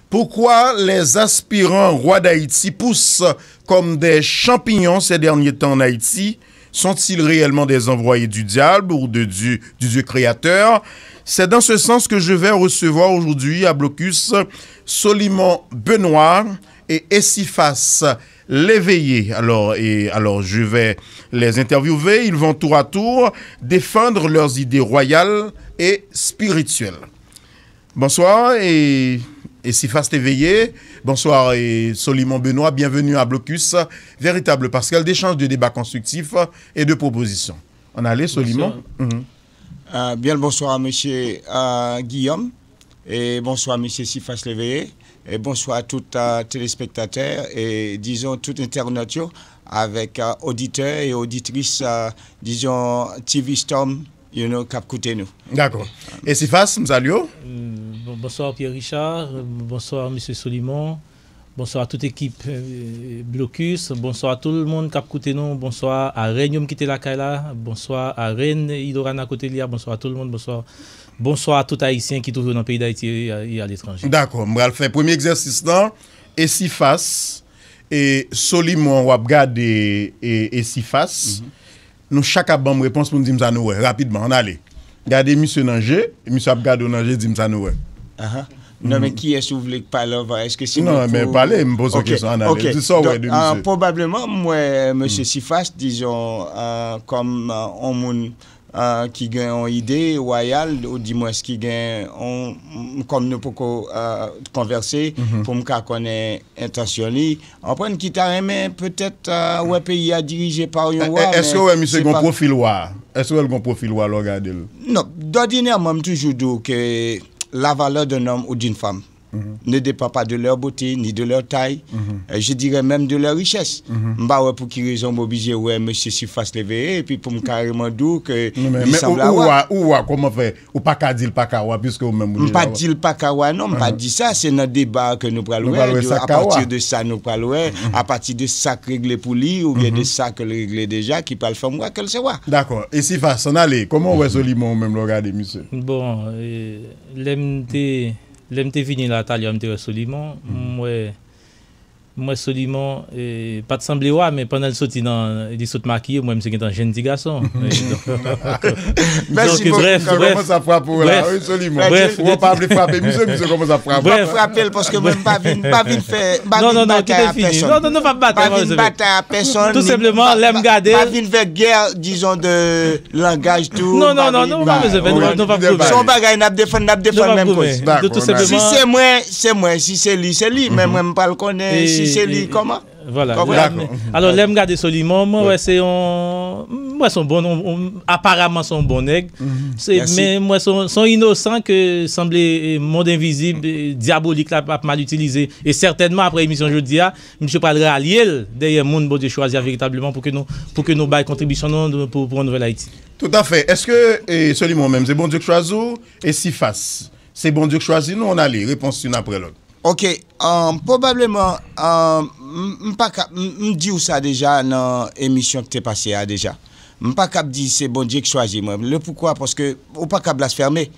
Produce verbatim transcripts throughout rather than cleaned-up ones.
Pourquoi les aspirants rois d'Haïti poussent comme des champignons ces derniers temps en Haïti? Sont-ils réellement des envoyés du diable ou de Dieu, du Dieu créateur? C'est dans ce sens que je vais recevoir aujourd'hui à Blocus Solimon Benoît et Esifas Léveillé. Alors, et alors, je vais les interviewer. Ils vont tour à tour défendre leurs idées royales et spirituelles. Bonsoir, e, Esifas Léveillé. Bonsoir, e, Solimon Benoît. Bienvenue à Blocus, véritable passerelle d'échange, de débat constructif et de propositions. Ann ale, Solimon. Bonsoir. Mhm. Euh, bien le bonsoir, monsieur, euh, Guillaume. E bonswa, mesye Esifas Léveillé. E bonswa tout, euh, telespektatè e, dizon, tout entènot yo, avèk, euh, oditè e oditris, euh, dizon, T V Storm, you know, k ap koute nou. Dakò. Esifas, m salye w. Mm, bon, bonswa Pierre Richard, bonswa mesye Solimon, bonswa tout ekip, euh, Blocus, bonswa tout moun k ap koute nou, bonswa a rèn yo m kite lakay la, bonswa a rèn Ilorana kote li a, bonswa tout moun, bonswa, bonswa a tout Ayisyen ki twouve yo nan peyi Dayiti e, e aletranje. Dakò, m pral fè premye egzèsis lan, Esifas, e Solimon w ap gade, e Esifas. Mhm. Nou chak ap ban m repons pou n di m sa nou wè, rapidman, ann ale. Gade misye nan je, misye ap gade w nan je, di m sa nou wè. Aha. Non, men kiyès ou vle k pale anvan? Èske se mwen pou... Non, men pale, m poze w kesyon, ann ale. Di sa w wè de misye. Donk, euh, pwobableman, m wè mesye Esifas, dizon, euh, kòm, euh, yon moun, euh, ki gen yon ide wayal, oudimwens ki gen yon, kòm nou poko, euh, konvèse, pou m ka konnen entansyon li. Konprann, ki ta renmen petèt, euh, wè peyi a dirije pa yon wa, men se pa... Èske w wè misye gen pwofil wa? Èske w wè l gen pwofil wa lè w gade l? Non, dòdinèman, m toujou di w ke la valeur d'un homme ou d'une femme ne dépend pas de leur beauté, ni de leur taille, euh, je dirais même de leur richesse. M pa wè pou ki rezon m oblije wè mesye Esifas Léveillé, epi pou m kareman di w ke li sanble a wa. Ou wa, kòman fè? Ou pa ka di l pa ka wa, piske ou menm ou deja wa. M pa di l pa ka wa, non, m pa di sa. Se nan deba ke nou pral wè, apati de sa nou pral wè, apati de sa k regle pou li, oubyen de sa ke l regle deja, ki pral fè m wè ke l se wa. Dakò. Esifas, ann ale. Kòman w wè Solimon ou menm lè w gade misye? Bon, e, lè m te, lè m te vini la talè, m te wè Solimon, m wè M wè Solimon, e, pa t sanble wa, men pandan l soti nan, li sot makiye, m wè misye gentan jenn ti gason. E, donk, mèsi bokou. Brèf, brèf. Sa kòmanse ap frape w la, wi, Solimon. Brèf. Ou pa vle frape misye, misye kòmanse ap frape w. M ap frape l paske mwen m pa vin, m pa vin fè, m pa vin batay a pèsonn. Non, non, non, tout e fini. Non, non, non, pa batay. M pa vin batay a pèsonn. Tou senpleman, lè m gade l. M pa vin fè gè, dizon, de langaj tou. Non, non, non, nou pa bezwen fè, nou pa goumen. Se yon bagay n ap defann, n ap defann menm koz. Dakò, n ale. Si se mwen, se mwen, si se li, se li, men mwen m pral konnen si se li kòman. Vwala. Konprann? Alò, lè m gade Solimon, mwen wè se yon, mwen se yon bon, yon, yon, aparaman se yon bon nèg. Se, men mwen se yon, se yon inosan ke sanble, e, mond envizib, e, dyabolik la ap mal itilize. E sètènman, apre emisyon jodi a, misye pral ralye l dèyè moun Bondye chwazi a veritableman pou ke nou, pou ke nou bay kontribisyon nou pou, pou yon nouvèl Ayiti. Toutafè. Èske, e, Solimon menm, se Bondye k chwazi w? Esifas, se Bondye k chwazi nou? Ann ale, repons youn apre lòt. Ok, um, pwobableman, um, m, m pa ka, m, m di w sa deja nan emisyon ki te pase a deja. M pa kab di se Bondye k chwazi mwen. Le poukwa? Paske ou pa ka blasfème.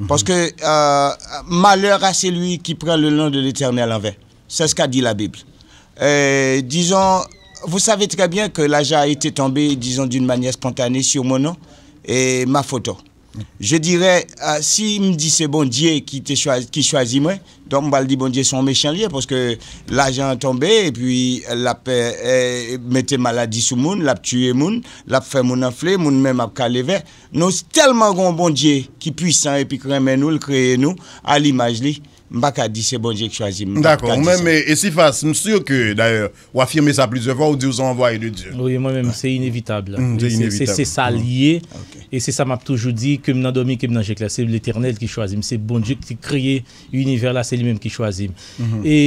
Paske, euh, malheur à celui qui prend le nom de l'Éternel en vain. C'est ce qu'a dit la Bible. Euh, disons, vous savez très bien que l'argent a été tombé, disons, d'une manière spontanée sur mon nom et ma photo. Je dirais, euh, si m di se Bondye ki te chwazi, ki chwazi mwen, donk m pral di Bondye se yon mechan li ye, paske lajan an tonbe, epi l ap, eh, eh, mete maladi sou moun, l ap tiye moun, l ap fè moun anfle, moun menm ap kale vè. Nou tèlman gen yon Bondye ki pwisan epi k renmen nou, l kreye nou a limaj li. M pa ka di se Bondye ki chwazi m, m pa ka di sa. Dakò, ou menm, e, Esifas, m si ke, dayè, ou afime sa plizyè fwa, ou di ou se yon anvwaye de Dye. Wi, mwen menm, se inevitab. Mm, se inevitab. Se, se, se sa l ye. Ok. E se sa m ap toujou di, ke m nan dòmi, ke m nan je klè. Se Letènèl ki chwazi m. Se Bondye ki te kreye inivè la, se li menm ki chwazi m. Mhm. E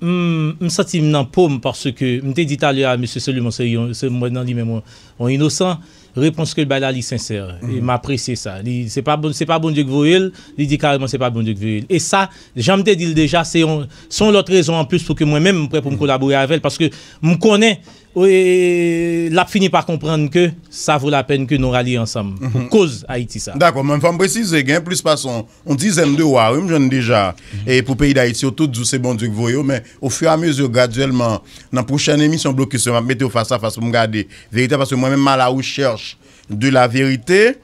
m, m santi m nan po m, paske m te di talè a, mesye Solimon, se yon, se mwen nan li menm, yon, yon inosan. Repons ke l bay la, li sensè. E m apresye sa. Li, se pa, bon- se pa Bondye ki voye l, li di kareman se pa Bondye ki voye l. E sa, jan m te di l deja, se yon, se yon lòt rezon anplis pou ke mwen menm, m prè pou m kolabore avè l, paske m konnen, e, l ap fini pa konprann ke sa vo lapèn ke nou ralye ansanm pou koz Ayiti sa. Dakò, men fò m presize, gen plis pase yon yon dizèn de wa, wi, m jwenn deja. E pou peyi Dayiti, yo tout di w se Bondye ki voye yo, men ofiramezi, gradyèlman, nan pwochèn emisyon Blokis yo, m ap mete yo fas a fas pou m gade verite, paske mwen menm, m a la rechèch de la verite.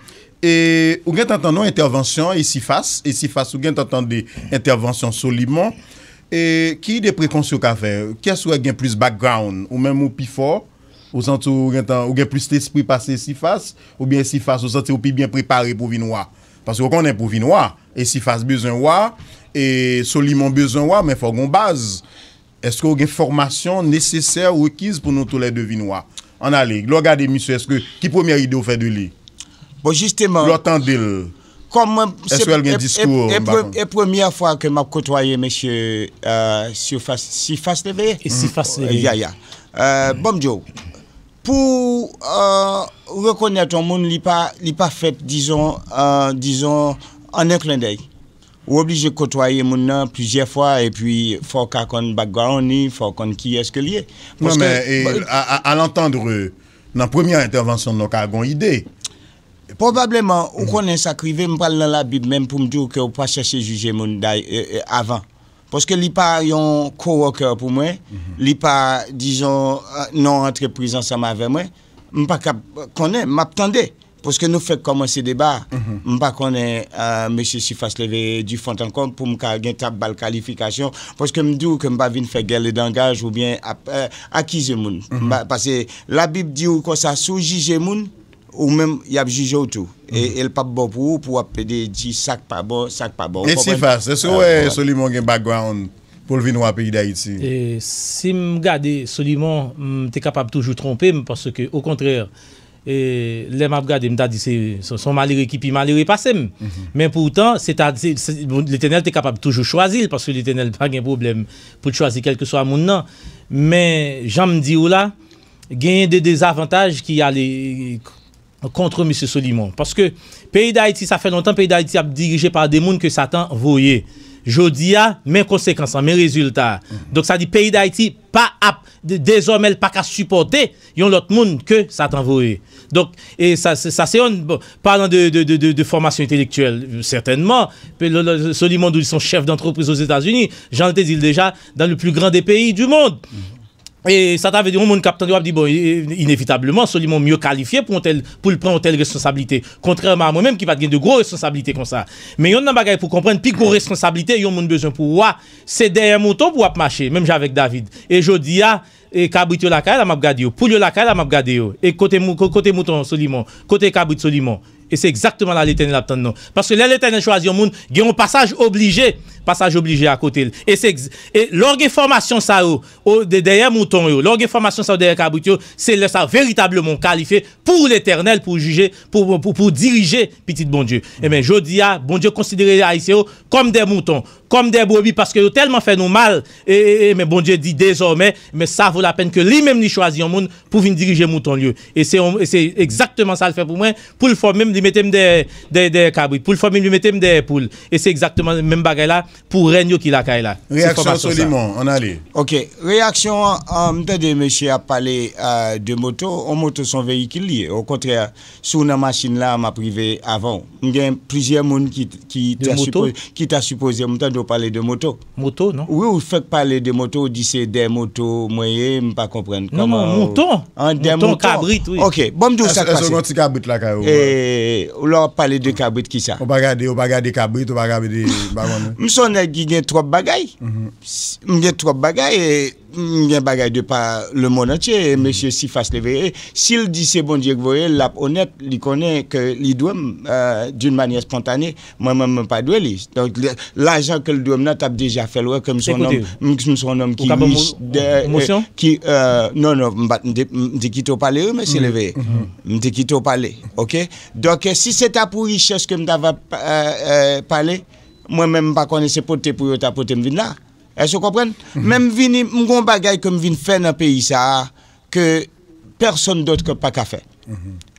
E ou gentan tande yon entèvansyon Esifas, Esifas, ou gentan tande entèvansyon Solimon. E ki ide prekonsyon w ka fè? Kiyès ou wè gen plis background? Ou menm ou pi fò? Ou santi w gentan, ou gen plis lespri pase Esifas? Oubyen Esifas, ou santi w pi byen prepare pou vin wa? Paske w konnen pou vin wa, Esifas bezwen wa, e Solimon bezwen wa, men fò gen yon baz. Èske w gen fòmasyon nesesè, rekiz pou nou toulède vin wa? Ann ale, lè w gade misye, èske, ki premyè ide w fè de li? Bon, jisteman, lè w tande l, kòm mwen, se, èske l gen e, diskou, e, e, m pa pre- konnen. E premyè fwa ke m ap kotwaye mesye, euh, Sifas, Sifas Leveye? E Sifas Leveye. Ya, ya. Euh, bon, m di w, pou, euh, rekonèt yon moun, li pa, li pa fèt, dizon, euh, dizon, an en klen dèy. Ou oblije kotwaye moun nan plizyè fwa, epi fò w ka konn background li, fò w konn kiyès ke l ye. Non, paske, men, e, bon, a, a, à l'entendre, nan premyè entèvansyon nou ka gen yon ide. Pwobableman, ou konnen sa k rive, m pral nan Labib menm pou m di w ke w pa chèche jije moun day, e, e, avan. Paske li pa yon coworker pou mwen, li pa, dizon, euh, non antrepriz ansanm avè mwen. M pa ka konnen, m ap tande. Paske nou fèk kòmanse deba a. M pa konnen, euh, mesye Sifas Leve Difont ankò pou m ka gentan ba l kalifikasyon. Paske m di w ke m pa vin fè gèlè dangaj oubyen ap, euh, akize moun. M pa, paske Labib di w konsa, si w jije moun, ou menm, y ap jije w tou. E, e l p ap bon pou ou, pou w ap pede di sa k pa bon, sa k pa bon. Ou konprann? Esifas, èske w wè Solimon gen background pou l vin wa peyi Dayiti? E, si m gade Solimon, m te kapab toujou twonpe m, paske, okontrè, e, lè m ap gade, m ta di se, se, se yon malere ki pi malere pase m. Men poutan, se ta, se, se, bon, Letènèl te kapab toujou chwazi l, paske Letènèl pa gen pwoblèm pou l chwazi kèlkeswa moun nan. Men, jan m di w la, genyen de dezavantaj ki ale kont mesye Solimon. Paske peyi Dayiti, sa fè lontan peyi Dayiti ap dirije pa de moun ke Satan voye. Jodi a, men konsekans lan, men rezilta a. Donk, sa di peyi Dayiti pa ap, de- dezòmè, l pa ka sipòte yon lòt moun ke Satan voye. Donk, e sa, sa, sa se yon, bon, palan de, de, de, de, de fòmasyon entelektyèl, sètènman, pe- le- le- Solimon Doux, se yon chèf dantrepriz Ozetazini, jan l te di l deja, dans le plus grand des pays du monde. E sa ta vle di, yon moun k ap tande w ap di, bon, e- e- inevitableman, Solimon mye kalifye pou yon tèl, pou l pran yon tèl responsablite. Kontrèman a mwen menm ki pa t gen de gwo responsablite konsa. Men youn nan bagay pou konprann, pi gwo responsablite yon moun bezwen pou wa, se dèyè mouton pou w ap mache, menm jan avèk David. E jodi a, e kabrit yo lakay la, m ap gade yo. Poul yo lakay la, m ap gade yo. E kote mou- ko- kote mouton Solimon? Kote kabrit Solimon? E se egzakteman la Letènèl ap tann nou. Paske lè Letènèl chwazi yon moun, gen yon pasaj oblije, pasaj oblije akote l. E se egz- e lè w gen fòmasyon sa yo, o- de- dèyè mouton yo, lè w gen fòmasyon sa yo dèyè kabrit yo, se lè sa veritableman w kalifye pou Letènèl, pou jije, pou, pou, pou dirije pitit Bondye. Ebyen, jodi a, Bondye konsidere Ayisyen yo kòm de mouton, kòm de brebi, paske yo tèlman fè nou mal, e, e, e, men Bondye di dezòmè, men sa vo lapèn ke li menm li chwazi yon moun pou vin dirije mouton l yo. E se yon- e se egzakteman sa l fè pou mwen, pou l fòme m, li mete m dèyè, dèyè, dèyè kabrit, pou l fòme m, li mete m dèyè poul. E se egzakteman menm bagay la pou rèn yo ki lakay la. Se fòmasyon sa. Reyaksyon Solimon, ann ale. Ok, reyaksyon an, an, m tande mesye ap pale, euh, de moto. On moto se yon veyikil li ye. Okontrè, si w nan machin la, m ap rive avan w. M gen plizyè moun ki, ki ta sipo- ki ta sipoze, m tande w pale de moto. Moto, non? Wi, ou fèk pale de moto, ou di se de moto mwen ye, m pa konprann. Non, non, kòman ou- mouton. An, de mouton, mouton. Kabrit, wi. Ok, bon, m di w sa k pase. Èske w gen ti kabrit lakay ou? E, lè w ap pale de kabrit, ki sa? Ou pa gade, ou pa gade kabrit, ou pa gade, m pa konnen. M se yon nèg ki gen twòp bagay. M gen twòp bagay, e m gen bagay de pa lemonn antye, e mesye Sifas Leve, e si l di se Bondye k voye l, l ap onèt, li konnen ke li dwe m, euh, d'une manière spontanée. Mwen, mwen, mwen pa dwe li. Donk, le- lajan ke l dwe m nan t ap deja fè l wè ke m se yon nonm, m, m se yon nonm ki rich, de, euh, ki, euh, non, non, m pa- m te- m te kite w pale, wi, mesye Leve. M te kite w pale, ok? Donk, euh, si se ta pou richès ke m ta va, euh, euh, pale, mwen menm, m pa konnen se pote pou yo ta pote m vin la. Èske w konprann? Men m vini, m gon bagay ke m vin fè nan peyi sa a, ke pèsonn dòt pa ka fè.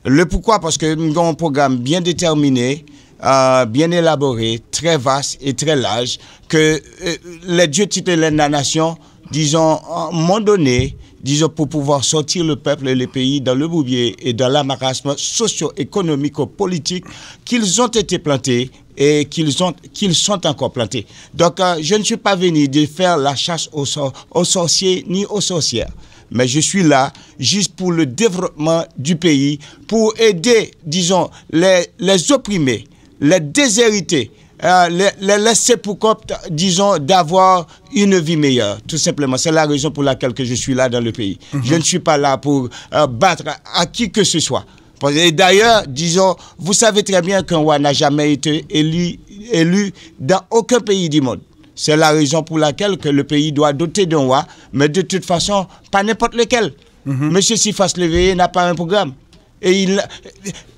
Le pourquoi, parce que nous avons un programme bien déterminé, euh, bien élaboré, très vaste et très large, que euh, les dieux tutélaires de la nation, disons, à un moment donné, disons, pour pouvoir sortir le peuple et le pays dans le bourbier et dans l'amarasme socio-économico-politique qu'ils ont été plantés et qu'ils ont, qu'ils sont encore plantés. Donc, euh, je ne suis pas venu de faire la chasse aux, sor- aux sorciers ni aux sorcières, mais je suis là juste pour le développement du pays, pour aider, disons, les, les opprimés, les déshérités, euh, les, les laissés pour compte, disons, d'avoir une vie meilleure, tout simplement. C'est la raison pour laquelle que je suis là dans le pays. Je ne suis pas là pour euh, battre à qui que ce soit. Et d'ailleurs, disons, vous savez très bien qu'un roi n'a jamais été élu, élu dans aucun pays du monde. C'est la raison pour laquelle que le pays doit doter d'un roi, mais de toute façon, pas n'importe lequel. Monsieur Sifas Léveillé n'a pas un programme. Et il,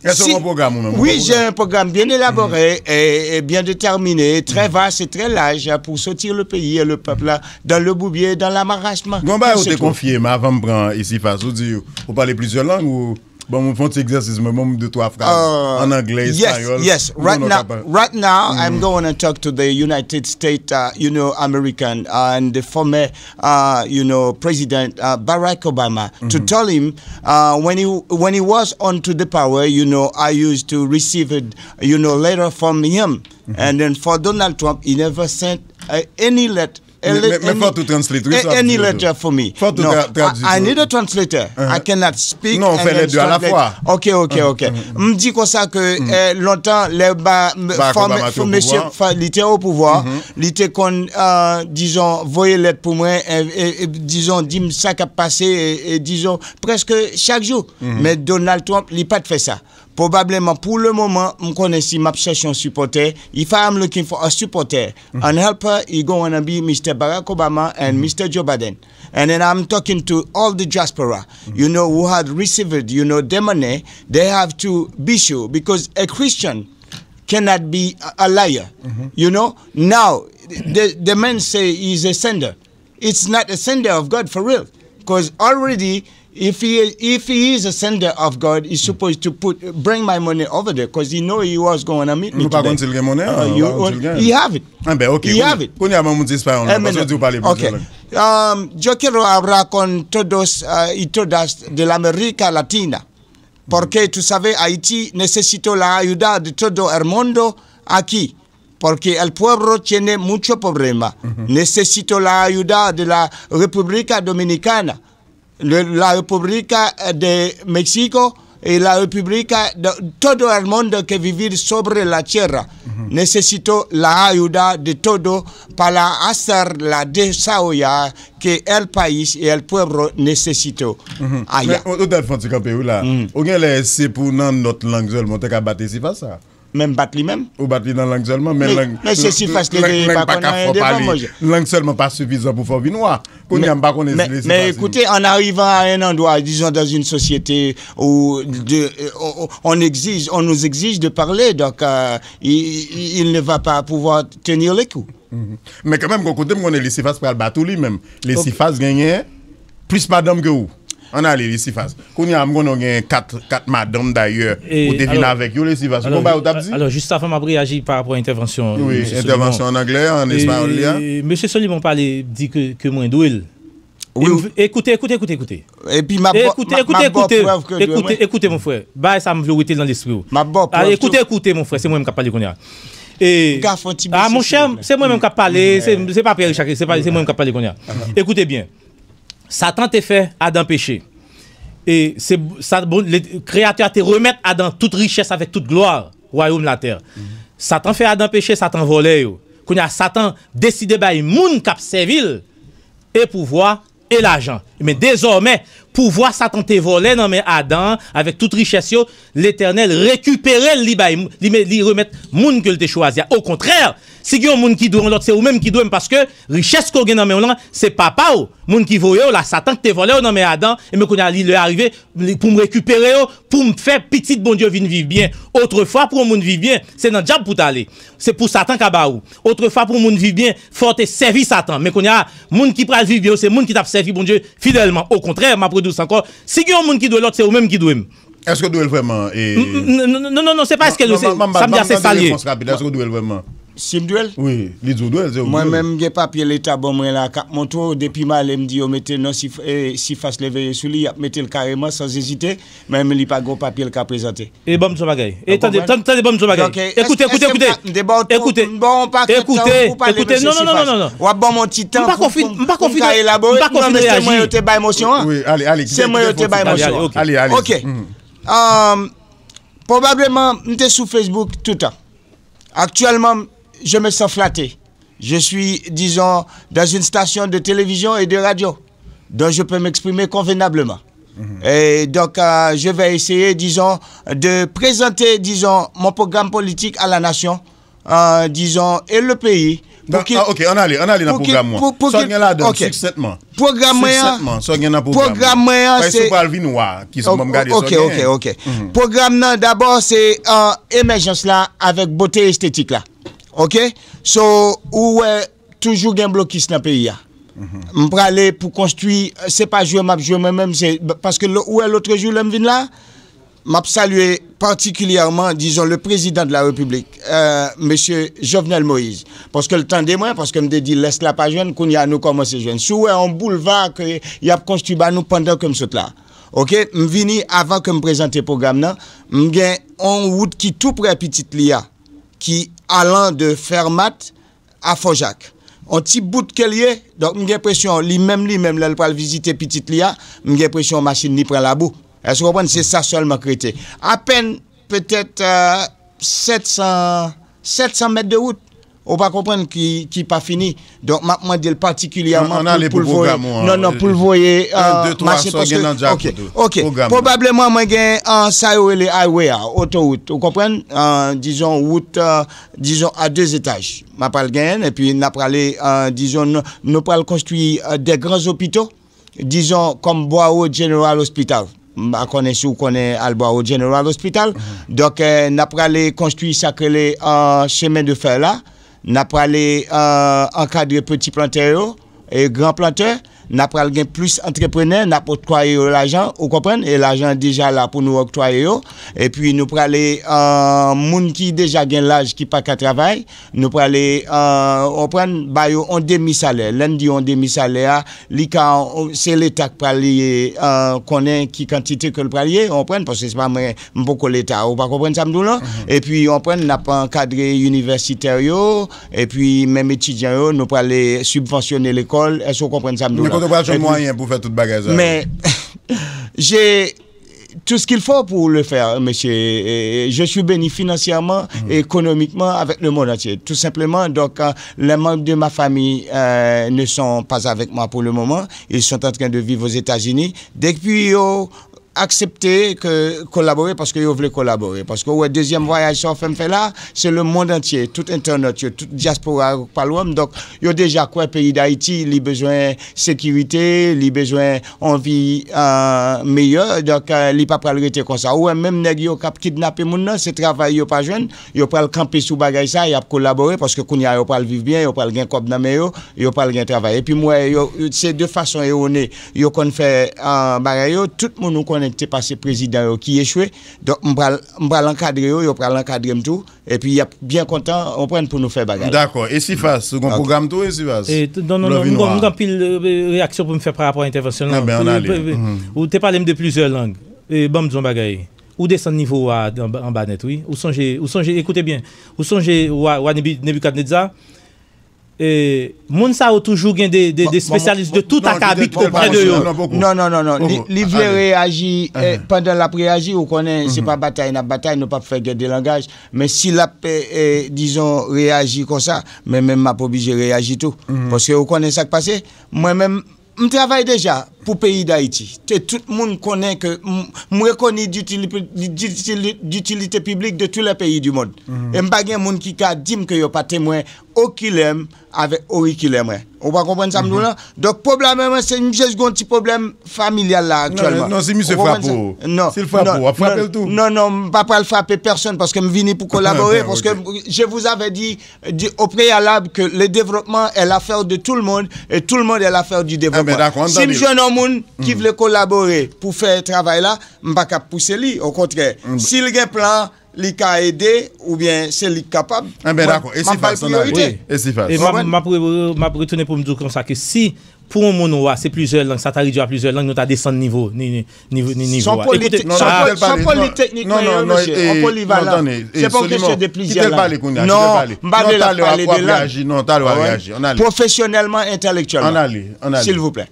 Est-ce que vous avez un programme ou même? Oui, j'ai un programme bien élaboré et, et bien déterminé, très vaste et très large pour sortir le pays et le peuple dans le bourbier, dans l'amarasme. Gon bagay ou te konfye m avan m pran Sifas, ou di ou pale plizyè lang ou bon, m fè yon ti egzèsis, mwen, bon, de twa fraz an anglè, espayòl. Yes, right now, right now, I'm going to talk to the United States, uh, you know, American, uh, and the former, uh, you know, President uh, Barack Obama to tell him uh, when he when he was onto the power, you know, I used to receive it, you know, letter from him. And then for Donald Trump, he never sent uh, any letter. Men fò tou translate, wi, sa ap di yo tou. Any letter for me. Fò tou tradui. I need a translator. I cannot speak. Non, fè lè de a la fwa. Ok, ok, ok. M di konsa ke eh, lontan lè ba fòmè li te o pouvwa, li te konn, dizon, voye lèt pou mwen, dizon, di m sa k ap pase, dizon, prèske chak jou. Men Donald Trump, li pa t fè sa. Probableman, pou le moman, m konnen si m ap chèche yon sipòtè, if I am looking for a supporter, an helper, it gonna be Mister Barack Obama and Mister Joe Biden. And then I'm talking to all the diaspora, you know, who had received, you know, the money. They have to be sure because a Christian cannot be a liar. You know, now the the man say he's a sender. It's not a sender of God for real, because already if he if he is a sender of God, he's supposed to put bring my money over there, because he know he was going to meet me. Nou pa konn si l gen monnen. He have it. Anben, ok. He have it. Kounye a ban moun ti espayòl, paske w di w pale plizyè lang. Um, yo quiero hablar con todos uh, y todas de la América Latina. Porque tú sabes, Haití necesito la ayuda de todo el mundo aquí, porque el pueblo tiene mucho problema. Necesito la ayuda de la República Dominicana, de la República de México y la República de todo el mundo que vivir sobre la tierra. Necesito la ayuda de todo para hacer la desarrollar que el país y el pueblo necesito allá. Ou te fè yon ti kanpe wi la. Ou gen lè se pou nan nòt lang sèlman ou te ka bat Sifas sa. Men m bat li menm. Ou bat li nan lang sèlman, men lang Mesye Sifas Léveillé pa konn anyen devan manje. Lang sèlman pa sifizan pou fè w vin wa. Kounye a m pa konnen si Sifas. Mais écoutez, en arrivant à un endroit, disons dans une société où de, on exige, on nous exige de parler, donc euh, il, il ne va pas pouvoir tenir le coup. Men kanmenm, gon kote m konnen Sifas pral bat ou li menm. Sifas genyen plis madanm ke ou. Ann ale, Sifas. Kounye a, m konnen w gen kat, kat madanm dayè. Ou te vin avèk yo, Sifas. Ou gon bagay ou t ap di? Alò, jis avan m ap reyaji pa rapò a entèvansyon. Wi, entèvansyon an anglè, an espayòl li a. Mesye Solimon pale, di ke, ke mwen dwe l. Ekoute, ekoute, ekoute, ekoute. Epi m ap ba w prèv ke l dwe mwen. Ekoute, mon frè. Bagay sa m vle w rete l nan lespri w. M ap ba w prèv tou. Ekoute, ekoute, mon frè, se mwen menm k ap pale kounye a. E, ah, monchè, se mwen menm k ap pale, se pa Pierre Richard, se mwen menm k ap pale kounye a. Ekoute byen. Satan te fè Adan peche. E se sa Kreyatè a te remèt Adan tout richès avèk tout glwa wayòm latè. Satan fè Adan peche, Satan vòlè yo. Kounye a, Satan deside bay moun k ap sèvi l e pouvwa e lajan. Men dezòmè, pouvwa Satan te vòlè nan men Adan an avèk tout richès yo, Letènèl rekipere l, li bay, li, li remèt moun ke l te chwazi a. Okontrè, si gen yon moun ki dwe yon lòt, se ou menm ki dwe m, paske richès ke w gen nan men w lan, se papa w, moun ki voye w la, Satan ki te vòlè w nan men Adan, e men kounye a, li lè a rive pou m rekipere yo, pou m fè pitit Bondye vin viv byen. Otrefwa, pou yon moun viv byen, se nan dyab pou w t ale. Se pou Satan ka ba ou. Otrefwa, pou yon moun viv byen, fò w te sèvi Satan. Men kounye a, moun ki pral viv byen yo, se moun ki t ap sèvi Bondye fidèlman. Okontrè, m ap redi w sa ankò, si gen yon moun ki dwe lòt, se ou menm ki dwe m. Èske w dwe l vrèman? Non, non, non, non, se pa èske l dwe, sa m di a se sa l ye. Èske w dwe l vrèman? Si m dwe l? Wi, li di w dwe l, se ou ki dwe l. Mwen menm, m gen papye Leta ban mwen la k ap montre w, depi m ale, m di yo mete l nan sifas leveye sou li, y ap mete l kareman, san ezite, menm li pa gen yon papye l ka prezante. E ban m di w yon bagay. E tande, tande, tande, ban m di w yon bagay. Ekoute, ekoute, ekoute. Ekoute, ekoute, non, non, non, non, non. W ap ban m yon ti tan pou m ka elabore. Non, men se mwen yo te bay mosyon an. Se mwen yo te bay mosyon an. Ok. Probablement, m te sou Facebook tout tan. Actuellement, je me sens flatté. Je suis, disons, dans une station de télévision et de radio, dont je peux m'exprimer convenablement. Et donc, euh, je vais essayer, disons, de présenter, disons, mon programme politique à la nation, euh, disons, et le pays. Pou ki, ah, ok, ann ale, ann ale nan pwogram mwen. Sa w gen ladan, siksentman. Pwogram mwen an. Siksentman, sa w gen nan pwogram mwen. Pwogram mwen an, se. Paske ou pral vin wa, ki sa m gade sa w gen. Ok, ok, ok. Pwogram nan, dabò, se emèjans la avèk bote estetik la. Ok? So, ou wè, toujou gen blokis nan peyi a. M prale pou konstwi, se pa jwe m ap jwe mwen menm, se paske ou wè lotrejou lè m vin la, m ap salye patikilyèman, dizon, le président de la République, euh, mesye Jovenel Moïse. Paske l tande mwen, paske m te di lès la pa jwenn, kounye a nou kòmanse jwenn. Si w wè yon boulva ke y ap konstwi ba nou pandan ke m sot la. Ok, m vini avan ke m prezante pwogram nan, m gen yon wout ki tou prè pitit li a, ki alan de Fèmat a Fòjak. On ti bout ke l ye, donk m gen enpresyon li menm, li menm, lè l pral vizite pitit li a, m gen enpresyon machin li pran labou. Èske w konprann? Se sa sèlman k rete. Apèn petèt, euh, sèt san, sèt san mèt de wout. Ou pa konprann ki, ki pa fini. Donk, m ap mande l patikilyèman pou, pou l voye. Non, non, pou l voye, euh, machin paske. Ok, ok. Pwobableman, mwen gen, euh, sa yo rele highway a, otowout. Ou konprann? Euh, dizon, wout, euh, dizon, a de etaj. M ap al genyen, epi n ap prale, euh, dizon, nou, nou pral konstwi, euh, de gran opito, dizon, kòm Broward General Hospital. M pa konnen si w konnen al Broward General Hospital. Donk, euh, n ap prale konstwi sa k rele, euh, chemen de fè la. N ap prale, euh, ankadre peti plantè yo, e gran plantè. N ap pral gen plis antreprenè, n ap oktwaye yo lajan, ou konprann? E lajan an deja la pou nou oktwaye yo. Epi nou prale, euh, moun ki deja gen laj ki pa ka travay, nou prale, euh, ou konprann, ba yo on demi salè. Lè n di on demi salè a, li ka, se Leta k pral, euh, konnen ki kantite ke l pral ye, ou konprann, paske se pa mwen, m poko Leta, ou pa konprann sa m di w lan? Epi, ou konprann, n ap ankadre inivèsitè yo, epi menm etidyan yo, nou prale sibvansyone lekòl. Èske w konprann sa m di w lan? Men kote w pral jwenn mwayen pou fè tout bagay sa yo? Men, j'ai tout ce qu'il faut pour le faire, monsieur. Et je suis béni financièrement et économiquement avec le monde entier, tout simplement. Donc, euh, les membres de ma famille, euh, ne sont pas avec moi pour le moment. Ils sont en train de vivre aux États-Unis. Depi yo aksepte ke kolabore paske yo vle kolabore. Paske ou wè dezyèm vwayaj sa w fè m fè la, se le monde entier, tout entènot yo, tout dyaspora yo k pale w, donk yo deja kwè peyi Dayiti, li bezwen sekirite, li bezwen yon vi, euh, meyè, donk, euh, li pa pral rete konsa. Ou wè menm nèg yo k ap kidnape moun nan, se travay yo pa jwenn, yo pral kanpe sou bagay sa, y ap kolabore paske kounye a yo pral viv byen, yo pral gen kòb nan men yo, yo pral gen travay. Epi m wè yo, se de fason erone yo konn fè, euh, bagay yo. Tout moun ou konnen ki te pase prezidan yo ki echwe. Donk m pral, m pral ankadre yo, yo pral ankadre m tou. Epi y ap byen kontan, ou konprann, pou nou fè bagay. Dakò. E Sifas, ou gen yon pwogram tou, e Sifas? Non, non, non, m gen anpil, euh, reyaksyon pou m fè pa rapò a entèvansyon lan. Ou te pale m de plizyè lang. E ban m di yon bagay. Ou desann nivo w a anba, anba nèt, wi. Ou sonje, ou sonje, ekoute byen. Ou sonje wa, wa Nebi-, Nebikadnetza? E, moun sa yo toujou gen de, de, de spesyalis de tout akabit oprè de yo. Non, non, non, non. Li, li vle reyaji, eh, pandan l ap reyaji, ou konnen, se pa batay n ap batay, nou p ap fè gè de langaj. Men si l ap, eh, eh, dizon, reyaji konsa, men menm m ap oblije reyaji tou. Paske ou konnen sa k pase, mwen menm, m travay deja pou peyi Dayiti. Te tout moun konnen ke m, m rekoni d'utilité, d'utilité publique de tous les pays du monde. E m pa gen moun ki ka di m ke yo pa temwen okilè m avèk orikilè mwen. Ou pa konprann sa m di w lan? Donk, pwoblèm mwen, se m jis gen yon ti pwoblèm familyal la aktyèlman. Non, si misye frape w, si l frape w, w ap frape l tou? Non, non, m pa pral frape pèsonn paske m vini pou kolabore, paske je vous avais dit, dit au préalable que le développement est l'affaire de tout le monde et tout le monde est l'affaire du développement. Si m jwenn yon moun ki vle kolabore pou fè travay la, m pa ka pouse li. Okontrè, si l gen plan, li ka ede, oubyen se li k kapab. Enben, dakò. E si fas, ann ale. E si fas. E m ap retounen pou m di w konsa ke si pou yon moun ou a se plizyè lang, sa ta redui a plizyè lang, nou ta desann nivo, nivo, nivo a. Ekoute, se yon politik, se yon politik mwen ye, mesye, yon polivalan. Se pa yon kesyon de plizyè lang. Non, m pa vle l ap pale de lang. Pwofesyonèlman, entèlektyèlman. Silvouplè.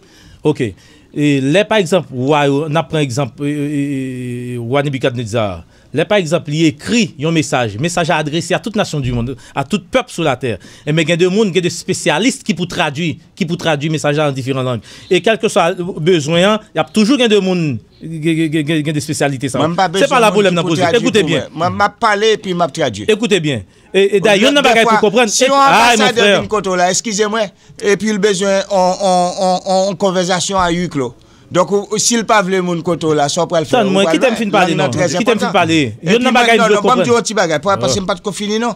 Ok. E lè, pa egzanp, wa yo, n ap pran egzanp, e, e, e, wa Nebikadneza a. Lè, pa egzanp, li ekri yon mesaj, mesaj la adrese a tout nasyon di mond, a tout pèp sou latè. Enben, gen de moun, gen de espesyalis ki pou tradui, ki pou tradui mesaj la an diferan lang. E kèlkeswa bezwen an, y ap toujou gen de moun, gen, gen, gen, gen, gen de espesyalite sa yo. Se pa la pwoblèm nan poze. Ekoute byen. Mwen, m ap pale epi m ap tradui. Ekoute byen. E, e dayè, youn nan bagay pou konprann, si yon anbasadè vin kote w la, eskize mwen, epi l bezwen on, on, on, on, on konvèsasyon a huis clos. Donk, ou, ou, si l pa vle moun kote w la, sa w pral fè? Tann mwen, kite m fin pale non. Kite m fin pale. Youn nan bagay m vle w konprann. Ban m di w yon ti bagay, pa, paske m pa t ko fini non.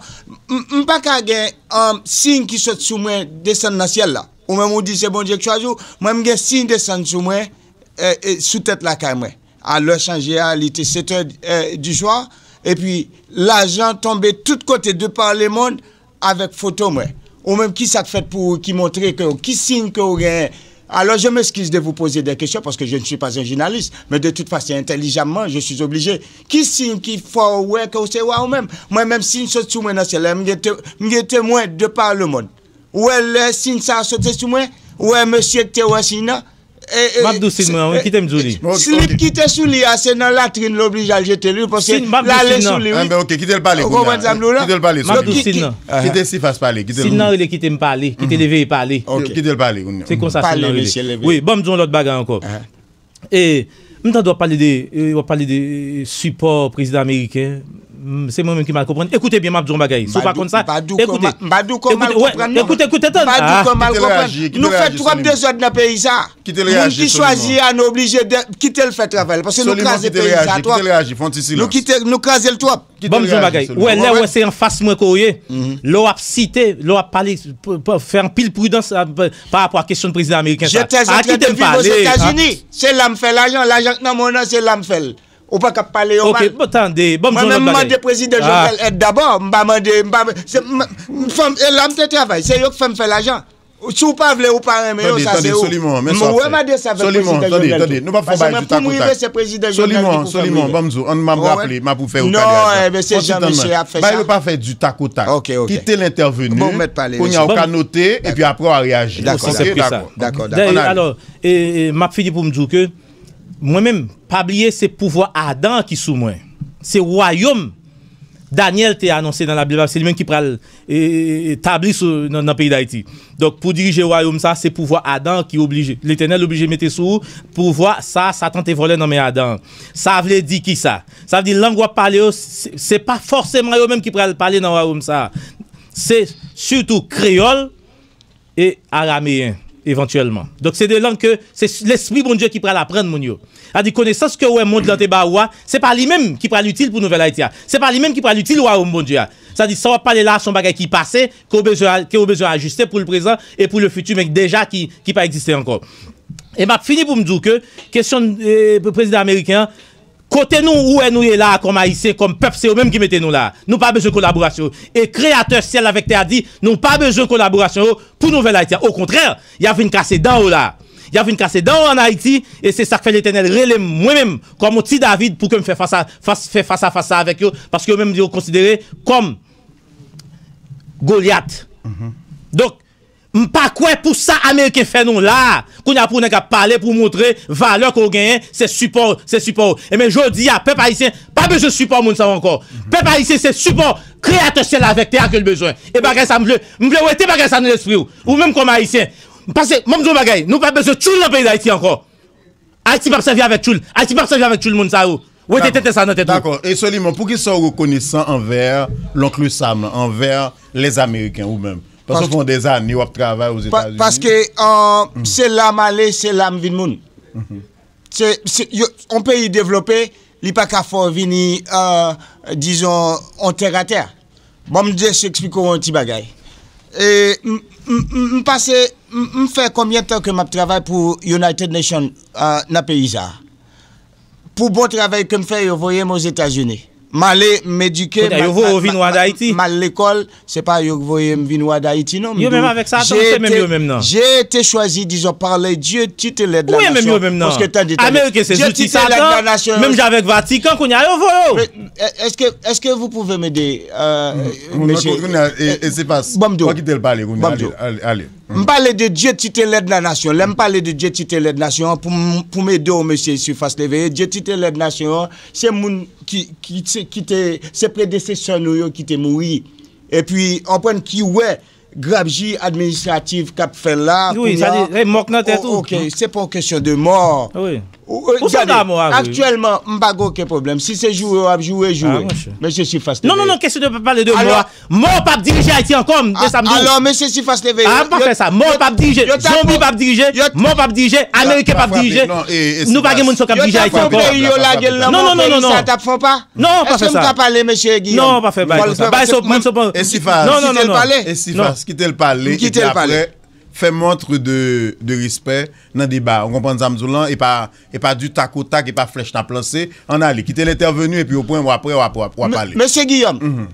M, m pa ka gen um, siy ki sot sou mwen desann nan syèl la. Ou menm ou di se Bondye k chwazi w, mwen m gen siy desann sou mwen, e, e, sou tèt lakay mwen. A lè chanje a, li te sèt è, e, di swa, epi lajan tonbe tout kote de par le monde avèk foto mwen. Ou menm, ki sa k fèt pou ou ki montre ke w, ki siy ke w genyen? Alors, je m'excuse de vous poser des questions parce que je ne suis pas un journaliste, mais de toute façon, intelligemment, je suis obligé. Ki siy ki fè w wè ke w se wa ou menm? Mwen menm, siy sot sou mwen nan syèl la, m gen te-, m gen temwen de par le monde. Ou wè lè siy sa a sot sou mwen? Ou wè mesye k te wè siy nan? M ap di w siy mwen an, wi, kite m di w li. Slip ki te sou li a, se nan latrin l oblije al jete l, wi, paske l ale sou li, wi. Enben, ok, kite l pale kounye a. Ou konprann sa m di w la? Kite l pale. M ap di w siy nan. Kite Sifas pale, kite l. Siy nan rele kite m pale, kite Leve pale. Kite l pale kounye a. Se konsa siy nan rele. Wi, ban m di w yon lòt bagay ankò. E, m tande w ap pale de, e, w ap pale de, e, sipò prezidan ameriken. M, se mwen menm ki mal konprann. Ekoute byen, m ap di w yon bagay. Si w pa konn sa, ekoute. M pa di w mal konprann, non. Ekoute, ekoute, tann. M pa di w mal konprann. Nou fè twòp dezòd nan peyi sa. Moun ki chwazi a, nou oblije kite l fè travay la, paske nou kraze peyi sa twòp. Nou kite, nou kraze l twòp. Ban m di w yon bagay. Ou wè, lè w wè se anfas mwen ke w ye, lè w ap site, lè w ap pale, p-, p-, fè anpil pridans, a, p-, pa rapò a kesyon prezidan ameriken sa. A, kite m pale. Se la m fè lajan, lajan k nan men w nan, se la m fè l. Ou pa ka ap pale yo mal. Ok, bon, tande, ban m di w yon lòt bagay. Mwen menm, m mande prezidan Jovenel èd dabò, m pa mande, m pa, se, m, m, fò m, e la m te travay, se yo k fè m fè lajan. Si w pa vle, ou pa renmen yo, sa se ou. Tande, tande, Soliman, men sa w ap fè. M wè m adrese avèk prezidan Jovenel tou. Paske mwen, pou m rive, se prezidan Jovenel ki pou fè m rive. Soliman, ban m di w, ann, m ap raple, m ap ou fè ou kale a sa. Non, enben, se jan mesye ap fè sa. Bay yo pa fè du tac au tac. Ok, ok. Kite l entèveni. Bon, mèt pale, mesye. Kounye a, ou ka note, epi apre, w a reyaji. Dakò, dakò. Dakò, dakò. Alò, e, e, m ap fini pou m di w ke mwen menm, pa bliye, se pouvwa adan an ki sou mwen. Se wayòm Danyèl te anonse nan Labib la, se li menm ki pral, e, e, e, tabli sou, nan, nan peyi Dayiti. Donk, pou dirije wayòm sa, se pouvwa Adan ki oblije, Letènèl oblije mete sou ou pouvwa sa Satan te vòlè nan men Adan an. Sa vle di kisa? Sa vle di lang w ap pale yo, se, se pa fòseman yo menm ki pral pale nan wayòm sa. Se sitou kreyòl, e arameyen, evantyèlman. Donk, se de lang ke se Lespri Bondye ki pral aprann moun yo. Sa di, konesans ke w wè mond lan te ba ou a, se pa li menm ki pral itil pou Nouvèl Ayiti a. Se pa li menm ki pral itil Wayòm Bondye a. Sa di, sa w ap pale la a, se yon bagay ki pase, ke w bezwen, ke w bezwen ajiste pou le prezan e pou le fiti, men deja ki, ki pa egziste ankò. E m ap fini pou m di w ke kesyon, e, prezidan ameriken an, kote nou, ou wè nou ye la a kòm Ayisyen, kòm pèp, se yo menm ki mete nou la a. Nou pa bezwen kolaborasyon yo. E Kreyatè syèl avèk tè a di, nou pa bezwen kolaborasyon yo pou Nouvèl Ayiti a. Okontrè, y ap vin kase dan yo la a. Y ap vin kase dan yo ann Ayiti, e se sa k fè Letènèl rele m, mwen menm, kòm yon ti David, pou ke m fè fas a, fas, fè fas a fas sa avèk yo, paske yo menm yo konsidere kòm Golyat. Donk, m pa kwè pou sa Ameriken fè nou la a. Kounye a pou nèg ap pale pou montre valè ke w genyen, se sipò, se sipò w. Ebyen, jodi a, pèp ayisyen pa bezwen sipò moun sa yo ankò. Pèp ayisyen se sipò Kreyatè syèl la avèk tè a ke l bezwen. E bagay sa, m vle, m vle wete bagay sa nan lespri w. Ou menm kòm Ayisyen. Paske, ban m di w yon bagay, nou pa bezwen tchoul nan peyi Dayiti ankò. Ayiti p ap sèvi avèk tchoul. Ayiti p ap sèvi avèk tchoul moun sa yo. Wete tenten sa nan tèt ou. Dakò. E Soliman, poukisa w rekonesan anvè Loncle Sam, anvè lèzameriken ou menm? Paske w fè dèzane w ap travay Ozetazini. Paske, e, se la m ale, se la m vin moun. Se, se, yo, yon peyi devlope, li pa ka fè w vini, e, dizon, yon tèratè. Ban m jis eksplike w yon ti bagay. E, m, m, m, m pase, m, m fè konbyen tan ke m ap travay pou United Nations, euh, nan peyi sa a? Pou bon travay ke m fè, yo voye m Ozetazini. M ale, m edike, m al, m al lekòl, se pa yo k voye m vin wa Dayiti, non. Yo menm avèk sa, se menm yo menm nan. J'ai été choisi, disons, par les dieux tuteleurs de la nation. Wi, menm yo menm nan. Paske, tande, tande. Ameriken se zouti Satan, menm jan avèk Vatikan, kounye a yo voye yo. Èske, èske vous pouvez m'aider, euh, mesye? Bon, m di w. Bon, m di w. Ale, ale. M pale de Dieu tutelè de la nation. Lè m pale de Dieu tutelè de nation an, pou m, pou m ede w, mesye Sifas Leveye, Dieu tutelè de nation an, se moun ki, ki, se, ki te, se predesesè nou yo ki te mouri. Epi, w konprann, ki wè grabji administratif k ap fè la, wi, kounye a, sa di, mòk nan tèt ou. Ok, se pa yon kesyon de mò. Wi. Ou, ou, ou gade, aktyèlman, m pa gen okenn pwoblèm. Si se joure w ap joure, joure. Mesye Sifas Leveye. Non, non, non, kesyon de pa pale de mò a. Mò p ap dirije Ayiti ankò, m, de sa m di w. Alò, mesye Sifas Leveye. A, m pa fè sa. Mò p ap dirije. Zonbi p ap dirije. Mò p ap dirije. Ameriken p ap dirije. Nou pa gen moun sa k ap dirije Ayiti ankò. Yo t ap pran peyi yo lage l nan mò, peyi sa t ap fè yon pa. Non, pa fè sa. Èske m ka pale, mesye Guillaume? Non, pa fè bagay konsa. Bay sa, bay sa. E Sifas, non, non, non, non. E Sifas, kite l pale, epi apre, fè montre de, de respè nan deba. Ou konprann sa m di w lan? E pa, e pa du tac au tac, e pa flèch n ap lanse. Ann ale, kite l entèveni, epi au pwen, w apre, w ap, w ap, w ap pale. Monsieur Guillaume,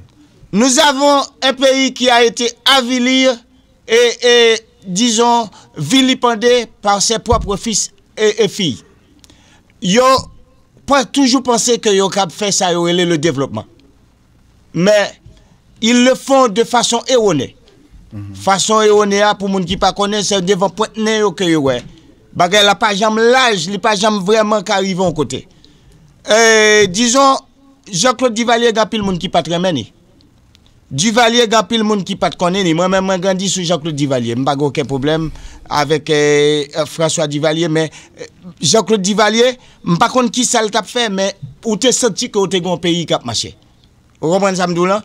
nous avons un pays qui a été avili et, et, disons, vilipendé par ses propres fils et, et filles. Yo pa toujou panse ke yo kab fè sa yo rele le développement. Mais ils le font de façon erronée. Fason erone a, pou moun ki pa konnen, se devan pwent nen yo ke yo wè. Bagay la pa janm laj, li pa janm vrèman ka rive yon kote. E, dizon, Jean-Claude Duvalier gen anpil moun ki pa t renmen li. Duvalier gen anpil moun ki pa t konnen li. Mwen menm, mwen grandi sou Jean-Claude Duvalier. M pa gen okenn pwoblèm avèk, e, François Duvalier, men, e, Jean-Claude Duvalier, m pa konn ki sa l t ap fè, men ou te santi ke w te gen yon peyi k ap mache. Ou konprann sa m di w lan?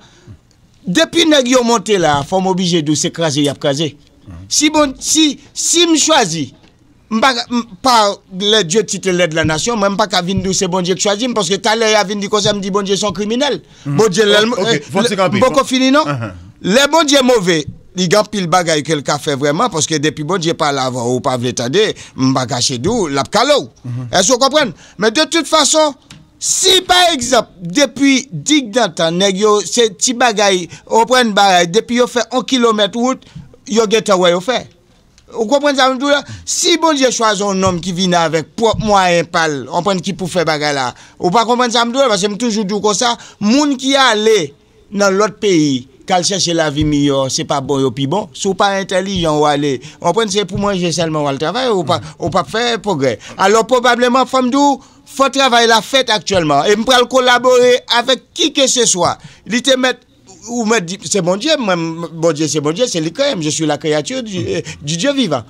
Depi nèg yo monte la, fò m oblije di w se kraze y ap kraze. Si bon, si, si m chwazi, m pa, m pa le Dieu tutelè de la nation, mwen m pa ka vin di w se Bondye k chwazi m, paske talè y a vin di konsa, m di Bondye se yon kriminèl. Bondye lè l, m poko fini non. Lè Bondye move, li gen anpil bagay ke l ka fè vrèman, paske depi Bondye pale avè w, ou pa vle tande, m pa kache di w, l ap kale w. Èske w konprann? Men de tout fason, si, pa egzanp, depi digdantan, nèg yo, se ti bagay, ou konprann bagay, depi yo fè yon kilomèt wout, yo gentan wè yo fè. Ou konprann sa m di w la? Si Bondye chwazi yon nonm ki vini avèk pwòp mwayen pa l, ou konprann, ki pou fè bagay la, ou pa konprann sa m di w la? Paske m toujou di w konsa, moun ki ale nan lòt peyi, k al chèche lavi miyò, se pa bon yo pi bon. Si w pa entèlijan, w ale, w konprann, se pou manje sèlman w al travay, ou pa, ou p ap fè pwogrè. Alò, pwobableman, fò m di w, fò travay la fèt aktyèlman. E m pral kolabore avèk kikeseswa. Li te mèt, ou mèt di, se Bondye, mwen, Bondye se Bondye, se li k kreye m, je suis la créature du, du Dieu vivant.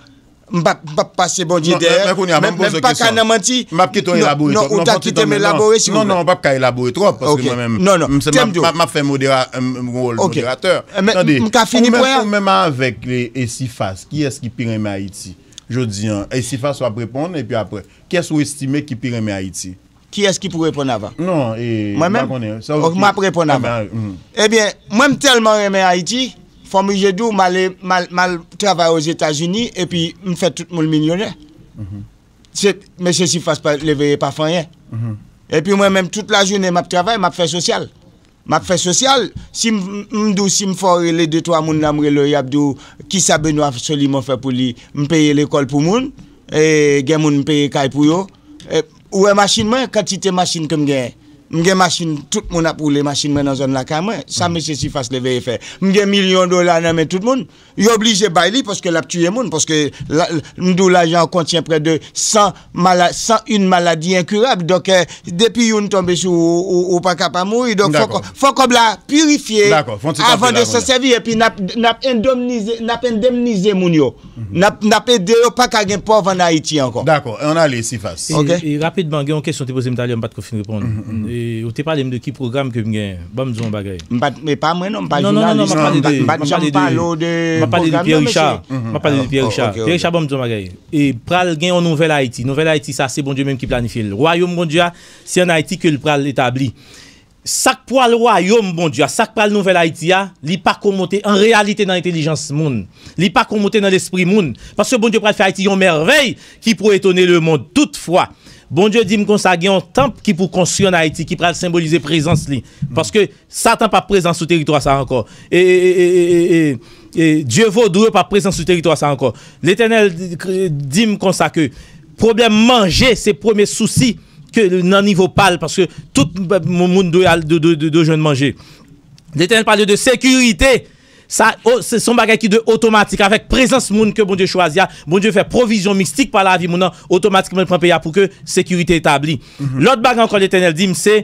M p ap, m p ap pase Bondye dèyè, men, men m pa ka nan manti. M ap kite w elabore twòp. Non, ou ta kite m elabore, silvouplè. Non, non, w p ap ka elabore twòp, paske mwen menm, m, m ap fè modera-, m, m, wòl moderatè. Tande, ou menm, ou menm avèk e, e Sifas, kiyès ki pi renmen Ayiti? Jodi an, e Sifas w ap reponn, epi apre, kiyès ou estime ki pi renmen Ayiti? Kiyès ki pou reponn avan? Non, e, mwen menm? Ok, m ap reponn avan. Ebyen, mwen m tèlman renmen Ayiti, fò m oblije di w, m ale, m al, m al travay Ozetazini, epi m fè tout moun milyonè. Se, mesye Sifas pa, Leveye pa fè anyen. Epi mwen menm, tout lajounen, m ap travay, m ap fè sosyal. M ap fè sosyal. Si m, m di w, si m fè w rele de twa moun la, m rele w, y ap di w, kisa Benoît Solimon fè pou li? M peye lekòl pou moun, e, gen moun m peye kay pou yo. E, ou wè machin mwen, kantite machin ke m genyen. M gen machin, tout moun ap woule machin mwen nan zòn lakay mwen. Sa mesye Sifas Leveye fè? M gen milyon dola nan men tout moun. Yo oblije bay li paske l ap tiye moun, paske la, m di w lajan an kontyen prè de san mala-, san une maladie incurable. Donk, e, depi youn tonbe sou ou, ou, ou pa ka pa mouri. Donk, fò kò-, fò kòb la pirifye avan de s'en servir. Epi n ap, n ap endemnize, n ap endemnize moun yo. N ap, n ap ede yo, pa ka gen pòv ann Ayiti ankò. Dakò, e ann ale, Sifas. E, e rapidman, gen yon kesyon te poze m talè, m pa t ko fin reponn. E, ou te pale m de ki pwogram ke m genyen. Ban m di w yon bagay. M pa t, e pa mwen non, m pa jounalis. Non, non, non, non, m ap pale de, m ap pale de Pierre Richard. M ap pale de Pierre Richard. Pierre Richard, ban m di w yon bagay. E pral gen yon nouvèl Ayiti. Nouvèl Ayiti, sa se Bondye menm ki planifye l. Wayòm Bondye a, se ann Ayiti ke l pral etabli. Sa k pral wayòm Bondye a, sa k pral nouvèl Ayiti a, li pa ko monte an reyalite nan entèlijans moun. Li pa ko monte nan lespri moun. Paske Bondye pral fè Ayiti yon mèvèy ki pou etone lemonn. Toutfwa, Bondye di m konsa, gen yon tanp ki pou konstwi ann Ayiti, ki pral senbolize prezans li. Paske Satan p ap prezan sou teritwa sa a ankò. E, e, e, e, e, e, e, Dye vodou yo p ap prezan sou teritwa sa a ankò. Letènèl di, di m konsa ke pwoblèm manje se premye sousi ke nan nivo pa l, paske tout moun, moun dwe al, dwe, dwe, dwe, dwe jwenn manje. Letènèl pale de sekirite. Sa, o, se, se yon bagay ki de otomatik. Avèk prezans moun ke Bondye chwazi a, Bondye fè pwovizyon mistik pa lavi moun nan, otomatikman li pran peyi a pou ke sekirite etabli. Lòt bagay ankò Letènèl di m, se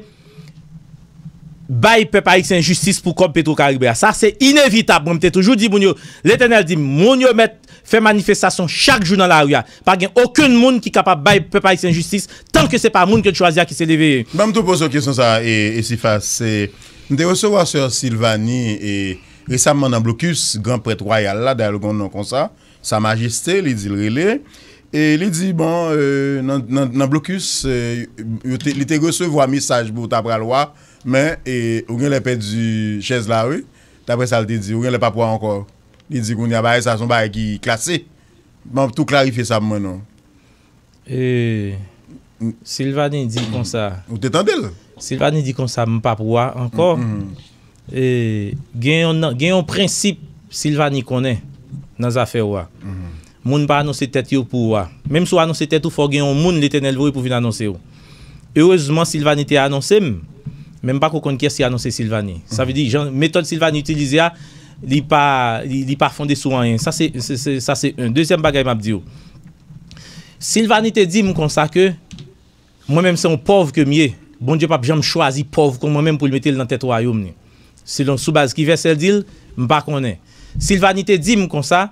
bay pèp ayisyen jistis pou kòb Petro Karibe a. Sa, se inevitab. Mwen, m te toujou di moun yo, Letènèl di m, moun yo mèt fè manifestasyon chak jou nan lari a. Pa gen okenn moun ki kapab bay pèp ayisyen jistis, tan ke se pa moun ke l chwazi a ki se leve. Ban m tou poze w kesyon sa a, e, e Sifas, se, m te resevwa sè Silvani, e, resamman nan blokis, gran prèt wayal la, dayè l gen yon non konsa, Sa Majeste, li di l rele, e li di, bon, e, nan, nan, nan blokis, e, yo te, li te resevwa mesaj pou w ta pral wa, men, e, ou genlè pèdi chèz la, wi. Daprè sa l te di, ou genlè p ap wa ankò. Li di kounye a bagay sa se yon bagay ki klase. Ban m tou klarifye sa pou mwen non. E, Silvani di konsa. Ou te tande l? Silvani di konsa, m p ap wa ankò. E, gen yon, gen yon prensip Silvani konnen nan zafè wa. Moun pa anonse tèt yo pou wa. Menm si w anonse tèt ou, fò w gen yon moun Letènèl voye pou vin anonse w. Erezman, Silvani te anonse m, men m pa ko konn kiyès ki anonse Silvani. Sa vle di, jan, metòd Silvani itilize a, li pa, li, li pa fonde sou anyen. Sa se, se, se, sa se yon. Dezyèm bagay m ap di w. Silvani te di m konsa ke mwen menm se yon pòv ke m ye. Bondye p ap janm chwazi pòv kon mwen menm pou l mete l nan tèt wayòm li. Selon sou baz ki vèsè l di l, m pa konnen. Silvani te di m konsa,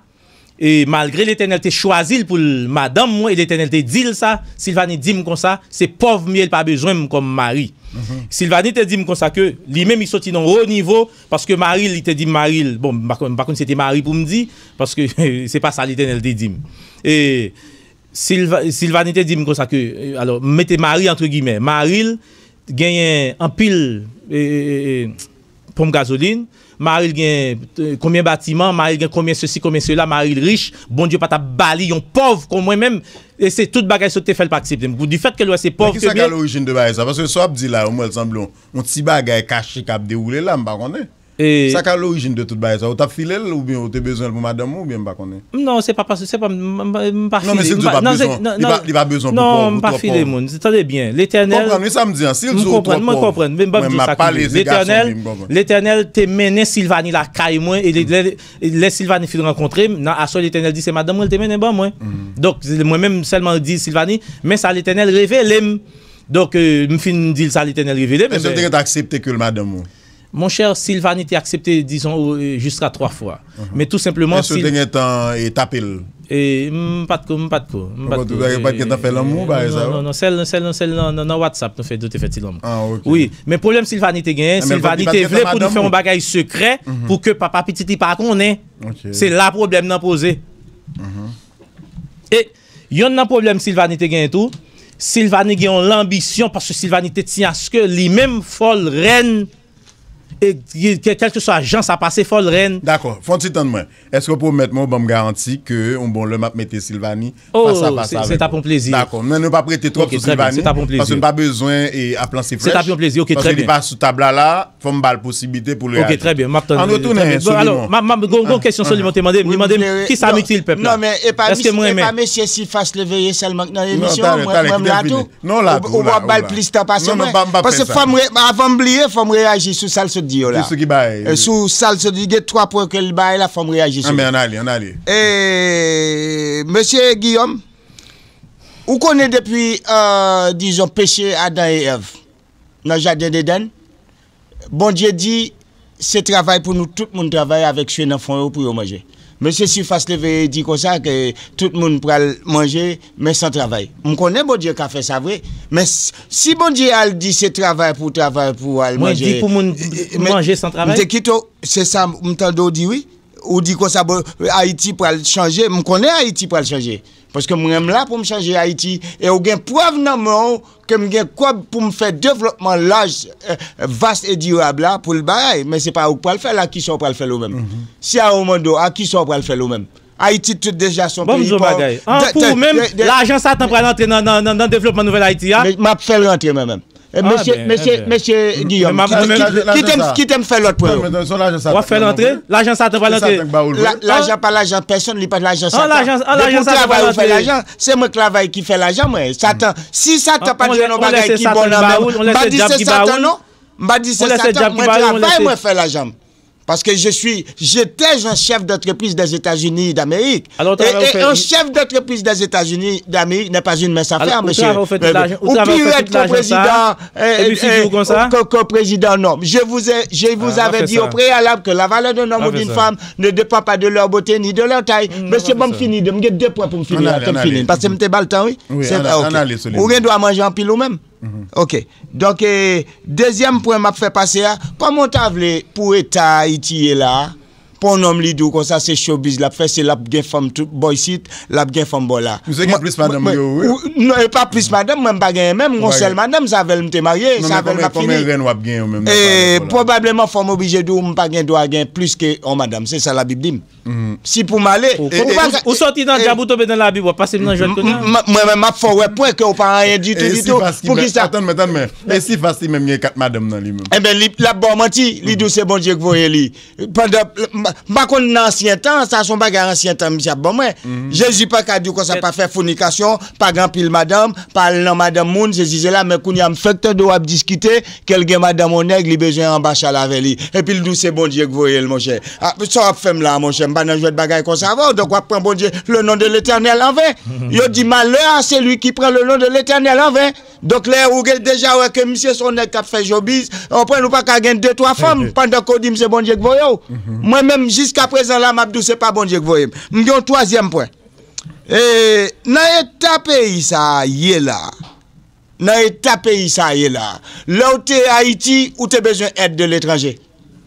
e malgre Letènèl te chwazi l pou l madanm mwen, e Letènèl te di l sa, Silvani di m konsa, se pòv m ye, l pa bezwen m kòm mari. Silvani te di m konsa ke li menm li soti nan wo nivo, paske mari l, li te di mari l, bon, m pa konn, m pa konn si se te mari pou m di, paske se pa sa Letènèl te di m. E Silva, Silvani te di m konsa ke, e, alò, m mete mari antre gimè, mari l genyen anpil, e, e, e, e, ponp gazolin, mari l gen, e, konbyen batiman, mari l gen konbyen sesi, konbyen sela, mari l rich, Bondye pa t ap ba li yon pòv kon mwen menm, e se tout bagay sa yo te fè l pa aksepte m. Di fèt ke l wè se pòv ke m ye. Men kisa k a lorijin de bagay sa? Paske sa w ap di la, ou wè l sanble yon, yon ti bagay kache k ap dewoule la, m pa konnen. E sa ka lorijin de tout bagay sa? Ou t ap file l oubyen ou te bezwen l pou madanm ou oubyen m pa konnen? Non, se pa paske se pa, m, m, m pa file. Non, men si l di w pa bezwen, li pa, li pa bezwen pou pòv ou twò pòv. Non, m pa file moun. Tande byen. Letènèl. Konprann, wi, sa m di an. Si l di w ou twò pòv, mwen m ap pale, se gason m ye, m konprann. Letènèl te mennen Silvani lakay mwen, e lè, lè, lè Silvani fin rankontre m, nan aswè Letènèl di se madanm mwen l te mennen ban mwen. Donk, se mwen menm sèlman di Silvani, men sa Letènèl revele m. Donk, e, m fin di l sa Letènèl revele m. Èske l te gentan aksepte ke l madanm ou? Monchè, Silvani te aksepte, dizon, e, jiska twa fwa. Men tou senpleman, èske w te gentan, e, tape l? E, m pa t ko, m pa t ko, m pa t ko. Ou pa t gentan fè lanmou, bagay sa yo? Non, non, non, sèl, sèl, sèl nan, nan, nan WhatsApp nou fè, nou te fè ti lanmou. Ah, ok. Wi, men pwoblèm Silvani te genyen, Silvani te vle pou nou fè yon bagay sekrè pou ke papa pitit li pa konnen. Ok. Se la pwoblèm nan poze. E yonn nan pwoblèm Silvani te genyen tou, Silvani gen yon lanbisyon paske Silvani te tyen aske li menm fò l rèn. E ke, kèlkeswa jan sa pase, fò l rèn. Dakò, fè yon ti tann mwen. Èske w pwomèt mwen ou ban m garanti ke yon bon lè m ap mete Silvani fas a fas avèk ou? Se t ap yon plezi. Dakò, men nou p ap rete twòp sou Silvani, paske n pa bezwen e ap lanse flèch. Se t ap yon plezi, ok, trè byen. Paske li pa sou tab la la, fò m ba l posiblite pou l reyaji. Ok, trè byen, m ap tann. Ann retounen sou Limon. Bon, alò, m ap, m ap, gon, gon kesyon sou Limon te mande m, li mande m kisa m itil pèp la. Non, men e pa mesye, e pa mesye Sifas Leveye sèlman k nan emisyon an, mwen, mwen m la tou. Non, la, ou, ou ap ba l plis tan pase mwen. Paske fò m re-, avan m bliye, fò m reyaji sou sa l sot di yo la. Sou ki bagay? E, sou sa l sot di, gen twa pwen ke l bay la, fò m reyaji sou yo. Ann ale, ann ale. E, mesye Guillaume, ou konnen depi, e, dizon, peche Adan e Èv nan jaden Edenn, Bondye di, se travay pou nou tout moun travay avèk sye nan fwon yo pou yo manje. Mesye Sifas Leveye di konsa ke tout moun pral manje, men san travay. M konnen Bondye ka fè sa vre, men s-, si Bondye al di se travay pou w travay pou w al manje, manje san travay? M te kite w, se sa m tande w di wi. Ou di konsa, bon, Ayiti pral chanje. M konnen Ayiti pral chanje. Paske mwen, m la pou m chanje Ayiti. E ou gen prèv nan men w ke m gen kòb pou m fè devlopman laj, eh, vas e dirab la pou l bagay. Men se pa ou k pral fè l, a kisa w pral fè l ou menm? Si a ou mande w, a kisa w pral fè l ou menm? Ayiti tout deja se yon peyi pòv. Ban m di w yon bagay. An, pou ou menm, lajan Satan pral antre nan, nan, nan, nan devlopman Nouvèl Ayiti a? Men m ap fè l rantre mwen menm. E mesye, mesye, mesye Guillaume, kite m fè lòt pwen yo. W ap fè l antre? Lajan Satan pral antre? Lajan pa lajan pèsonn, li pa lajan Satan. Depi w travay, ou fè lajan. Se mwen k travay ki fè lajan mwen. Satan, si Satan pa t jwenn yon bagay ki bon nan men m, m pa di se Satan non. M pa di se Satan, mwen travay, mwen fè lajan m. Parce que je suis, j'étais un chef d'entreprise des États-Unis d'Amérique. Et, et un chef d'entreprise des États-Unis d'Amérique n'est pas une mince affaire, monsieur. Ou pi rèd ke prezidan, ke, ke prezidan, non. Je vous ai, je vous avais dit au préalable que la valeur d'un homme ou d'une femme ne dépend pas de leur beauté ni de leur taille. Mesye, ban m fini, m gen de pwen pou m fini, ann fini. Paske m te ba l tan, wi. Ou gen dwa manje anpil ou menm. Ok. Donk, eh, dezyèm pwen m ap fè pase a, kòman w ta vle pou eta Ayiti ye la a, pou yon nonm li di w konsa se showbiz l ap fè, se l ap gen fanm tout bò isit, l ap gen fanm bò la. Misye gen plis madanm ke ou, wi. Non, e pa plis madanm, mwen m pa genyen menm, m gon sèl madanm, se avè l m te marye, se avè l m ap fini. Konbyen rèn w ap genyen ou menm? Eh, pwobableman fò m oblije di w m pa gen dwa gen plis ke yon madanm, se sa Labib di m. Si pou m ale, ou, ou, ou soti nan dyab, ou tonbe nan Labib, w ap pase m nan jwèt kounye a. Mwen menm, m ap fè w wè pwen ke w pa anyen ditou, ditou. Poukisa? Tann mwen, tann mwen. E si Fas li menm gen kat madanm nan li menm? Enben, li, l ap ba w manti, li di w se Bondye k voye li. Pandan, m, m pa konn nan ansyen tan, sa se yon bagay ansyen tan misye ap ban mwen. Jezi pa ka di w konsa pa fè fònikasyon, pa gen anpil madanm, pa al nan madanm moun, sesi sela, men kounye a m fèk tande w ap diskite, ke l gen madanm yon nèg, li bezwen anba chal avè li. Epi l di w se Bondye k voye l, monchè. A, sa w ap fè m la, monchè? M pa nan jwèt bagay konsa avè w. Donk, w ap pran Bondye, le nom de l'Éternel en vain. Yo di, malheur à celui qui prend le nom de l'Éternel en vain. Donk, lè ou gen deja wè ke misye se yon nèg k ap fè showbiz, w konprann, ou pa ka gen de, twa fanm, pandan ke w di m se Bondye k voye w. Mwen menm, jiskaprezan la, m ap di w se pa Bondye k voye m. M gen yon twazyèm pwen. E, nan eta peyi sa a ye la, nan eta peyi sa a ye la. Lè w te Ayiti, ou te bezwen èd de letranje.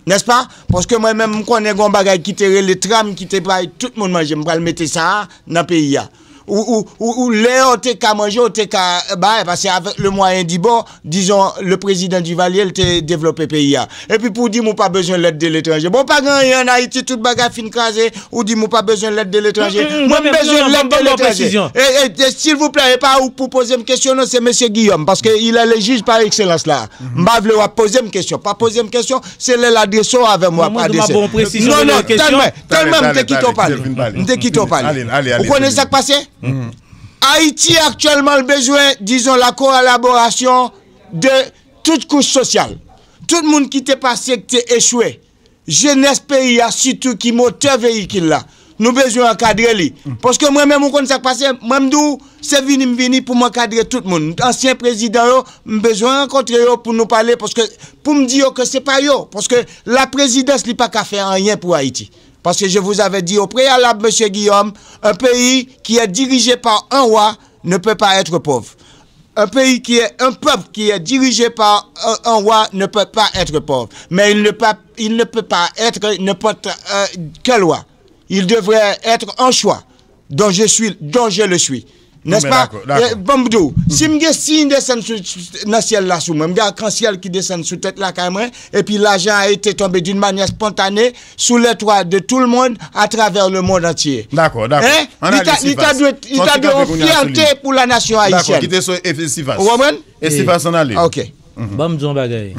Nèspa? Paske mwen menm, m konnen gen yon bagay ki te rele tram ki te bay tout moun manje. M pral mete sa a nan peyi a. Ou, ou, ou, ou, lè w te ka manje, w te ka bay, paske avec le moyen du bord, disons, le président Duvalier, l te devlope peyi a. Epi pou w di m ou pa bezwen lèd de letranje. Bon, pa gen anyen ann Ayiti, tout bagay fin kraze, ou di m ou pa bezwen lèd de letranje. Mwen, m bezwen lèd de letranje. E, e, e, silvouplè, e pa ou k pou poze m kesyon, non, se mesye Guillaume, paske il est le juge par excellence la. M pa vle w ap poze m kesyon. Pa poze m kesyon, se lè l adrese w avè m w ap adrese. Non, non, tann mwen, tann mwen, m te kite w pale. M te kite w pale. Ou konnen sa k pase? Ayiti aktyèlman, l bezwen, dizon, la kolaborasyon de tout kouch sosyal. Tout moun ki te pase, ki te echwe. Jenès peyi a, sitou ki motè veyikil la. Nou bezwen ankadre li. Paske mwen menm, ou konn sa k pase? Mwen, m di w, se vini m vini pou m ankadre tout moun. Ansyen prezidan yo, m bezwen rankontre yo pou nou pale, paske pou m di yo ke se pa yo. Paske laprezidans, li pa ka fè anyen pou Ayiti. Parce que je vous avais dit au préalable, monsieur Guillaume, un pays qui est dirigé par un roi ne peut pas être pauvre. Un pays qui est, un peuple qui est dirigé par un, un roi ne peut pas être pauvre. Mais il ne peut, il ne peut pas être n'importe, euh, quel roi. Il devrait être un choix dont je suis, dont je le suis. N'est-ce pas? Bon, dakò, dakò. Eh, ban m di w, si m gen siy desann sou, nan syèl la sou mwen, m gen akansyèl ki desann sou tèt lakay mwen, epi l'argent a été tombé d'une manière spontanée sous les toits de tout le monde, à travers le monde entier. Dakò, dakò. Hein? Li ta, li ta dwe, li ta dwe yon fyète pou la nasyon ayisyèn. Dakò, kite sou Esifas. Ou konprann? Esifas ann ale. Ok. Ban m di w yon bagay.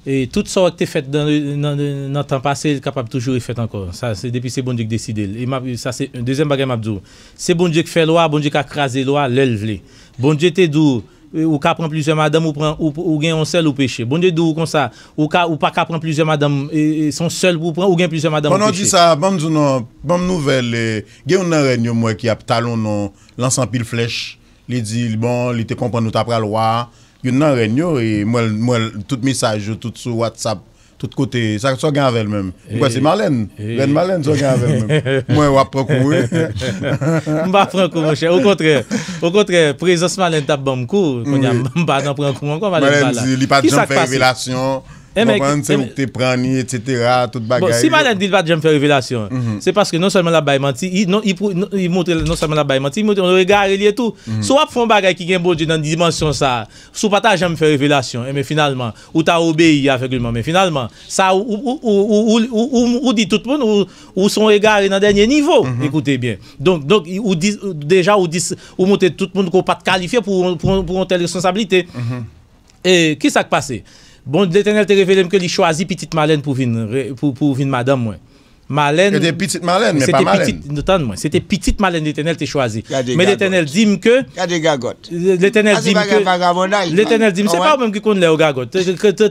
E tout sa w te fèt nan, nan, nan tan pase, l kapab toujou refèt ankò. Sa, se depi se Bondye k deside l. E m ap, sa se dezyèm bagay m ap di w. Se Bondye k fè lwa, Bondye ka kraze lwa lè l vle. Bondye te di w, e, ou ka pran plizyè madanm, ou pran, ou, ou gen yon sèl, ou peche. Bondye di w konsa, ou ka, ou pa ka pran plizyè madanm, e, e, se yon sèl pou w pran, ou gen plizyè madanm, ou peche. Pandan w di sa, ban m di w non, ban m nouvèl, e, gen youn nan rèn yo m wè ki ap talonnen w, lanse anpil flèch. Li di, bon, li te konprann ou ta pral wa. Youn nan rèn yo, e m wè l, m wè l, tout mesaj yo, tout sou WhatsApp, tout kote. Sa, sa w gen avè l menm? M kwè se Marlène. Rèn Marlène, sa w gen avè l menm? M wè w ap pran kou, wi. M pa pran kou, monchè. Okontrè. Okontrè, prezans Marlène t ap ban m kou. Kounye a, m pa nan pran kou ankò, Marlène pa la. Marlène di, li pa t janm fè revelasyon. Ou konprann? Se ou ki te pran li, etsetera, tout bagay. Bon, si Malèn di l pa t janm fè revelasyon, se paske non sèlman l ap bay manti, li, non, li, pou- non, li montre non sèlman l ap bay manti, li montre yon egare li ye tou. Si w ap fè yon bagay ki gen Bondye nan dimansyon sa a, si w pa ta janm fè revelasyon, enben finalman, ou ta obeyi avègleman. Men finalman, sa ou, ou, ou, ou, ou, ou, ou, ou di tout moun, ou, ou se yon egare nan dènye nivo. Ekoute byen. Donk, donk, ou di, deja, ou di, ou montre tout moun ke w pa t kalifye pou, pou, pou yon tèl responsablite. E ki sa k pase? Bon, Letènèl te revele m ke li chwazi pitit Malèn pou vin, re- pou, pou vin madanm mwen. Malèn. Se te pitit Malèn, men pa Malèn. Tann mwen, se te pitit Malèn Letènèl te chwazi. Men Letènèl di m ke. Gade gagòt. Letènèl di m ke. Letènèl di m, se pa ou menm ki konn lè yo gagòt.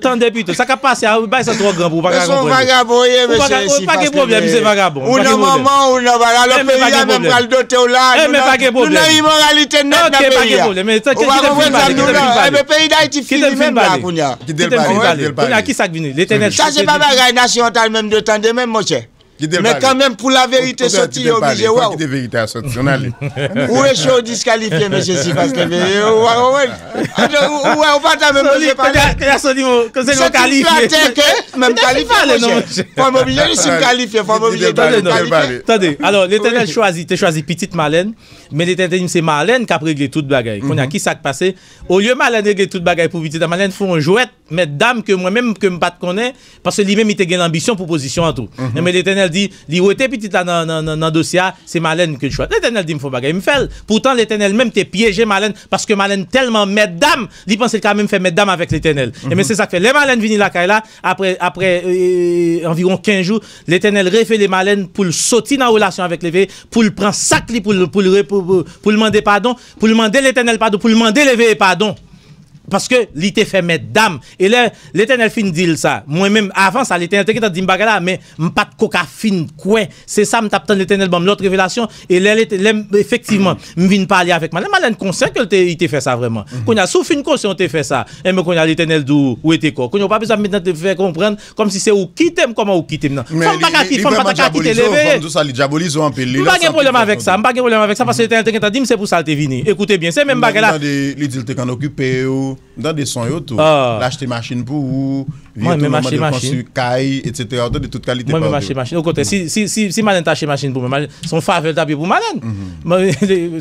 Tande pito, sa k ap pase a, bay sa twò gran pou ou pa ka konprann. Ou pa gen pwoblèm, se vagabon. Ou nan manman, ou nan bagay, lòt peyi a menm pral dote w la. Nou nan imoralite nèt nan peyi a. Ou pa konprann sa m di w la? Enben, peyi Dayiti fini menm la kounye a. Kite m fin pale. Kounye a, ki sa k vini? Letènèl. Sa se pa bagay nasyon an t al menm de tande menm, monchè. Men kanmenm, pou laverite soti, yo oblije wè w. Kite verite a soti, ann ale. Ou echwe, w diskalifye, mesye Sifas Leve. Ou pa konprann? Ou wè, ou pa ta menm oze pale. Se ti flatè ke menm kalifye, monchè. Fò m oblije di, si m kalifye, fò m oblije di, kalifye. Tande, alò, Letènèl chwazi, te chwazi pitit Malèn, men Letènèl te di m se Malèn k ap regle tout bagay. Kounye a, ki sa k pase? Olye Malèn regle tout bagay pou pitit la, Malèn fè yon jwèt mèt dam ke mwen menm, ke m pa t konnen, paske li menm, li te gen lanbisyon pou pozisyon an tou. Enben, Letènèl di, li wete pitit la nan, nan, nan, nan dosye a, se Malèn ke l chwazi. Letènèl di m fè yon bagay, m fè l. Poutan, Letènèl menm te pyeje Malèn, paske Malèn tèlman mèt dam, li panse l ka menm fè mèt dam avèk Letènèl. Enben, se sa k fè. Lè Malèn vini lakay la, apre, apre, e, anviwon kenz jou, Letènèl revele Malèn pou l soti nan relasyon avèk Leve, pou l pran sak li, pou l, pou l re- pou, pou, pou l mande padon, pou l mande Letènèl padon, pou l mande Leve padon. Paske li te fè mèt dam. E lè Letènèl fin di l sa, mwen menm, avan sa, Letènèl te gentan di m bagay la, men m pa t ko ka fin kwè. Se sa m t ap tann Letènèl ban m lòt revelasyon. E lè, lè m, efektivman, m vin pale avèk Malèn, Malèn konsyan ke l te, li te fè sa vrèman. Kounye a, si w fin konsyan w te fè sa, enben kounye a, Letènèl di w wete kò w. Kounye a, w pa bezwen ap met nan te fè konprann kòmsi se ou kite m, kòman ou kite m nan. Fanm pa ka ki-, fanm pa ta ka kite Leve. Fanm di w sa, li dyabolize w anpil. M pa gen pwoblèm avèk sa, m pa gen pwoblèm avèk sa, paske Letènèl te gentan di m se pou sa l te vini. Ekoute byen, se menm bagay la. Li di l te konn okipe w. M tande son yo tou. L achte machin pou ou, vye tou nan mande l konstwi kay, etsetera. Ou tande tout kalite pawòl yo. Mwen menm achte machin. Okontrè, si, si, si, si Malèn ta achte machin pou mwen, se yon favè l t ap ye pou Malèn.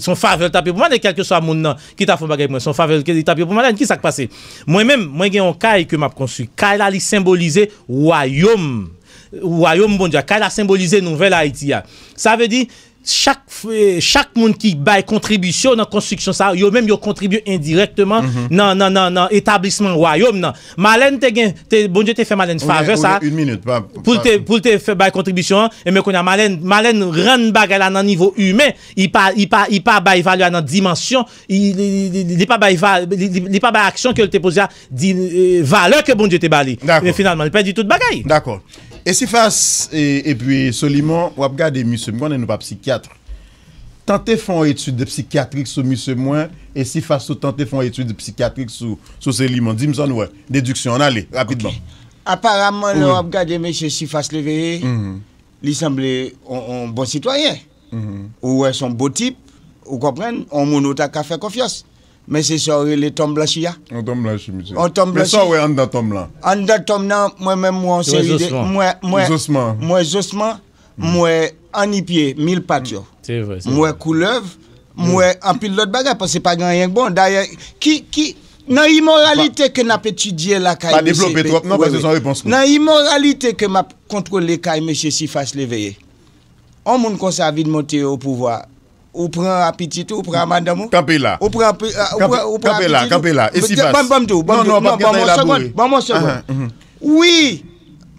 Se yon favè l t ap ye pou Malèn, kèlkeswa moun nan ki ta fè yon bagay pou mwen, se yon favè l t ap ye pou Malèn. Ki sa k pase? Mwen menm, mwen gen yon kay ke m ap konstwi. Kay la, li senbolize wayòm. Wayòm Bondye a. Kay la senbolize nouvèl Ayiti a. Sa vle di, chak, chak moun ki bay kontribisyon nan konstriksyon sa a, yo menm yo kontribye endirèkteman nan, nan, nan, nan etablisman wayòm nan. Malèn te gen, te, Bondye te fè Malèn favè sa a pou l te, pou l te fè bay kontribisyon an. Enben kounye a, Malèn, Malèn rann bagay la nan nivo imen. Li pa, li pa, li pa bay valè a nan dimansyon, li, li, li, li pa bay va-, li, li, li pa bay aksyon ke l te poze a di, e, valè ke Bondye te ba li. Men finalman, li pèdi tout bagay. Dakò. E Sifas, e, epi Solimon, w ap gade misye, m konnen nou pa psikyat. Tante fè yon etid psikyatrik sou misye mwen, e Sifas tou tante fè yon etid psikyatrik sou, sou Solimon. Di m sa w wè, dediksyon, ann ale, rapidman. Aparaman, lè w ap gade mesye Sifas Leveye, li sanble yon, yon bon sitwayen. Ou wè, se yon bon tip, ou konprann, yon moun ou ta ka fè konfyans. Men se sa w rele tonm blanchi a. Yon tonm blanchi, misye. Yon tonm blanchi. Men sa w wè anndan tonm lan? Anndan tonm nan, mwen menm, m wè yon seri de, m wè, m wè, m wè zosman, m wè annipye, mil pat yo. M wè koulèv, m wè anpil lòt bagay, paske pa gen anyen k bon. Dayè, ki, ki, nan imoralite ke n ap etidye lakay misye, pa devlope twòp non, paske se yon repons kout. Nan imoralite ke m ap kontwole kay mesye Sifas Leveye. Yon moun konsa vin monte o pouvwa, ou pran a pitit ou, ou pran a madanm ou. Kanpe la. Ou pran a pi-, a, ou pran, ou pran a pitit ou. Kanpe la, kanpe la. E Sifas? Ban, ban m di w, ban m di w. Non, non, w ap gen tan elabore. Ban m yon segond. Wi,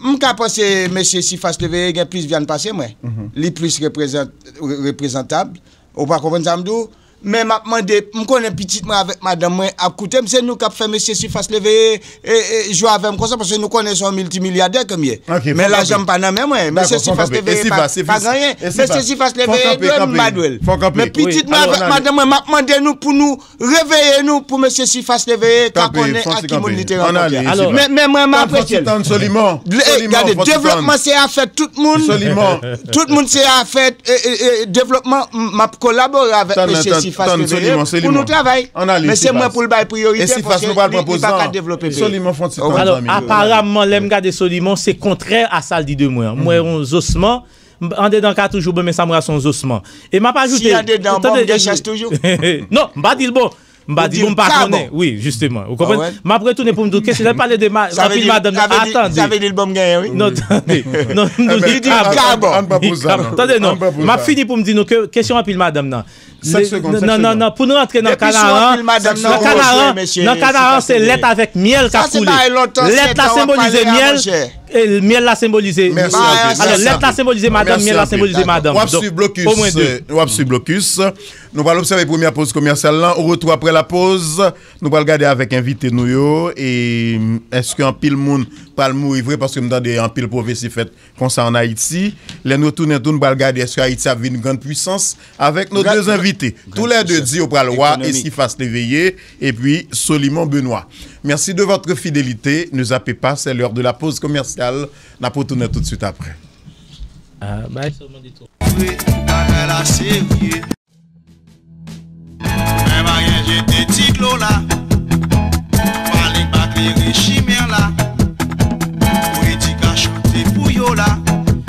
m ka panse mesye Sifas Leveye gen plis vyann pase mwen. Li plis reprezant-, re-, reprezantab. Ou pa konprann sa m di w? Men m ap mande, m konnen pitit mwen avèk madanm mwen ap koute m, se nou k ap fè mesye Sifas Leveye, e, e, jwe avè m konsa, paske nou konnen se yon miltimilyadè ke m ye. Men lajan m pa nan men mwen. Mesye Sifas Leveye pa, pa gen anyen. Mesye Sifas Leveye dwe m, m pa dwe l. Men pitit mwen avèk madanm mwen, m ap mande nou pou nou reveye nou pou mesye Sifas Leveye ka konnen ak ki moun li te rankontre. Men, men mwen, m apresye l. Gade, devlopman se afè tout moun. Tout moun se afè, e, e, e, devlopman, m, m ap kolabore avèk mesye Sifas. Tann Soliman, Soliman. Pou nou travay. Ann ale, Sifas. Men se mwen pou l bay priyorite, paske li pa ka devlope peyi. Soliman, fè yon ti tann, zanmi. Alò, aparamman, lè m gade Soliman, se kontrè a sa l di de mwen an. M wè yon zosman, andedan ka toujou bon, men sa m wè a se yon zosman. E m ap ajoute, si andedan bon, m gen chans toujou. Non, m pa di l bon. M pa di l bon, m pa konnen. Wi, jisteman. Ou konprann? M ap retounen pou m di w kesyon. Lè m pale de anpil madanm nan, atande. Sa vle di l bon, m genyen, wi. Non, tande. Non, m di l ka bon. Tande, non. M ap fini pou m di nou ke kesyon anpil madanm nan. Nan, nan, nan, pou nou rantre nan Kanaran, nan Kanaran, nan Kanaran, se lèt avèk myèl k ap koule. Lèt la senbolize myèl, e myèl la senbolize. Alò, lèt la senbolize madanm, myèl la senbolize madanm. Donk, omwen de. W ap swiv blokis. Nou pral obsève premyè poz komèsyal lan. Oretou apre lapoz, nou pral gade avèk envite nou yo. E èske anpil moun pral mouri vre? Paske m tande anpil pwofesi fèt konsa ann Ayiti. Lè nou tounen tou, nou pral gade èske Ayiti ap vin grann pwisans avèk nos deux invités. Tou lè de di yo pral wa e Sifas Leveye epi Soliman Benoît. Merci de votre fidélité. Ne zape pa, c'est l'heure de la pause commerciale. N ap retounen tout de suite après. Ah, bay sèlman de twa. Vre, bagay la serye. Men pa gen jete ti dlo la. Pale pa klere chimè la. Pou edika chante pou yo la.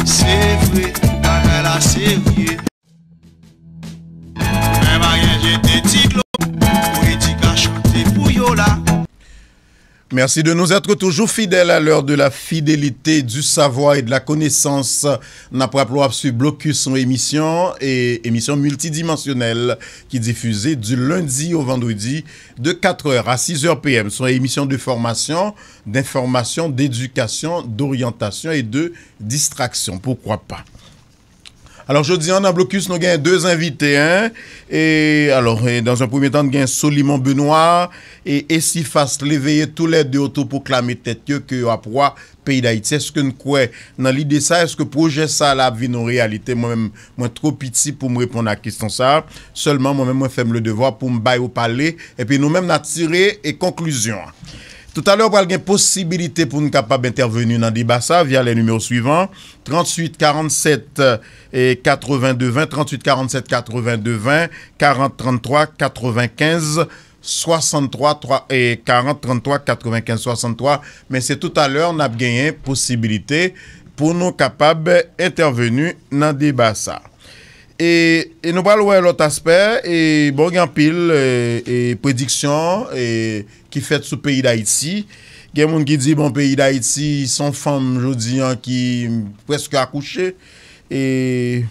Se vre, bagay la serye. Men pa gen jete ti dlo. Pou edika chante pou yo la. Merci de nous être toujours fidèles à l'heure de la fidélité, du savoir et de la connaissance. N ap raple w ap swiv Blokis, yon emisyon, e, emisyon miltidimansyonèl ki difize di lendi o vandredi de quatre heures à six heures P M. Se yon emisyon de fòmasyon, denfòmasyon, dedikasyon, doryantasyon e de distraksyon. Poukwa pa? Alò, jodi a, nan Blokis, nou gen de envite, en. E, alò, e, dans un premier temps, n gen Soliman Benoît e Esifas Leveye, toulède otopwoklame tèt yo ke yo ap wa peyi Dayiti. Èske n kwè nan lide sa? Èske pwojè sa la ap vin yon reyalite? Mwen menm, mwen two piti pou m reponn a kesyon sa. Sèlman, mwen menm, mwen fè m le devwa pou m ba yo pale. Epi nou menm, n a tire e konklizyon an. Toutalè, pral gen posibilite pou n kapab entèveni nan deba sa via les numéros suivants, tranntuit karannsèt, e, katrevenndez ven, tranntuit karannsèt katrevenndez ven, karant tranntwa katrevenkenz swasanntwa, twa, e, karant tranntwa katrevenkenz swasanntwa. Men se toutalè n ap genyen posibilite pou nou kapab entèveni nan deba sa. E, e nou pral wè lòt aspè, e, bon, gen anpil, e, e, prediksyon, e, ki fèt sou peyi Dayiti. Gen moun ki di, bon, peyi Dayiti, se yon fanm, jodi a, ki prèske akouche, e,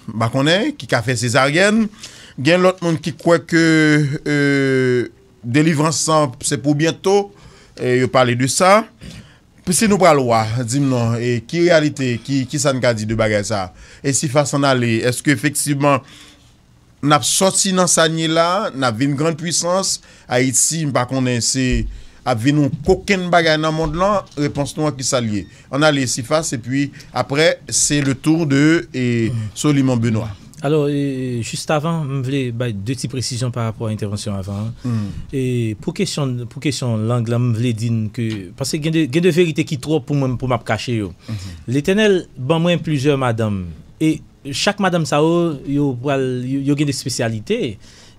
m pa konnen, ki ka fè sezaryèn. Gen lòt moun ki kwè ke, e, delivrans lan, se pou byento, e, yo pale de sa. Si nou pral wa, di m non, e ki reyalite, ki, ki sa n ka di de bagay sa? E si fason n ale, èske efektivman n ap sòti nan sa n ye la, n ap vin grann pwisans, Ayiti, m pa konnen se ap vin yon kokenn bagay nan mond lan, repons nou an ki sa l ye? Ann ale Esifas, epi apre, se le tour de, e, Soliman Benoît. Alò, e, jis avan, m vle bay de ti presizyon pa rapò a entèvansyon avan an. E pou kesyon, pou kesyon lang lan, m vle di n ke, paske gen de, gen de verite ki twòp pou mwen, pou m ap kache yo. Letènèl ban mwen plizyè madanm. E chak madanm sa yo, yo pral, yo, yo gen de espesyalite.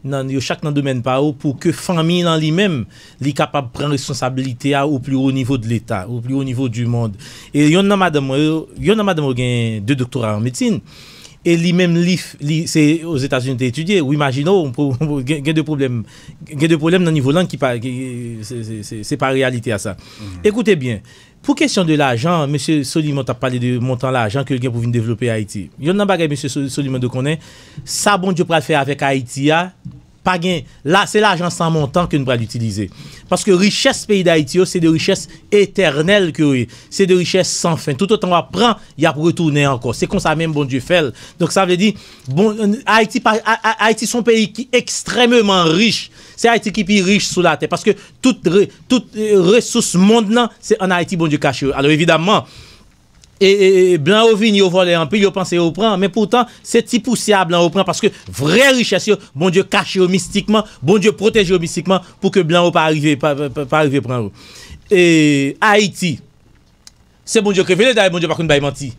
Nan, yo chak nan domèn pa yo, pou ke fanmi lan li menm, li kapab pran responsabilite a au plus haut niveau de l'État, au plus haut niveau du monde. E yonn nan madanm mwen yo, yonn nan madanm mwen yo gen de doktora an medsin. E li menm, li, li, se Ozetazini li te etidye. Ou imajine w, pou, pou, gen, gen de pwoblèm, gen de pwoblèm nan nivo lang ki pa, ki, se, se, se, se pa reyalite a sa. Ekoute byen, pou kesyon de lajan, mesye Soliman t ap pale de montan lajan ke l gen pou vin devlope Ayiti. Yonn nan bagay mesye So-, Soliman dwe konnen, sa Bondye pral fè avèk Ayiti a, pa gen, la, se lajan san montan ke n pral itilize. Paske richès peyi Dayiti yo, se de richès etènèl ke yo ye. Se de richès san fen. Toutotan w ap pran, y ap retounen ankò. Se konsa menm Bondye fè l. Donk, sa vle di, bon, Ayiti pa, A-, A-, Ayiti se yon peyi ki ekstrèmeman rich. Se Ayiti ki pi rich sou latè. Paske tout re-, tout, e, resous mond lan, se ann Ayiti Bondye kache yo. Alò, evidamman, e, e, e, blan yo vini, yo vòlè anpil, yo panse yo pran, men poutan, se ti pousyè a blan yo pran, paske vrè richès yo, Bondye kache yo mistikman, Bondye pwoteje yo mistikman, pou ke blan yo pa rive, pa, pa, pa rive pran yo. E Ayiti, se Bondye k revele, dayè Bondye pa konn bay manti.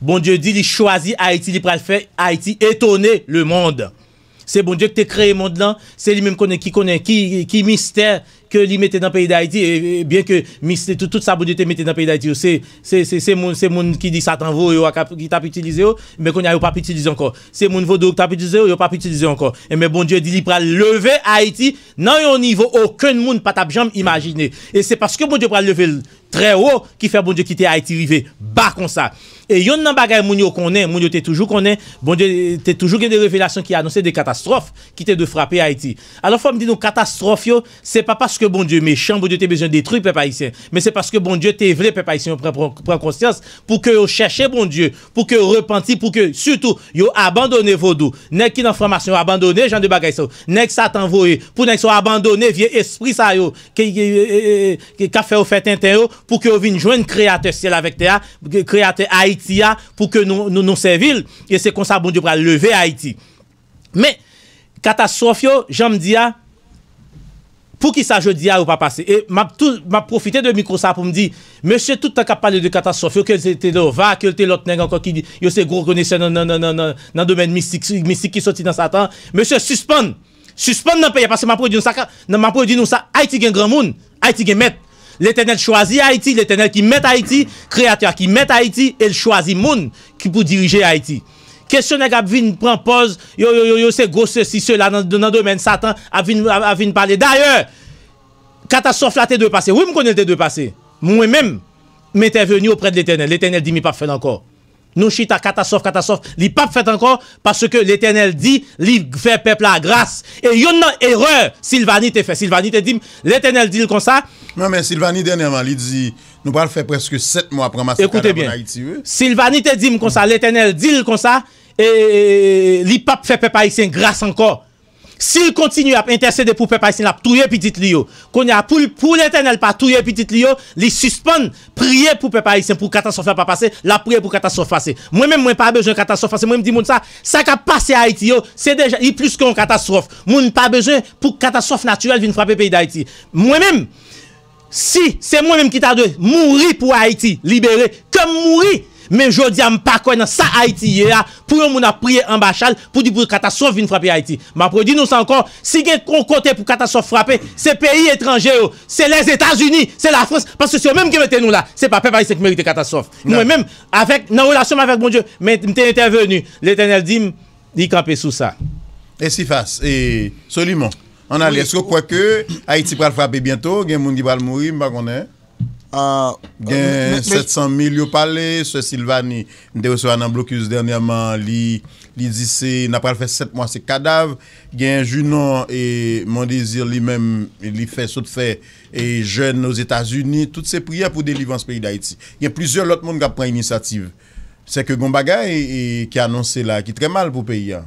Bondye di li chwazi Ayiti, li pral fè Ayiti etone lemonn. Se Bondye ki te kreye mond lan, se li menm konnen ki konnen ki, ki mistè ke li mete nan peyi Dayiti, e, e, byen ke mistè, tout, tout sa Bondye te mete nan peyi Dayiti yo, se, se, se, se moun, se moun ki di Satan voye yo a k ap, ki t ap itilize yo, men kounye a yo p ap itilize ankò. Se moun vodou yo k t ap itilize yo, yo p ap itilize yo ankò. Enben Bondye di li pral leve Ayiti nan yon nivo okenn moun pa t ap janm imajine. E se paske Bondye pral leve l trè wo ki fè Bondye kite Ayiti rive ba konsa. E yonn nan bagay moun yo konnen, moun yo te toujou konnen, Bondye te toujou gen de revelasyon ki anonse de katastwòf ki te dwe frape Ayiti. Alò, fò m di nou, katastwòf yo, se pa paske Bondye mechan, Bondye te bezwen detwi pèp ayisyen, men se paske Bondye te vle pèp ayisyen yo pran, pran, pran konsyans pou ke yo chèche Bondye, pou ke yo repanti, pou ke, sitou, yo abandone vodou. Nèg ki nan franmasyon yo abandone jan de bagay sa yo. Nèg Satan voye, pou nèg sa yo abandone vye espri sa yo, ke, ke, ke, ke, ke, k ap fè yo fè tenten yo, pou ke yo vin jwenn Kreyatè syèl avèk tè a, Kreyatè Ayiti a, pou ke nou, nou, nou sèvi l. E se konsa Bondye pral leve Ayiti. Men, katastwòf yo, jan m di a, poukisa jodi a yo pa pase? E m ap tou, m ap pwofite de mikwo sa pou m di, mesye tout tan k ap pale de katastwòf yo, ke l te Lova, ke l te lòt nèg ankò ki di yo se gwo konesè nan, nan, nan, nan, nan, nan domèn mistik, mistik ki soti nan Satan. Mesye, sispann! Sispann nan peyi a, paske m ap redi nou sa, ka- nan, m ap redi nou sa, Ayiti gen granmoun, Ayiti gen mèt. Letènèl chwazi Ayiti, Letènèl ki mèt Ayiti, Kreyatè a ki mèt Ayiti, e l chwazi moun ki pou dirije Ayiti. Kesyon nèg ap vin pran pòz, yo, yo, yo, yo se gwo sesi, sela nan, nan domèn Satan, ap vin, ap, ap vin pale. Dayè, katastwòf la te dwe pase. Wi, m konnen l te dwe pase. Mwen menm, m entèveni oprè de Letènèl. Letènèl di m li p ap fè l ankò. Nou chita, katastwòf, katastwòf, li p ap fèt ankò, paske Letènèl di li fè pèp la gras. E yonn nan erè Silvani te fè, Silvani te di m, Letènèl di l konsa. Non, men Silvani dènyèman, li di, nou pral fè prèske sèt mwa ap ranmase kadav ann Ayiti, wi. Silvani te di m konsa, Letènèl di l konsa, e, e, e, e, li p ap fè pèp ayisyen gras ankò. Si l kontinye ap entèsede pou pèp ayisyen, l ap touye pitit li yo. Kounye a, pou l, pou Letènèl pa touye pitit li yo, li sispann priye pou pèp ayisyen, pou katastwòf la pa pase, l ap priye pou katastwòf pase. Mwen menm, mwen pa bezwen katastwòf pase. Mwen, m di moun sa, sa k ap pase Ayiti yo, se deja, li plis ke yon katastwòf. Moun pa bezwen pou katastwòf natirèl vin frape peyi Dayiti. Mwen menm, si se mwen menm ki ta dwe mouri pou Ayiti libere, ke m mouri. Men jodi a, m pa kwè nan sa Ayiti ye a, pou yon moun ap priye anba chal, pou di pou katastwòf vin frape Ayiti. M ap redi nou sa ankò, si gen yon kote pou katastwòf frape, se peyi etranje yo, se Lèzetazini, se Lafrans, paske se yo menm ki mete nou la. Se pa pèp ayisyen ki merite katastwòf. Mwen menm, avèk, nan relasyon m avèk Bondye, men m te entèveni, Letènèl di m, li kanpe sou sa. E Sifas, e Solimon, ann ale, èske w kwè ke Ayiti pral frape byento, gen moun ki pral mouri, m pa konnen? Ah, gen sèt san mil yo pale, sè Silvani, m te resevwa nan Blocus dènyèman, li, li di se, n ap pral fè sèt mwa se kadav. Gen Junon e Mondésir li menm, li fè sot fè e jèn Ozetazini, tout se priyè pou delivrans peyi Dayiti. Gen plizyè lòt moun k ap pran inisyativ. Sèke gon bagay e, ki anonse la, ki trè mal pou peyi a.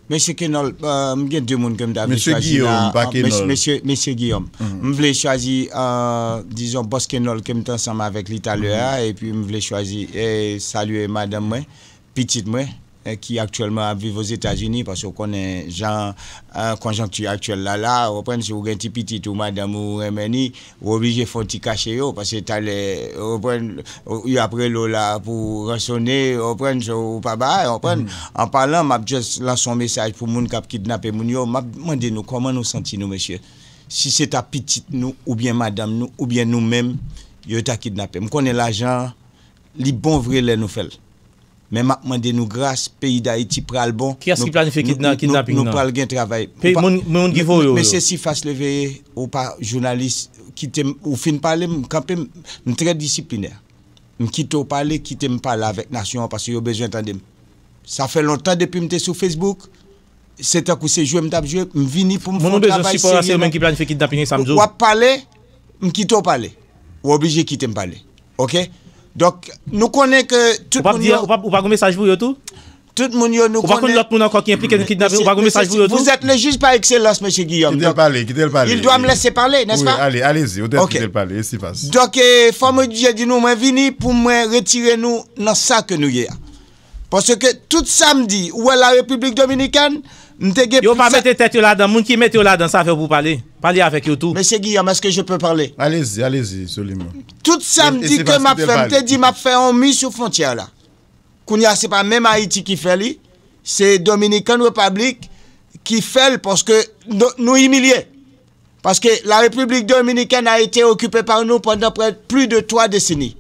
Mesye Kenòl, euh, m gen de moun ke m ta vle chwazi la. Mesye Giyòm, pa Kenòl. Mesye, mesye Giyòm. M vle chwazi, euh, dizon, bòs Kenòl ke m te ansanm avèk li talè a, epi m vle chwazi e salye madanm mwen, pitit mwen, eh, ki aktyèlman ap viv Ozetazini, paske w konnen jan, eh, konjonkti aktyèl la, la, w konprann, si w gen ti pitit ou madanm ou renmen li, ou oblije fè yon ti kache yo, paske talè, ou konprann, yo ap rele w la pou ransone, ou konprann, so, ou pa bay, ou konprann. An palan, m ap just lanse yon mesaj pou moun k ap kidnape moun yo, m ap mande nou kòman nou santi nou, mesye. Si se ta pitit nou, oubyen madanm nou, oubyen nou menm, yo ta kidnape. M konnen lajan, li bon vre lè nou fè l. Men m ap mande nou gras, peyi Dayiti pral bon. Kiyès ki planifye kidna-, kidnaping nan? Nou pral gen travay. Moun, moun ki voye w yo. Mesye Sifas Leveye, ou pa jounalis, kite m, ou fin pale, m kanpe, m, m trè disiplinè. M kite w pale, kite m pale avèk nasyon an, paske yo bezwen tande m. Sa fè lontan depi m te sou Facebook, se tankou se jwe m t ap jwe, m vini pou m fè yon travay serye. Moun ou bezwen sipò a, se yo menm ki planifye kidnaping, sa m di w. W ap pale, m kite w pale. Ou oblije kite m pale. Oke? Donk, nou konnen ke tout moun yo. Ou p ap di, ou p ap, ou pa gon mesaj pou yo tou? Tout moun yo, nou konnen. Ou pa konn lòt moun ankò ki enplike nan kidnaping, ou pa gon mesaj pou yo tou? Vous êtes le juge par excellence, mesye Guillaume. Kite l pale, kite l pale. Il doit me laisser parler, n'est-ce pas? Wi, ale, alezi, ou te kite l pale, e Sifas. Donk, eh, fò mwen di nou, mwen vini pou mwen retire nou nan sa ke nou ye a. Paske tout sa m di, ou wè la République Dominicaine, m te gen. Yo pa mete tèt yo ladan, moun ki mete yo ladan, sa fè w pou pale. Pale avèk yo tou. Mesye Guillaume, est-ce que je peux parler? Alezi, alezi, Solimon. Tout sa m di ke m ap fè, m te di m ap fè yon mi sou fwontyè la. Kounye a, se pa menm Ayiti ki fè li. Se Dominican Republic ki fè l paske nou, nou imilye. Parce que la République dominicaine a été occupée par nous pendant près, plus de trois décennies.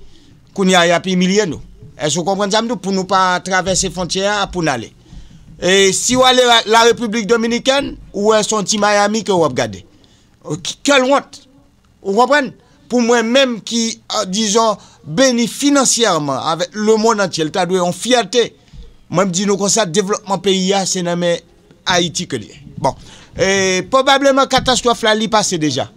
Kounye a, y ap imilye nou. Èske w konprann sa m di w? Pou nou pa travèse fwontyè a, pou n ale. E si w ale la, la République dominicaine, ou wè se yon ti Miami ke w ap gade. Kèl wont! Ou konprann? Pou mwen menm ki, euh, dizon, beni finansyèman avèk lemonn antye, l ta dwe yon fyète. Mwen m di nou konsa, devlopman peyi a, se nan men Ayiti ke l ye. Bon, e, pwobableman katastwòf la, li pase deja.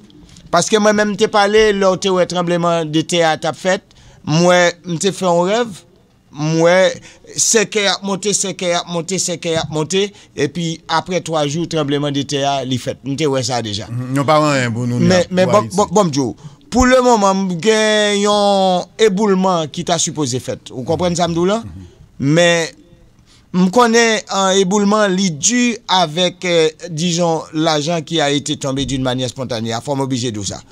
Paske mwen menm m te pale, lè w te wè tranbleman de tè a t ap fèt, m wè, m te fè yon rèv, m wè sèkèy ap monte, sèkèy ap monte, sèkèy ap monte, epi apre twa jou, tranbleman de tè a, li fèt. M te wè sa deja. Mhm. Yo pa wè anyen pou nou, men, men pou bon, Ayiti. Bon, bon, m di w, pou le moman, m gen yon eboulman ki ta sipoze fèt. Ou konprann sa m di w la? Mhm. Men, m konnen, an, eboulman, li di avèk, eh, dizon, lajan ki a été tombé d'une manière spontanée. A fò m oblije di w sa.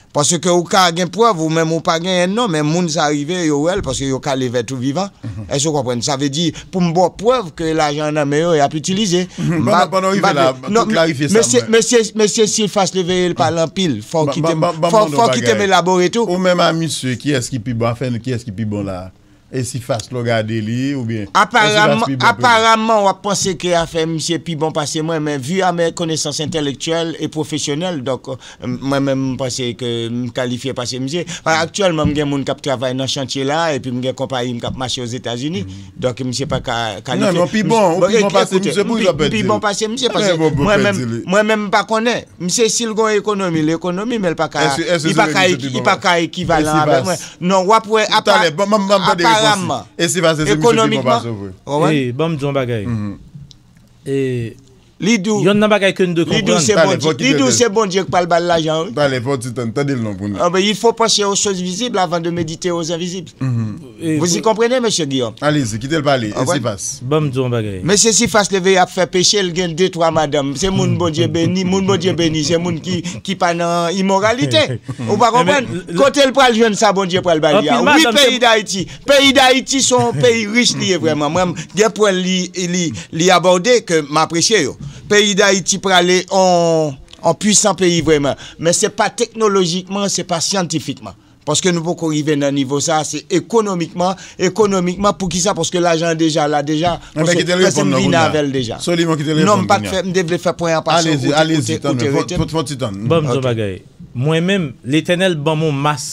Paske ou ka gen prèv, ou menm ou pa genyen non, men moun sa rive, yo wè l, paske yo ka leve tou vivan. Mhm. Èske w konprann? Sa vle di, pou m ba w prèv ke lajan an nan men yo, y ap itilize. Mhm. Pandan, pandan w rive la, pou klarifye sa, mesye, mesye, mesye Silfas Leveye, l pale anpil. Fò w kite m, fò, fò w kite m elabore tou. Ou menm a misye, kiyès ki pi bon? Anfen, kiyès ki pi bon la? E si fas lè w gade li, oubyen e si fas pi bon pou li? Aparaman, w ap panse ke afè misye pi bon pase mwen, men vu à mes connaissances intellectuelles et professionnelles, donk, euh, mwen menm, m panse ke m kalifye pase misye. Aktyèlman, m gen moun k ap travay nan chantye la, epi m gen konpayi m k ap mache Ozetazini. Donk, misye pa ka kalifye. Non, non, pi bon, ou pi bon pase misye, pou sa pèdi li. Pi bon pase misye, paske mwen menm, mwen menm, m pa konnen. Misye, si l gon ekonomi, l ekonomi, men l pa ka, li pa ka, li pa ka ekivalan avèk mwen. Non, w ap wè, apa-, aparaman, ekonomikman, ou konprann? Ey, ban m di yon bagay. Ey, li di w, yonn nan bagay ke n dwe konprann. Li di w se Bondye, li di w se Bondye k pral ba l lajan, wi. Talè, fò w ti tann, tande l non pou nou. Ah ben, il faut penser aux choses visibles avant de méditer aux invisibles. Vous y comprenez, monsieur Guillaume? Allez-y, kite l pale, e si fas. Ban m di w yon bagay. Mesye Sifas leve, y ap fè peche, l gen de twa madanm. Se moun Bondye beni, moun Bondye beni, se moun ki, ki pa nan imoralite. Ou pa konprann? Kote l pral jwenn sa Bondye pral ba li a? Wi, peyi Dayiti. Peyi Dayiti se yon peyi rich li ye vrèman. Mwen, gen pwen li, li, li abòde ke m apresye yo. Peyi Dayiti prale on, on pwisan peyi vrèman. Men se pa teknolojikman, se pa syantifikman. Paske nou poko rive nan nivo sa, se ekonomikman, ekonomikman, poukisa? Paske lajan an deja la deja. Enben, kite l reponn non kounye a. Soliman, kite l reponn kounye a. Non, m pa t fè, m te vle fè pwen an pase, ou te, ou te, ou te rete. Fò, fò ti tann. Ban m di yon bagay. Mwen menm, Letènèl ban m yon mas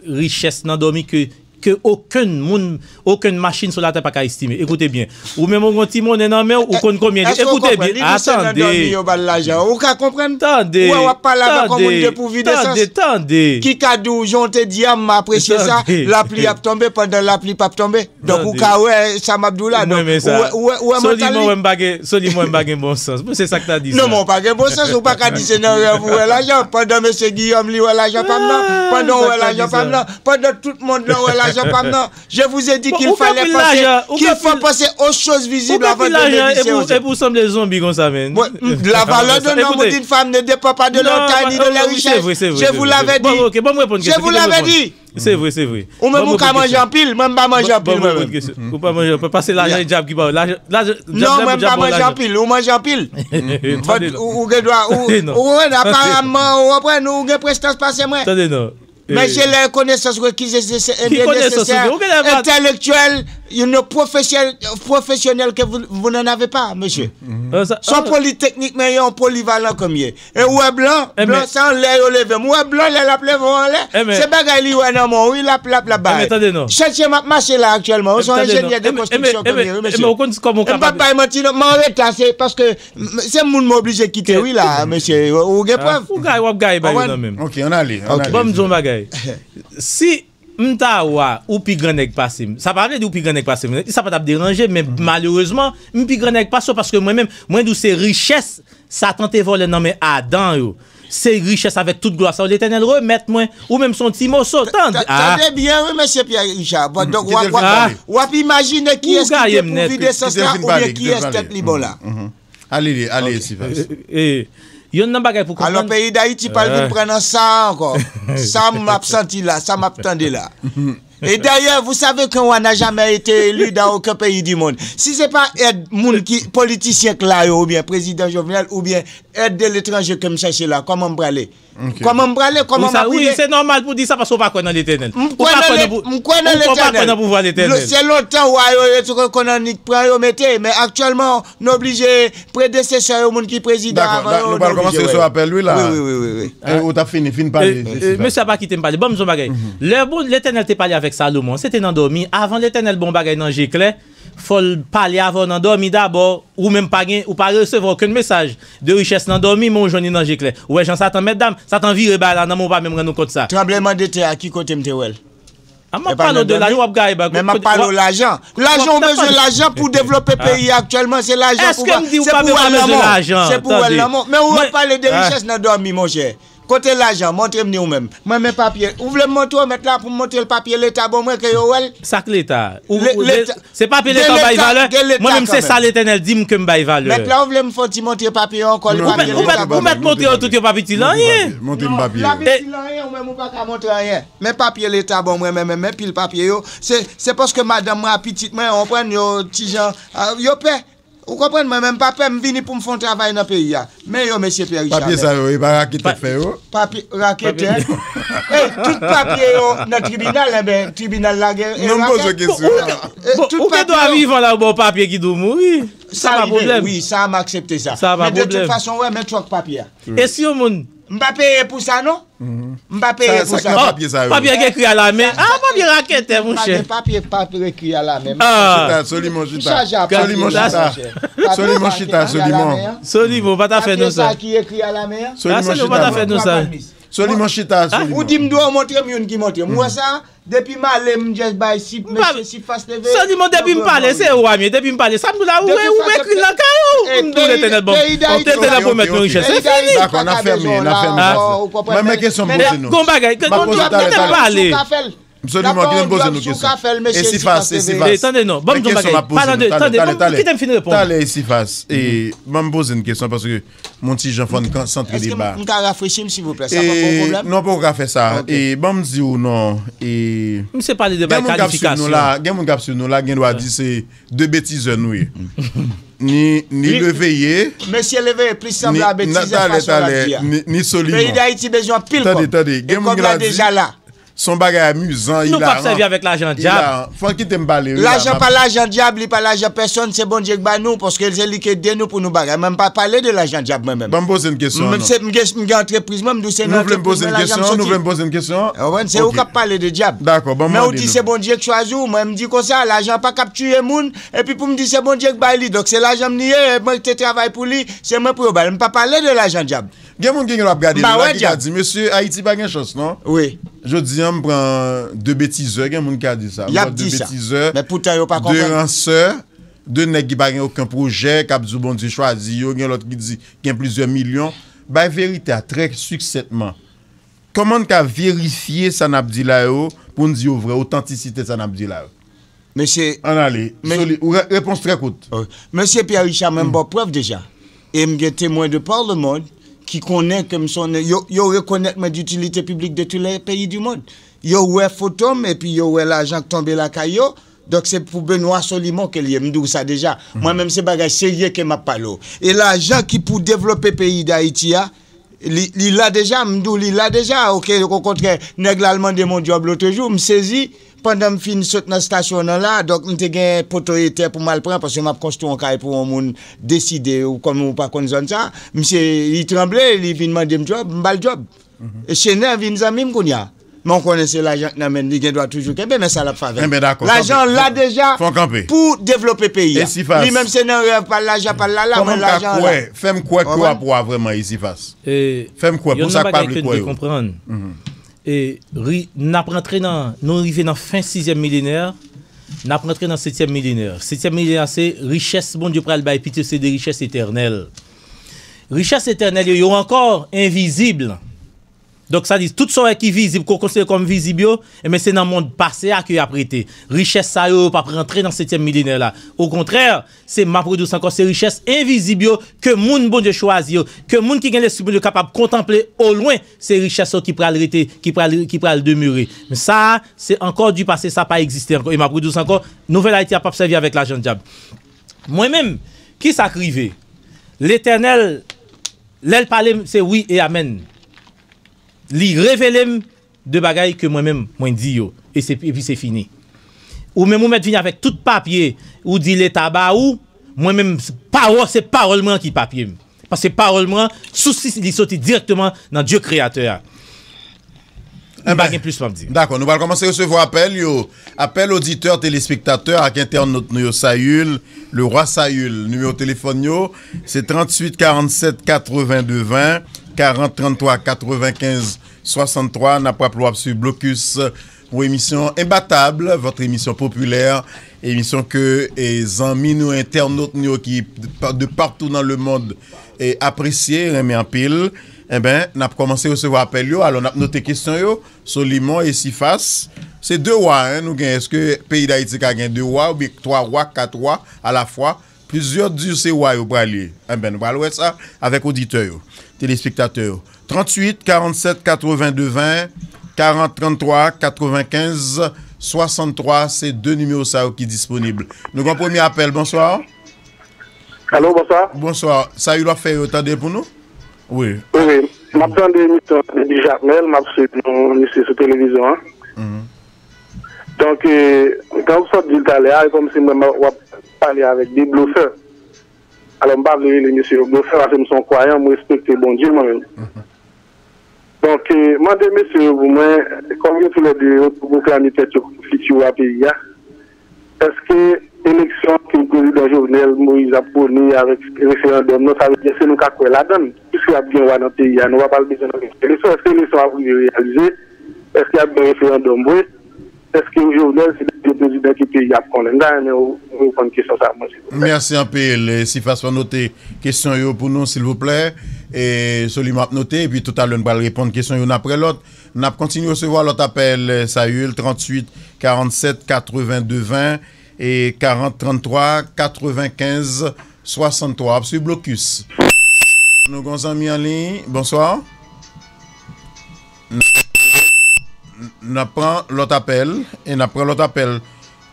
richès nan dòmi ke, ke okenn moun, okenn machin sou latè pa ka estime. Ekoute byen. Ou menm ou gon ti monnen nan men w, ou konn konbyen li. Èske w konprann? Li di se nan dòmi yo ba l lajan. Ou ka konprann? Tande. Ou wè w ap pale avèk yon moun depouvi de sans. Tande, tande. Ki ka di w, jan w te di a, m apresye sa, lapli ap tonbe pandan lapli p ap tonbe. Donk, ou ka wè sa m ap di w la. Donk, ou wè, ou wè, ou wè mantalite. Soliman, mwen m pa gen, Soliman, mwen m pa gen bon sans. Mwen, se sa k ta di sa. Non, men w pa gen bon sans, ou pa ka di se nan rèv ou wè lajan. Pandan mesye Guillaume, li wè lajan pa m nan. Pandan w wè lajan pa m nan. Pandan tout mond lan wè lajan pa m nan. Je vous ai dit qu'il fallait penser, qu'il faut penser aux choses visibles avant de méditer aux autres. Epi w sanble zonbi konsa, men. Mwen, la valeur d'un homme ou d'une femme ne dépend pas de leur taille ni de leur richesse. Je vous l'avais dit. Je vous l'avais dit. Se vre, se vre. Ou menm ou ka manje anpil, mwen m pa manje anpil mwen menm. Ou pa manje anpil, paske lajan e dyab ki ba w. Lajan, lajan, dyab la pou dyab ba w lajan. Non, mwen m pa manje anpil, ou manje anpil. Ou, ou gen dwa, ou, ou konprann, aparaman, ou konprann, ou gen prestans pase mwen. Tande non. Mesye, les connaissances requises et nécessaires, intellectuelles, une profession-, professionnelle que vous, vous n'en avez pas, monsieur. Son polytechnique, men yon polyvalent comme il est. E ou wè blan, blan sa anlè yo leve. M wè blan lè l ap leve w anlè. Se bagay li wè nan men w, wi, l ap, l ap, l ap bay. Chantye m ap mache la aktyèlman. Ou se yon enjenyè de konstriksyon ke m ye, wi, mesye. M p ap bay manti non, m anreta, se paske m, se moun m oblije kite, wi, la, mesye. Ou gen prèv? Ou gaye, w ap gaye bay yo nan men m. Ok, ann ale, ann ale. Ban m di w yon bagay. Si m ta wè ou pi gran nèg pase m, sa pa vle di ou pi gran nèg pase m. Sa pa t ap deranje, men malerezman, m pi gran nèg pase w, paske mwen menm, mwen di w se richès Satan te vòlè nan men Adan yo. Se richès avèk tout glwa sa yo Letènèl remèt mwen. Ou menm se yon ti moso. Tande, tande byen, wi, mesye Pierre Richard. Bon, donk, w ap, w ap, w ap imajine kiyès ki depouvi de sans la, oubyen kiyès tèt li bon la. Ale, ale, Sifas. Yonn nan bagay pou konprann. Alò, peyi Dayiti pral vin pran nan sa a ankò. Sa m ap santi la, sa m ap tande la. Et d'ailleurs, vous savez qu'un roi n'a jamais été élu dans aucun pays du monde. Si se pa èd moun ki politisyen k la yo, oubyen prezidan Jovenel, oubyen èd de l'étranger ke m chèche la, kòman m prale? Kòman m prale? Kòman m ap rive? Wi, se nòmal pou di sa paske ou pa kwè nan Letènel. M kwè nan Letènel. Ou pa kwè nan pouvwa Letènel. Se lontan wa yo, yo te konn annik pran yo mete, men aktyèlman, nou oblije predesesè yo, moun ki prezidan avan yo, nou oblije wè yo. Wi, wi, wi, wi. Ou t ap fini, fin pale. Mesye a pa kite m pale. Ban m di w yon bagay. Lè bon, Letènèl te pale avèk Salomon, se te nan dòmi. Avan Letènèl ba w yon bagay nan je klè, fò l pale avè w nan dòmi dabò. Ou menm pa gen, ou pa resevwa okenn mesaj de richès nan dòmi, men ou jwenn li nan je klè. Ou wè jan Satan mèt dam, Satan vire bagay la nan men w, ou pa menm rann ou kont sa. Tranblemanndetè a, ki kote m te wè l? A, m ap pale w de lajan, w ap gaye bagay. Men m ap pale w lajan. Lajan, ou bezwen lajan pou devlope peyi a aktyèlman. Se lajan pou, se pou wè lanmò. Se pou wè lanmò. Men ou ap pale de richès nan dòmi, monchè. Kote lajan? Montre m ni ou menm. Mwen men papye. Ou vle m montre w mèt la pou m montre l papye Leta ban mwen ke yo wè l? Sa k Leta? Se papye Leta w bay valè? Mwen menm se sa Letènèl di m ke m bay valè. Mèt la ou vle m fè w ti montre papye yo ankò? Ou mèt montre yo tout, yo p ap itil anyen. Montre m papye yo. L ap itil anyen, ou menm ou pa ka montre anyen. Men papye Leta ban mwen, men, men, men pil papye yo. Se, se paske madanm mwen ak pitit mwen, w konprann, yo ti jan, yo pè. Ou konprann, mwen menm pa pè, m vini pou m fè yon travay nan peyi a. Men yo, mesye Pierre Richard. Papye sa yo, e pa raketè k fè yo? Papye, raketè. E tout papye yo nan tribinal, enben, tribinal la gen rakèt. Non, m poze w kesyon. Bon, ou gen dwa vivan la, yo ba w papye ki di w mouri. Sa pa pwoblèm. Wi, sa, m aksepte sa. Sa pa pwoblèm. Men de tout fason, w wè, men tròk papye a. E si yon moun. M pa peye pou sa, non. M pa peye pou sa. Papye k ekri alamen. Ah, papye raketè, monchè. Pa gen papye k pa ekri alamen. Chita, Solimon, chita. Solimon, chita. Solimon, chita, Solimon. Solimon, pa ta fè nou sa. Papye sa ki ekri alamen an. Solimon, chita. Pa ta fè nou sa. Solimon, chita, Solimon. Ou di m dwe w montre m youn ki montre m. Ou wè sa? Depi m ale, m just bay sip, mesye, sip fas leve. Solimon, depi m pale, se ou a m ye. Depi m pale, sa m di w la, ou ekri l nan kay ou. M di w Letènèl ban m, Letènèl pwomèt mwen richès. Se fini. Dakò, n ap fèmen, n ap fèmen. Mwen, men kesyon m poze nou. Gon bagay, kite m pale. Solimon, kite m poze nou kesyon. Esifas, Esifas. Tande non, ban m di w yon bagay. Tande, kite m fin reponn. Talè, Esifas, ban m poze n kesyon paske Mon ti jan fò n konsantre deba. Èske m ka rafrechi m silvouplè? Sa p ap yon pwoblèm? Non, ou poko ka fè sa. E ban m di w non. E gen moun k ap swiv nou la, gen moun k ap swiv nou la, gen dwa di se de betizè nou ye. Ni, ni Leveye. Mesye Leveye plis sanble a betizè fason l ap di a. Ni Solimon. Peyi Dayiti bezwen anpil kòb. Tande, tande. Gen moun k ap di. Se yon bagay amizan, hilaran. Nou p ap sèvi avèk lajan dyab. Fò kite m pale wi. Lajan pa lajan dyab, li pa lajan pèsonn, se Bondye k ba nou, paske se li k ede nou pou nou bagay. Mwen m pa pale de lajan dyab mwen menm. Ban m poze n kesyon non. Mwen menm se, m gen, m gen antrepriz mwen, m di w se nan antrepriz mwen lajan m soti. Nou vle m poze n kesyon, nou vle m poze n kesyon. Ou konprann, se ou k ap pale de dyab. Dakò, ban m mande nou. Men ou di se Bondye k chwazi w, mwen m di konsa, lajan pa k ap tiye moun, epi pou m di se Bondye k bay li, donk se lajan m li ye, e mwen k te travay pou li, se mwen pou yo ba l. M pa pale de lajan dyab. Gen moun ki gen dwa ap gade nou la ki ka di, mesye, Ayiti pa gen chans non. Wi. Jodi a m pran de betizè, gen moun ki ka di sa. Y ap di sa. Men poutan yo pa konprann. De ransè, de nèg ki pa gen okenn pwojè, k ap di w Bondye chwazi yo, gen lòt ki di gen plizyè milyon. Bay verite a trè siksètman. Kòman n ka verifye sa n ap di la yo pou n di yo vrè, otantisite sa n ap di la yo? Mesye. Ann ale. Soli, ou re-, repons trè kout. Mesye Pierre Richard, mwen m ba w prèv deja. E m gen temwen de par le monde ki konnen ke m se yon, yo, yo rekonèt mwen d'utilité publique de tous les pays du monde. Yo wè foto m epi yo wè lajan k tonbe lakay yo. Donk se pou Benoît Solimon ke l ye, m di w sa deja. Mwen menm se bagay serye ke m ap pale w. E lajan ki pou devlope peyi Dayiti a, Li, li la deja, m di w li la deja, oke, okontrè, nèg la al mande m yon djòb lotrejou, m sezi, pandan m fin sot nan stasyon an la, donk m te gen poto etè pou m al pran, paske m ap konstwi yon kay pou yon moun deside, ou kòm ou pa konn zòn sa, misye, li tranble, li vin mande m djòb, m ba l djòb. E Chenè vin zanmi m kounye a. Men w konnen se lajan k nan men l, li gen dwa toujou kenbe, men sa l ap fè avè l. Lajan an la deja pou devlope peyi a. Li menm se nan rèv pa l, lajan pa l la la, men lajan an la. Fè m kwè ke w ap wa vrèman Esifas. Fè m kwè pou sa k pa vle kwè yo. E, n ap rantre nan, nou rive nan fen sizyèm milenè, n ap rantre nan setyèm milenè. Setyèm milenè se richès Bondye pral bay pitit yo, se de richès etènèl. Richès etènèl yo, yo ankò envizib. Donk, sa di, tout sa w wè ki vizib, ke w konsidere kòm vizib yo, enben, se nan mond pase a ke y ap rete. Richès sa yo, yo p ap rantre nan setyèm milenè la. Okontrè, se, m ap redi w sa ankò, se richès envizib yo ke moun Bondye chwazi yo, ke moun ki gen lespri Bondye kapab kontanple olwen, se richès yo ki pral rete, ki pral, ki pral demere. Men sa a, se ankò di pase, sa pa egziste ankò. E m ap redi w sa ankò, Nouvèl Ayiti a p ap sèvi avèk lajan dyab. Mwen menm, ki sa k rive? Letènèl, lè l pale m, se wi e amèn. Li revele m de bagay ke mwen menm, mwen di yo. E se, epi se fini. Ou menm, ou mèt vini avèk tout papye, ou di Leta ba ou, mwen menm, pawòl, se pawòl mwen an ki papye m. Paske pawòl mwen an, sous li, li soti dirèkteman nan Dye Kreyatè a. M pa gen plis pou m di. Dakò, nou pral kòmanse resevwa apèl yo. Apèl oditè, telespektatè ak entènot nou yo, Sayil, Leroy Sayil. Nimewo telefòn yo, se tranntuit karannsèt katrevenndez ven, karant tranntwa katrevenkenz swasanntwa. N ap raple w ap swiv Blokis, yon emisyon enbatab, votre émission populaire, emisyon ke, e, zanmi nou, entènot nou yo ki pa, de partout dans le monde, e, apresye, renmen anpil. Enben, n ap kòmanse resevwa apèl yo. Alò, n ap note kesyon yo. Solimon e Sifas. Se de wa, en, nou gen. Èske peyi Dayiti ka gen de wa oubyen twa wa, kat wa alafwa? Plizyè di se wa yo pral ye. Enben, nou pral wè sa avèk oditè yo, telespektatè yo. Tranntuit karannsèt katrevenndez ven, karant tranntwa katrevenkenz swasanntwa, se de nimewo sa yo ki disponib. Nou gen premye apèl. Bonswa. Alo, bonswa. Bonswa. Sa yo ap fè yo tande pou nou? Wi. Wi, wi. M ap tande emisyon an depi Jakmèl, m ap swiv nou, misye, sou televizyon an. Mhm. Donk, eh, jan w sot di l talè a, e kòmsi mwen w ap pale avèk de blofè. Alò, m pa vle rele mesye yo blofè, paske m se yon kwayan, m respekte Bondye, mwen menm. Mhm. Donk, eh, mande mesye yo pou mwen, kòm yo toulède yo pwoklame tèt yo fiti wa peyi a, èske eleksyon ke prezidan Jovenel Moïse ap pwone avèk referandòm nan, sa vle di èske nou ka kwè ladan l? Piske y ap gen wa nan peyi a, nou pa pral bezwen nan eleksyon. Èske eleksyon ap rive reyalize? Èske y ap gen referandòm vre? Èske Jovenel se dènye prezidan ke peyi a ap konnen? M ta renmen ou reponn kesyon sa a pou mwen, silvouplè. Mèsi anpil. E, Sifas, fè note kesyon yo pou nou, silvouplè. E, Solimon ap note, epi toutalè, n pral reponn kesyon youn apre lòt. N ap kontinye resevwa lòt apèl, e, Sayil, tranntuit karannsèt katrevenndez ven e karant tranntwa katrevenkenz swasanntwa. W ap swiv Blokis. Nou gen yon zanmi an liy. Bonswa. N, n ap pran lòt apèl. E n ap pran lòt apèl.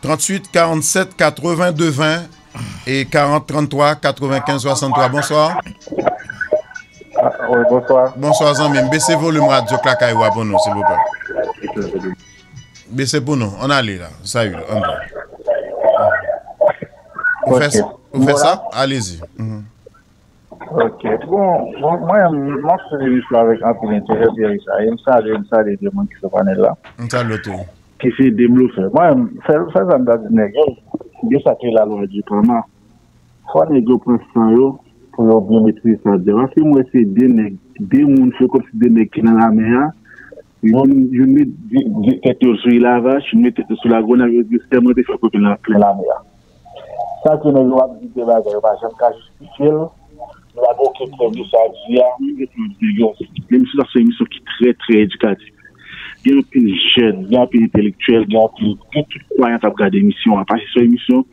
Tranntuit karannsèt katrevenndez ven e karant tranntwa katrevenkenz swasanntwa. Bonswa. Ah, wi, bonswa. Bonswa, zanmi m. Bese volim radyo k lakay ou a pou nou, silvouplè. Bese pou nou. Ann ale la. Sayil, ann pran. Ou fè, ok, ou fè sa? Alezi. Mhm. Ok. Bon, bon, mwen, m ap swiv emisyon avèk anpil enterè, Pierre Richard. E m salye, m salye de moun ki sou panèl la. M salye w tou. Ki se de blofè. Mwen, sèl, sèl sa m ta di nèg yo, de sa ke lalwa di kòman. Fò nèg yo pran san yo pou yo byen metrize sa dyab. Paske m wè se de nèg, de moun, se kòmsi de nèg ki nan lamè a. Youn, youn met di, di, tèt yo sou Ilavach, youn met tèt yo sou Lagonav, yo di yo sèmante fè kote nan plen lamè a. Sa ke nèg yo ap di de bagay, yo pa janm ka jistifye l, yo pa gen okenn prèv de sa yo di a. Menm jan tou ap di yo, emisyon sa se yon emisyon ki trè, trè edikatif. Gen anpil jèn, gen anpil entelektyèl, gen anpil, gen tout kwayan k ap gade emisyon an. Paske se yon emisyon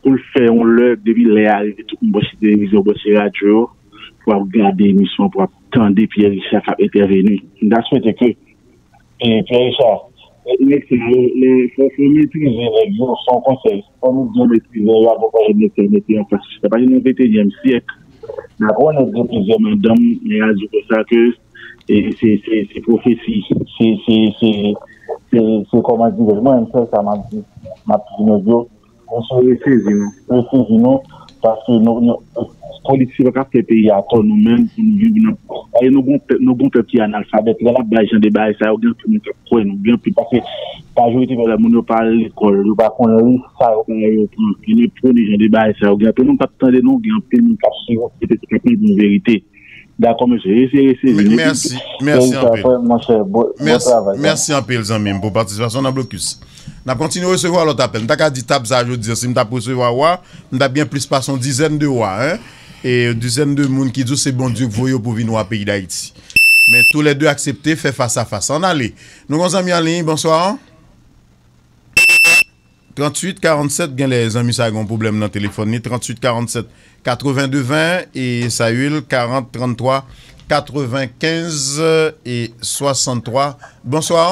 pou l fè yon lè, depi lè a rive, tout moun branche televizyon, branche radyo yo, pou ap gade emisyon an, pou ap tande Pierre Richard k ap entèveni. M ta swete ke, e, Pierre Richard, e, nèg sa yo, lè, fò, fò metrize nèg yo, se yon konsèy. Fò nou byen metrize yo, avan fò nèg yo mete anfas. Sa pa vin nan ventenyèm syèk. N ap wè nèg gen plizyè madanm, nèg a di konsa ke, e, se, se, se pwofesi, se, se, se, se, se kòman dirè. Mwen menm, sèl sa m ap di, m ap di nèg yo, Mesye, resezi nou. Resezi nou, paske nou, nou, politisyen pa ka fè peyi a tò nou menm pou nou vin nan, paske nou gon pèp, nou gon pèp ki analfabèt. Lè n ap bay jan de bagay sa yo, gen anpil moun k ap kwè nou, gen anpil, paske majorite pèp la, moun yo pa al lekòl, yo pa konn li, sa yo pran, yo pran. Gen anpil jan de bagay sa yo, gen anpil moun k ap tande nou, gen anpil moun k ap swiv nou, petèt k ap tande yon verite. Dakò, mesye. Eseye sezi. Mèsi, mèsi anpil. Mèsi anpil, zanmi m, pou patisipasyon nan Blokis. N ap kontinye resevwa lòt apèl. M ta ka di tab sa jodi a, si m t ap resevwa wa, m t ap gen plis pase yon dizèn de wa, en. E dizèn de moun ki di w se Bondye k voye yo pou vin wa peyi Dayiti. Men toulède aksepte fè fas a fas. Ann ale. Nou gon zanmi an liy, bonswa. Tranntuit karannsèt, genlè zanmi sa gen yon pwoblèm nan telefòn li. Tranntuit karannsèt katrevenn de ven e Sayil karant tranntwa katrevenkenz e swasanntwa. Bonswa.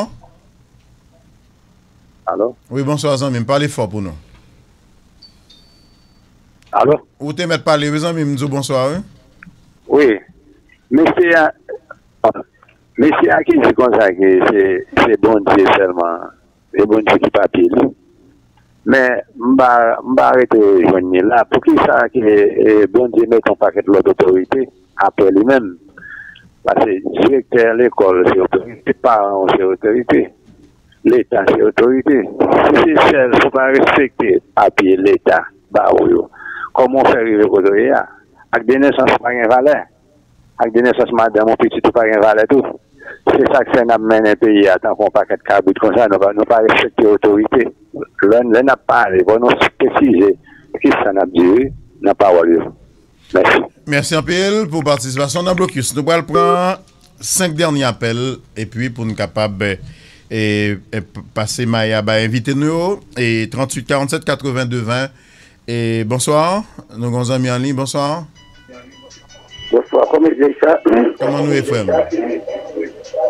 Alo? Wi, bonswa zanmi m. Pale fò pou nou. Alo? Ou te mèt pale, wi zanmi m, m di w bonswa, wi. Wi. Mesye a, mesye a ki di konsa ke se, se Bondye sèlman, se Bondye ki papye li. Men m pa, m pa rete jwenn li la. Poukisa ke, e, Bondye mete yon pakèt lòt otorite apre li menm? Paske direktè lekòl se otorite, paran w se otorite, Leta se otorite. Si se sèl, si w pa respekte papye Leta ba ou yo, kòman w fè rive kote w ye a? Ak de nesans ou pa gen valè. Ak de nesans madanm ou, pitit ou pa gen valè tou. Se sa k fè n ap mennen peyi a tankou yon pakèt kabrit konsa, nou pa, nou pa respekte otorite. Lè, lè n ap pale, fò nou presize kisa n ap di, wi, nan pawòl yo. Mèsi. Mèsi anpil pou patisipasyon w nan blokis. Nou pral pran senk dènye apèl, epi pou n kapab, e, e, p-, pase may a bay envite nou yo, e tranntuit karannsèt katrevenn de ven. E, bonswa, nou gon zanmi an liy, bonswa. Bonswa, kòman w ye, sa? Kòman nou ye, frè m?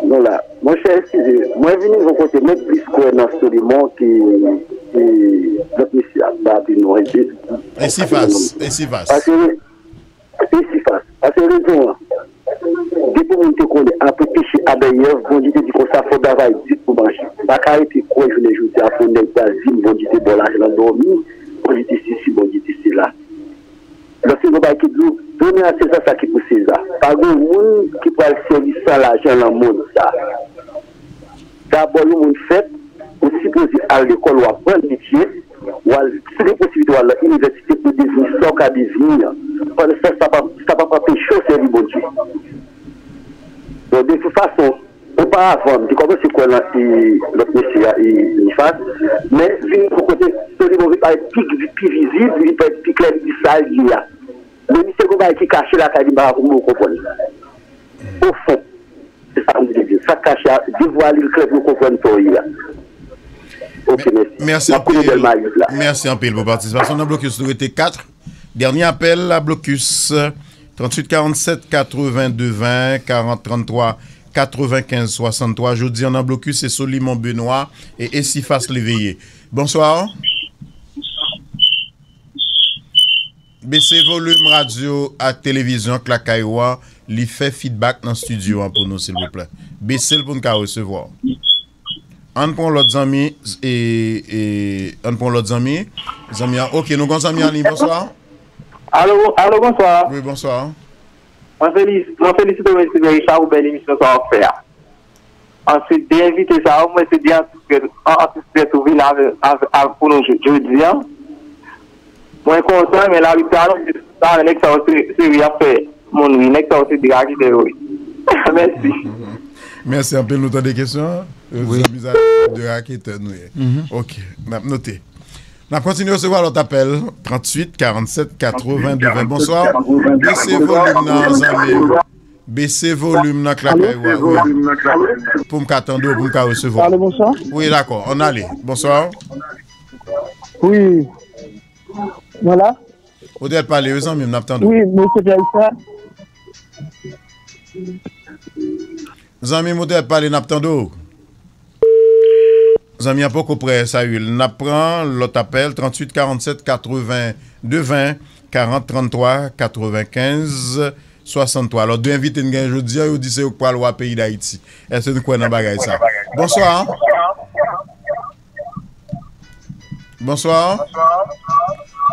Nou la. Monchè, eskize, mwen vin yon kote, mwen plis kwè nan Solimon ke, ke lòt mesye ap ba pi nou. Esifas, Esifas. Paske, Esifas, paske rezon an, depi moun te konnen, apre peche Adan e Èv, Bondye te di konsa, fò travay di pou manje. M pa ka rete kwè jounen jodi a, fò nèg pral di m, Bondye te ba w lajan nan dòmi, Bondye te sesi, Bondye te sela. Lòske gon bagay ki di w, donnen a Seza sa ki pou Seza. Pa gen moun ki pral sèvi san lajan nan mond sa. Dabò, yon moun fèt, ou sipoze al lekòl, w aprann metye, w al, si gen posiblite, w al nan inivèsite pou w devni sa w ka devni an. Pandan se tan, sa p ap, sa p ap anpeche w sèvi Bondye. Bon, de tout fason, oparavan, m te kòmanse kwè nan, e, lòt mesye a, e, Esifas, men vin yon kote, Solimon vin parèt pi, pi vizib, li vin parèt pi klè, li di sa l ye a. Men misye gon bagay ki kache lakay li, m pa konprann. O fon, se sa m vle di. Sa k kache a, devwale l klè pou nou konprann sa w ye a. Ok, mèsi. Mèsi anpil. Mèsi anpil pou patisipasyon nan blokis. Nou rete kat. Dènye apèl la blokis. Tranntuit karannsèt katrevenn de ven, karant tranntwa katrevenkenz swasanntwa. Jodi a nan blokis, se Solimon Benoît e Esifas Leveye. Bonswa. Bese volim radyo ak televizyon k lakay ou an, li fè feedback nan estidyo an pou nou, silvouplè. Bese l pou n ka resevwa w. Ann pran lòt zanmi, e, e, ann pran lòt zanmi. Zanmi an, ok, nou gon zanmi an liy, bonswa. Alo, alo, bonswa. Wi, bonswa. Mwen felis-, mwen felisite w, mesye Richard, pou bèl emisyon sa w ap fè a. Answit, de envite sa yo, mwen se de atis trè, an, atis trè tou vin avè, avè, avè, pou nou jodi an. Mwen kontan, men labib sa non, se sa, nèg sa yo se, se ri ap fè moun ri, nèg sa yo se de raketè yo ye. Mèsi. Mèsi anpil, nou tande kesyon an. Wi. Zanmi sa de raketè nou ye. Ok, n ap note. N ap kontinye resevwa lòt apèl, tranntuit karannsèt katrevenn de ven. Bonswa. Bese volim nan, zanmi m. Bese volim nan k lakay ou a, wi. Pou m ka tande w, pou m ka resevwa w. Alo, bonswa. Wi, dakò. Ann ale. Bonswa. Wi. Mwen la. Ou te pale, wi, zanmi m, n ap tande w. Wi, mesye Pierre Richard. Zanmi m, ou te pale, n ap tande w. Zanmi an poko prè, Sayil. N ap pran lòt apèl, tranntuit karannsèt katrevenn de ven, karant tranntwa katrevenkenz swasanntwa. Alò, de envite n gen jodi a, yo di se yo k pral wa peyi Dayiti. Èske n kwè nan bagay sa? Bonswa. Bonswa.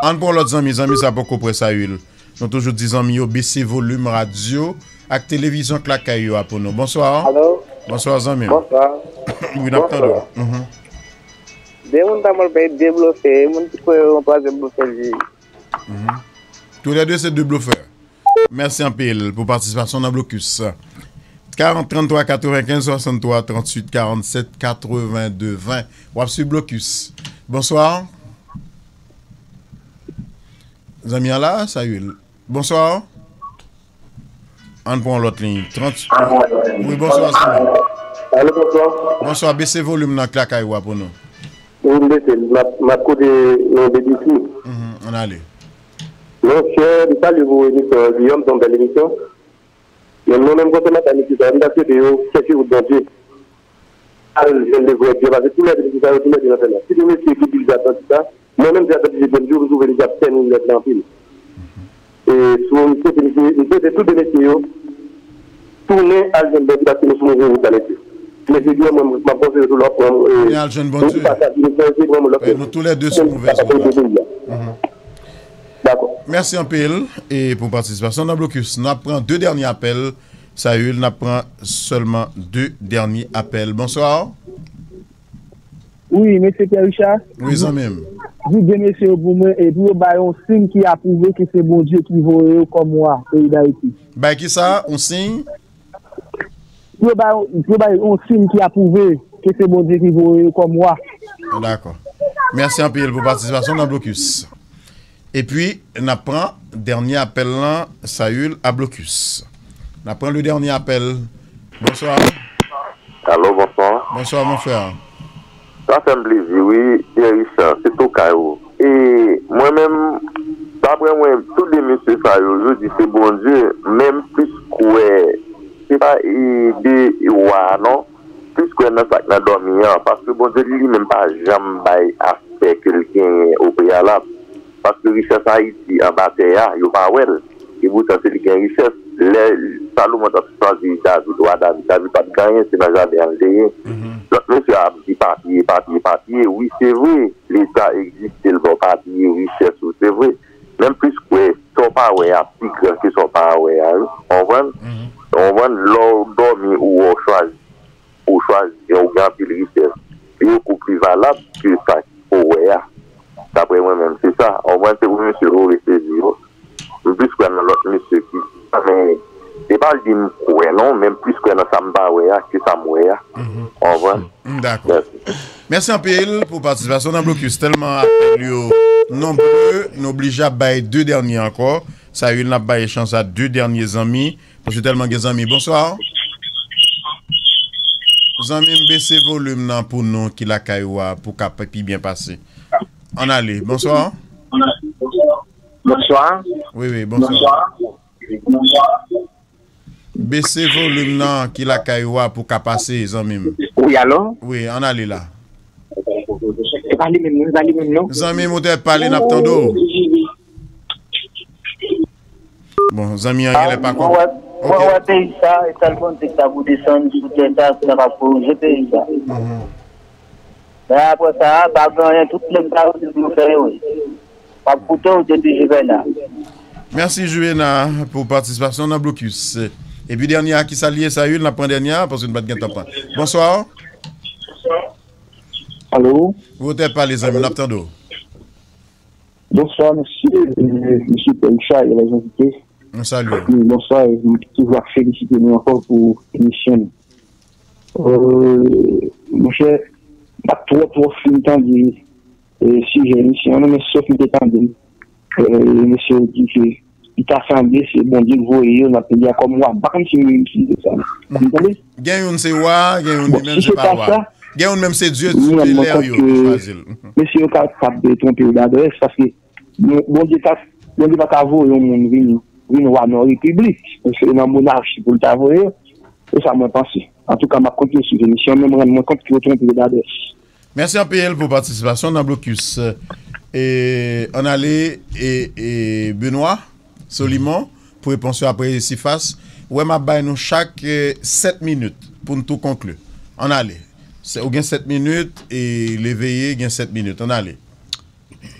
Ann pran lòt zanmi, zanmi sa poko prè, Sayil. Nou toujou di zanmi yo bese volim radyo ak televizyon k lakay yo a pou nou. Bonswa. Alo? Bonswa, zanmi m. Bonswa. Wi, n ap tande w. Bonswa. Mhm. De moun ta mal peye de blofè, e moun ki kwè yon twazyèm blofè li ye. Mhm. Toulède se de blofè. Mèsi anpil pou patisipasyon nan blokis. Karant tranntwa katrevenkenz swasanntwa, tranntuit karannsèt katrevenn de ven. W ap swiv blokis. Bonswa. Zanmi an la, Sayil. Bonswa. Ann pran yon lòt liy. Trant. Wi, bonswa, zanmi. Alo, bonswa. Bonswa, bese volim nan k lakay ou a pou nou. Wi, m bese l. M ap, m ap koute nan B D C. Mhm, ann ale. Monchè, m salye pou emisyon an, Guillaume, se yon bèl emisyon. Men mwen menm, konsènan sa, mesye sa, m ta swete yo chèche wout Bondye. Al jwenn le vrè Dye, paske toulède mesye sa yo, toulède nan fè nwa. Se de mesye ki pil Atlantik la. Mwen menm, se Atlantik, je di w, m twouve li ap fè nou lèd la anpil. E sou, m swete mesye, m swete tout de mesye yo tounen al jwenn Bondye, paske nou sou move wout la, mesye. Mesye Guillaume, mwen, m ap konseye tou lòt, mwen, e, nou ki pa sa, nou chanje, mwen, lòt, nou toulède sou move wout la. Dakò. Mèsi anpil e pou patisipasyon nan blokis. N ap pran de dènye apèl. Sayil, n ap pran sèlman de dènye apèl. Bonswa. Wi, mesye Pierre Richard. Wi, zanmi m. Di de mesye yo pou mwen, e pou yo bay yon siy ki apwouve ke se Bondye ki voye yo kòm wa peyi Dayiti. Bay ki sa? Yon siy? Pou yo bay, pou yo bay yon siy ki apwouve ke se Bondye ki voye yo kòm wa. Dakò. Mèsi anpil pou patisipasyon nan blokis. Epi, n ap pran dènye apèl lan, Sayil a blokis. N ap pran le dènye apèl. Bonswa. Alo, bonswa. Bonswa, mon frè. Sa fè m plezi, wi, Pierre Richard, se tokay ou. E mwen menm, daprè mwen, tou de mesye sa yo, yo di se Bondye, men m plis kwè, se pa, e, de wa, non. Plis kwè nan sa k nan dòmi an, paske Bondye li, li menm pa janm bay aspè ke l genyen o preyalab. Paske richès Ayiti anba tè a, yo pa wè l. Epoutan, se li gen richès. Lè Salomon t ap chwazi David, wa David, David pa t gen anyen, se nan jaden an l te ye. Lòt mesye a ap di papye, papye, papye. Wi, se vre, Leta egziste, l ba w papye, richès ou, se vre. Men m plis kwè, sa w pa wè a pi gran ke sa w pa wè a, wi. W konprann? W konprann? Lè w dòmi, ou wè w chwazi, ou chwazi byen, ou gen anpil richès. Li bokou pli valab ke sa ou wè a. Daprè mwen menm, se sa. W konprann, se pou mesye yo resezi yo. M plis kwè nan lòt mesye ki, men, se pa l di m kwè non, men m plis kwè nan sa m pa wè a ke sa m wè a. W konprann? M dakò. Mèsi. Mèsi anpil pou patisipasyon nan blokis. Tèlman apèl yo nonbre, nou oblije ap bay de dènye ankò. Sayil, n ap bay chans a de dènye zanmi. Paske tèlman gen zanmi. Bonswa. Zanmi m, bese volim nan pou nou ki lakay ou a pou ka pi byen pase. Ann ale. Bonswa. Bonswa. Wi, wi, bonswa. Bese volim nan ki lakay ou a pou ka pase, zanmi m. Wi, alo? Wi, ann ale la. Se pa li menm, non, se pa li menm, non. Zanmi m, ou te pale, n ap tande w. Bon, zanmi an genlè pa konprann. Mwen wè peyi sa, e sèl Bondye ki ta pou desann sou tè sa, ki ta pou korije peyi sa. Men apre sa, pa gen anyen, tout nèg sa yo, se pou yo fè yo ye. W ap koute w depi Juvena. Mèsi, Juvena, pou patisipasyon nan blokis. Epi dènye a, ki sa l ye, Sayil? N ap pran dènye a, paske nou pa t gen tan pran. Bonswa. Alo? Ou te pale, zanmi, n ap tande w. Bonswa, mesye, e, mesye Pierre Richard e lèzanvite. Nou salye w. Bonswa, e, m toujou ap felisite nou ankò pou emisyon nou. E, monchè, m pa t twò, twò fin tande, e, sijè emisyon an, non, men sòf m te tande, e, mesye yo di ke li ta sanble se Bondye k voye yo nan peyi a kòm wa. M pa konn si m itilize sa, non. Ou konprann? Gen youn se wa, gen youn li menm se pa wa. Gen youn menm se Dye, Dye lè yo ki chwazi l. Mesye yo kapab twonpe yo dadrès, paske Bon, Bondye pa, Bondye pa ka voye yon moun vin, vin wa nan yon repiblik. Se nan monachi pou l ta voye yo. Se sa mwen panse. Antouka, m ap kontinye swiv emisyon, men m rann mwen kont ke yo twonpe yo dadrès. Mèsi anpil pou patisipasyon nan blokis. E, ann ale, e, e, Benoît Solimon, pou repons yo apre Sifas. Ou wè, m ap bay nou chak, e, sèt minit pou n tou konkli. Ann ale. Se, ou gen sèt minit, e Leveye gen sèt minit. Ann ale.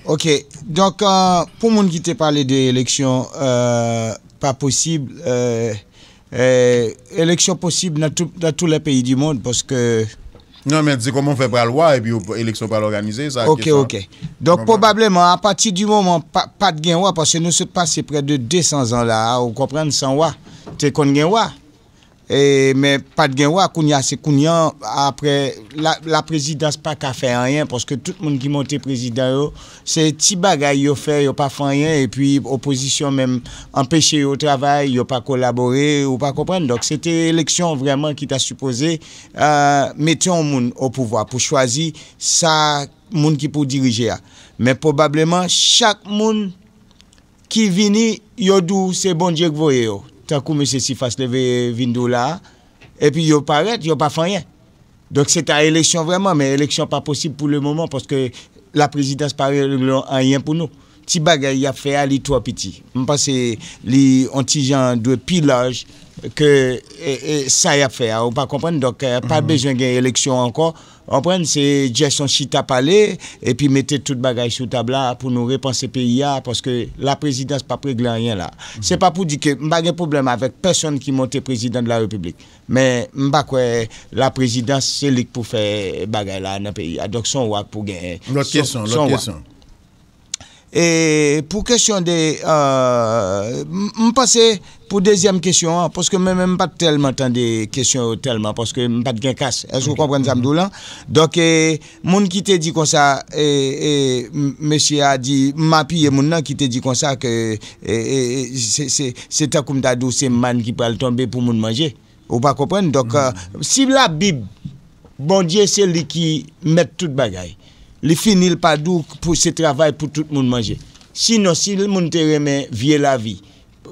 Ok. Donk, euh, pou moun ki te pale de eleksyon, euh, pa posib, euh, euh, eleksyon posib nan tout, dans tous les pays du monde, paske... Non, men di kòman w fè pral wa, epi w, eleksyon pral òganize, sa kesyon. Ok, ok. Donk, pwobableman, apati di moman pa, pa t gen wa, paske nou sot pase prè de de san zan la a, ou konprann, san wa. Te konn gen wa. E, men pa t gen wa, kounye a se kounye a, apre, la, la prezidans pa ka fè anyen, paske tout moun ki monte prezidan yo, se ti bagay yo fè, yo pa fè anyen, epi opozisyon menm anpeche yo travay, yo pa kolabore, ou pa konprann. Donk, se te eleksyon vrèman ki ta sipoze, euh, mete yon moun o pouvwa pou chwazi sa moun ki pou dirije a. Men pwobableman, chak moun ki vini, yo di w se Bondye k voye yo. Tankou mesye Sifas Leveye vin di w la a, epi yo parèt, yo pa fè anyen. Donk, se ta eleksyon vrèman, men eleksyon pa posib pou le moman, paske la prezidans pa regle anyen pou nou. Ti bagay y ap fè a, li twò piti. M panse li on ti jan dwe pi laj ke, e, e, sa y ap fè a, ou pa konprann? Donk, e, pa bezwen gen eleksyon ankò. Konprann, se just on chita pale, epi mete tout bagay sou tab la pou nou repanse peyi a, paske la prezidans p ap regle anyen la. Se pa pou di ke m pa gen pwoblèm avèk pèsonn ki monte prezidan de la repiblik, men m pa kwè la prezidans se li k pou fè bagay la nan peyi a. Donk, se yon wa k pou genyen. Lòt kesyon, lòt kesyon. E pou kesyon de, euh, m, m panse pou dezyèm kesyon an, paske mwen menm m pa t tèlman tande kesyon yo tèlman, paske m pa t gen kas. Èske w konprann sa m di w lan? Donk, e, moun ki te di konsa, e, e, m, mesye a di, m apiye moun nan ki te di konsa ke, e, e, e, se, se, se tankou m ta di w se màn ki pral tonbe pou moun manje. Ou pa konprann? Donk, euh, si Labib, Bondye se li ki mèt tout bagay. Li fini, l pa di w pou se travay pou tout moun manje. Sinon, si moun te renmen vye lavi,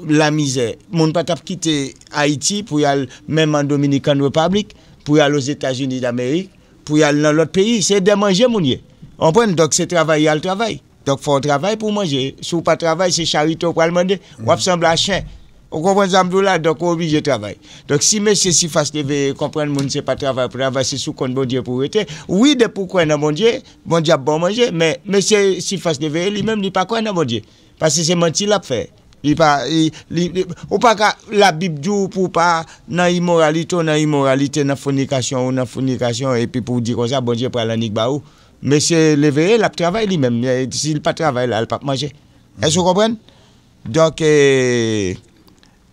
lamizè, moun pa t ap kite Ayiti pou y al menm an Dominican Republic, pou y al Ozetazini Damerik, pou y al nan lòt peyi. Se dè manje moun ye. Konprann? Donk, se travay y al travay. Donk, fò w travay pou w manje. Si w pa travay, se charite w pral mande. W ap sanble a chen. Ou konprann sa m di w la? Donk, ou oblije travay. Donk, si mesye Sifas Leveye konprann moun se pa travay pou travay, se sou kont Bondye pou w rete. Wi, depi w kwè nan Bondye, Bondye ap ba w manje. Men, mesye Sifas Leveye, li menm, li pa kwè nan Bondye. Paske se manti l ap fè. Li pa, li, li, li, ou pa ka, Labib di w pou w pa nan imoralite, ou nan imoralite, nan fònikasyon, ou nan fònikasyon, epi pou w di konsa, Bondye pral annik ba ou. Mesye Leveye, l ap travay li menm. E, si l pa travay la, l p ap manje. Èske w konprann? Donk, e,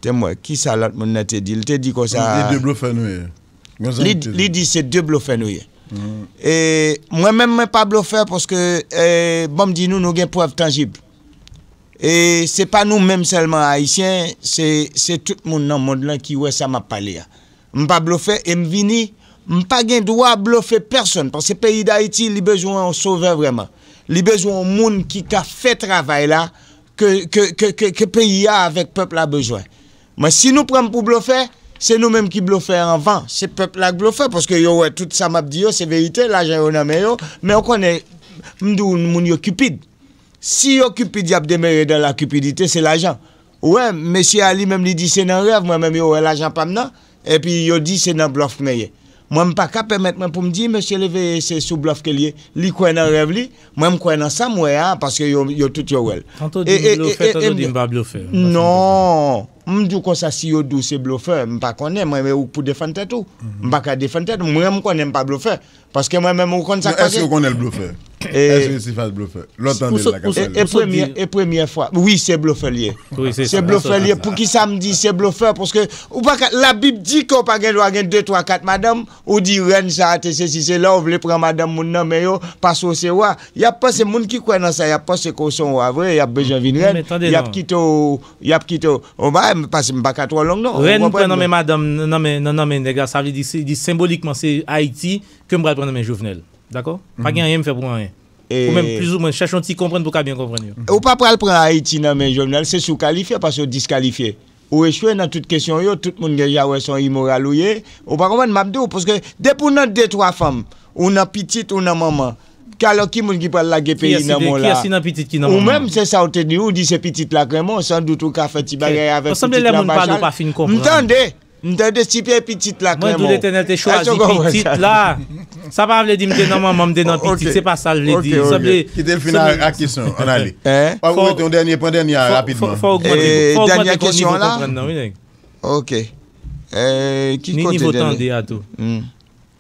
te m wè, kisa lòt moun nan te di? Li te di konsa. Li de blofè nou ye. Li, li di se de blofè nou ye. E, mwen menm, mwen pa blofè paske, e, ban m di nou, nou gen prèv tanjib. E se pa nou menm sèlman Ayisyen, se, se tout moun nan mond lan ki wè sa m ap pale a. M pa blofè e m vini, m pa gen dwa blofe pèsonn, paske peyi Dayiti, li bezwen yon sovè vrèman. Li bezwen yon moun ki ka fè travay la ke, ke, ke, ke, ke peyi a avèk pèp la bezwen. Men si nou pran m pou blofè, se nou menm ki blofè anvan. Se pèp la k blofè, paske yo wè tout sa m ap di yo, se verite, lajan yo nan men yo, men w konnen, m di w, moun yo kipid. Si yo kipid, y ap demere dan la kipidite, se lajan. Ou wè, mesye a li menm li di se nan rèv, mwen menm yo wè lajan pa m nan, epi yo di se nan blòf mwen ye. Mwen m pa ka pèmèt mwen pou m di mesye Leveye se sou blòf ke l ye, li kwè nan rèv li, mwen m kwè nan sa m wè a, paske yo, yo tout yo wè l. Tanto di m blofè, tanto di m pa blofè. Non, m di w konsa, si yo di w se blofè, m pa konnen, mwen, men ou k pou defann tèt ou. M pa ka defann tèt mwen, mwen m konnen m pa blofè. Paske mwen menm, ou konn sa k pase? Èske w konnen l blofè? Èske Sifas blofè? Lè w tande l la k ap pale. E premyè, e premyè fwa. Wi, se blofè l ye. Se blofè l ye. Poukisa m di se blofè? Paske ou pa ka, Labib di ke w pa gen dwa gen de, twa, kat madanm, ou di rèn sa a te sesi, sela, ou vle pran madanm moun nan men yo, pase w se wa. Y ap panse, moun ki kwè nan sa, y ap panse ke w se yon wa vre, y ap bezwen vin rèn, y ap kite w, y ap kite w. Ou pa, paske m pa ka twò long non. Rèn m pran nan men madanm, nan men, nan, nan men nèg la, sa vle di, se, di senbolikman, se Ayiti, ke m pral pran nan men Jovenel. Dakò? Pa gen anyen m fè pou anyen. Ou menm, plizoumwen, chèche yon ti konprann pou w ka byen konprann yo. Ou pa pral pran Ayiti nan men Jovenel, se si w kalifye, paske w diskalifye. Ou echwe nan tout kesyon yo, tout moun deja wè se yon imoral ou ye. Ou pa konprann, m ap di w, paske depi w nan de, twa fanm, ou nan pitit, ou nan manman, alò ki moun ki pral lage peyi nan men w la? Kiyès ki nan pitit ki nan manman? Ou menm, se sa w te di, ou di se pitit la k renmen w, sandout ou ka fè ti bagay avèk pitit la, machin. M tande! M tande si pye pitit la k renmen w. Mwen di w Letènèl te chwazi pitit la. Sa pa vle di m te nan manman, m te nan pitit. Se pa sa l vle di. Sanble. Kite l fin ak kesyon an, ann ale. Ou rete yon dènye, pran dènye a rapidman. Fò w ogmante, fò w ogmante nivo konprann nan, wi, nèg. Ok. Ni nivo tande a tou.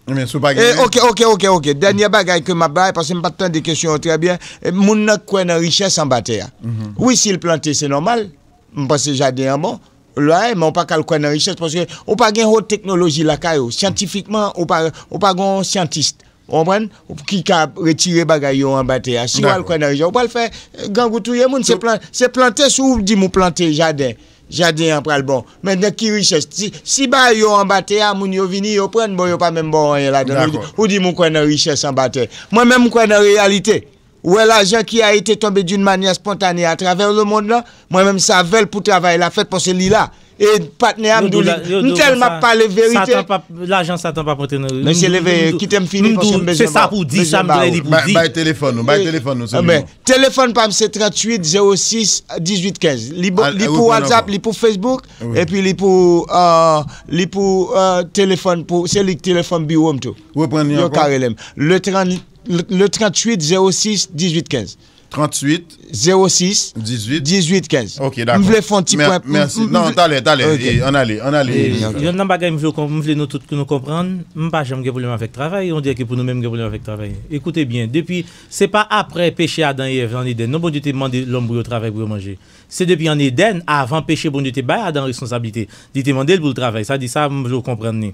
Men si w pa gen. Ok, ok, ok, ok. Dènye bagay ke m ap bay, paske m pa t tande kesyon an trè byen. Moun nan k kwè nan richès anba tè a. Wi, si l plante, se nòmal. M panse jaden an bon. lwa, men ou pa ka al kwè nan richès, paske ou pa gen wot teknoloji lakay ou. Syantifikman, ou pa, ou pa gen yon syantis, ou konprann, ki ka retire bagay yo anba tè a. Si w al kwè nan richès, ou pral fè, eh, grangou touye moun. Se plan, se plante, si w di m ou plante jaden, jaden an pral bon. Men nan ki richès? Si, si bagay yo anba tè a, moun yo vini, yo pran, bon, yo pa menm ba w anyen ladan. Ou di, ou di m ou kwè nan richès anba tè. Mwen menm, m kwè nan reyalite. Ou wè lajan ki a été tombé d'une manière spontanée à travers le monde lan, mwen menm, sa vèl pou travay la fèt, paske li la. E patnè a, m di w, m tèlman ap pale verite. Satan p ap, lajan Satan p ap antre nan. Mesye, leve, kite m fini, paske m bezwen ba w, m bezwen ba w. Bay, bay telefòn nou, bay telefòn nou sèlman. Telefòn pa m se tranntuit zewo sis dizuit kenz. Li pou WhatsApp, li pou Facebook, epi li pou, euh, li pou, euh, telefòn pou, se li k telefòn biwo m tou. Reprann li ankò. Yo ka rele m. Le trant, le, le tranntuit zewo sis dizuit kenz. Tranntuit zewo sis dizuit kenz. Ok, dakò. M vle fè yon ti pwen. Mèsi. Non, talè, talè. Ann ale, ann ale. Youn nan bagay m vle, m vle nou tout nou konprann, m pa janm gen pwoblèm avèk travay, on dirè ke pou nou menm gen pwoblèm avèk travay. Ekoute byen, depi, se pa aprè peche Adan e Èv ann Edenn non, Bondye te mande lòm pou yo travay pou yo manje. Se depi ann Edenn, avan peche, Bondye te bay Adan responsablite. Li te mande l pou l travay. Sa di sa, m vle w konprann li.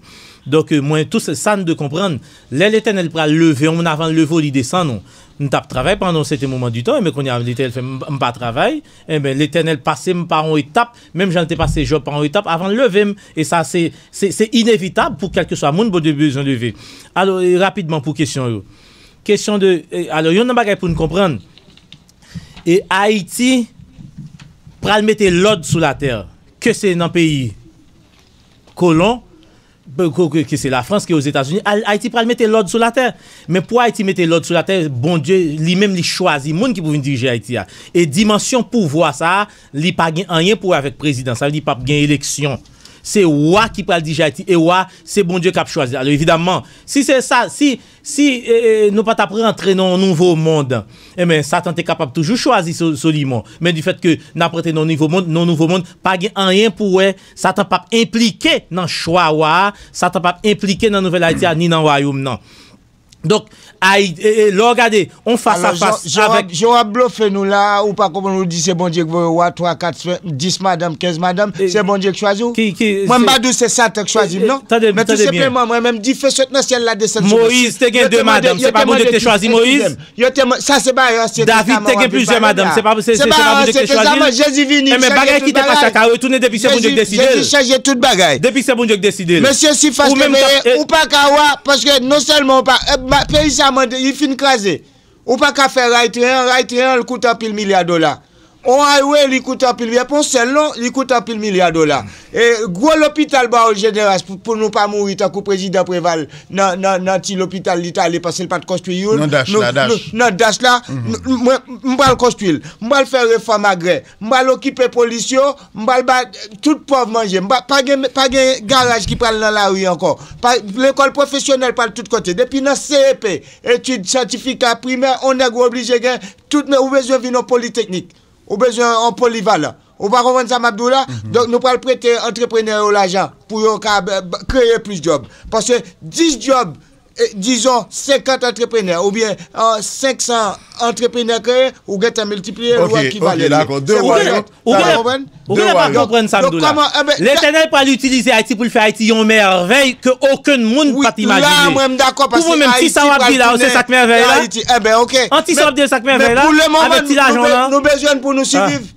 Donk, euh, mwen, tou se sa n dwe konprann. Lè Letènèl pral leve yon moun, avan l leve w, li desann ou. M t ap travay pandan yon sèten moman di tan, men kounye a, Letènèl fè m, m pa travay. Enben, Letènèl pase m pa yon etap, menm jan l te pase Jòb pa yon etap, avan l leve m. E sa, se, se, se inevitab pou kèlkeswa moun Bondye bezwen leve. Alò, e rapidman pou kesyon yo. Kesyon de, e, alò, youn nan bagay pou n konprann, e Ayiti pral mete lòd sou latè, ke se nan peyi kolon, ke, ke, ke se Lafrans, ke Ozetazini, Ay-, Ayiti pral mete lòd sou latè. Men pou Ayiti mete lòd sou latè, Bondye li menm li chwazi moun ki pou vin dirije Ayiti a. E dimansyon pouvwa sa a, li pa gen anyen pou wè avèk prezidan. Sa vle di p ap gen eleksyon. Se wa ki pral dirije Ayiti. E wa, se Bondye k ap chwazi. Alò, evidamman, si se sa, si Si, e, e, nou pa t ap rantre nan yon nouvo mond, enben, Satan te kapab toujou chwazi So-, Solomon. Men difèt ke n ap rantre nan yon nouvo mond, nan yon nouvo mond, pa gen anyen pou wè, Satan p ap enplike nan chwa wa a, Satan p ap enplike nan Nouvèl Ayiti a, ni nan wayòm nan. Donk, Ayi-, e, e, lè w gade, on fas a fas avèk. Jan w ap blofe nou la, ou pa konprann, ou di se Bondye k voye wa, twa, kat, dis madanm, kenz madanm, se Bondye k chwazi w? Mwen, m pa di w se Satan k chwazi m, non. Men tou senpleman, mwen menm, dife sot nan syèl la desann sou mwen. Moyiz te gen de madanm, se pa Bondye ki te chwazi Moyiz? Yo te, sa se bagay Ansyen Testaman w ap vin pale la. David te gen plizyè madanm, se pa, se, se, se pa Bondye ki te chwazi l? Enben, bagay ki te pase a ka retounen depi se Bondye k deside l. Jezi chanje tout bagay. Depi se Bondye k deside l. Mesye, sifas te veye, ou pa ka wa, paske non sèlman ou pa, eh, peyi sa mande, li fin kraze. Ou pa ka fè ray tren an, ray tren an, li koute anpil milya dola. On highway, li koute anpil milya, pa yon sèl non, li koute anpil milya dola. E gwo lopital Bawòl Jeneral pou, pou nou pa mouri tankou prezidan Preval nan, nan, nan ti lopital li t ale paske l pa t konstwi youn. Nan Dach la, Dach. Nan Dach la, mwen, m pral konstwi l. M pral fè refòm agrè. M pral okipe polis yo, m pral ba tout pòv manje. M pa, pa gen, pa gen garaj ki pral nan lari ankò. Pa, lekòl pwofesyonèl pral tout kote. Depi nan C E P, etid sètifika primè, on nèg ou oblije gen, tout, men ou bezwen vin yon politeknik. Ou bezwen yon polivalan. Ou pa konprann sa m ap di w la? Donk, nou pral prete antreprenè yo lajan pou yo ka b-, b-, kreye plis djòb. Paske dis djòb, e, dizon, senkant antreprenè oubyen, e, senk san antreprenè kreye, ou gentan miltipliye l, ou wè ki valè l ye. Se vre nèt. Ou genlè pa konprann sa m di w la. Letènèl pral itilize Ayiti pou l fè Ayiti yon mèvèy ke okenn moun pa t imajine. Pou mwen menm, ti sa w ap di la, se sa k mèvèy la? An ti sa w ap di, se sa k mèvèy la? Avèk ti lajan w lan?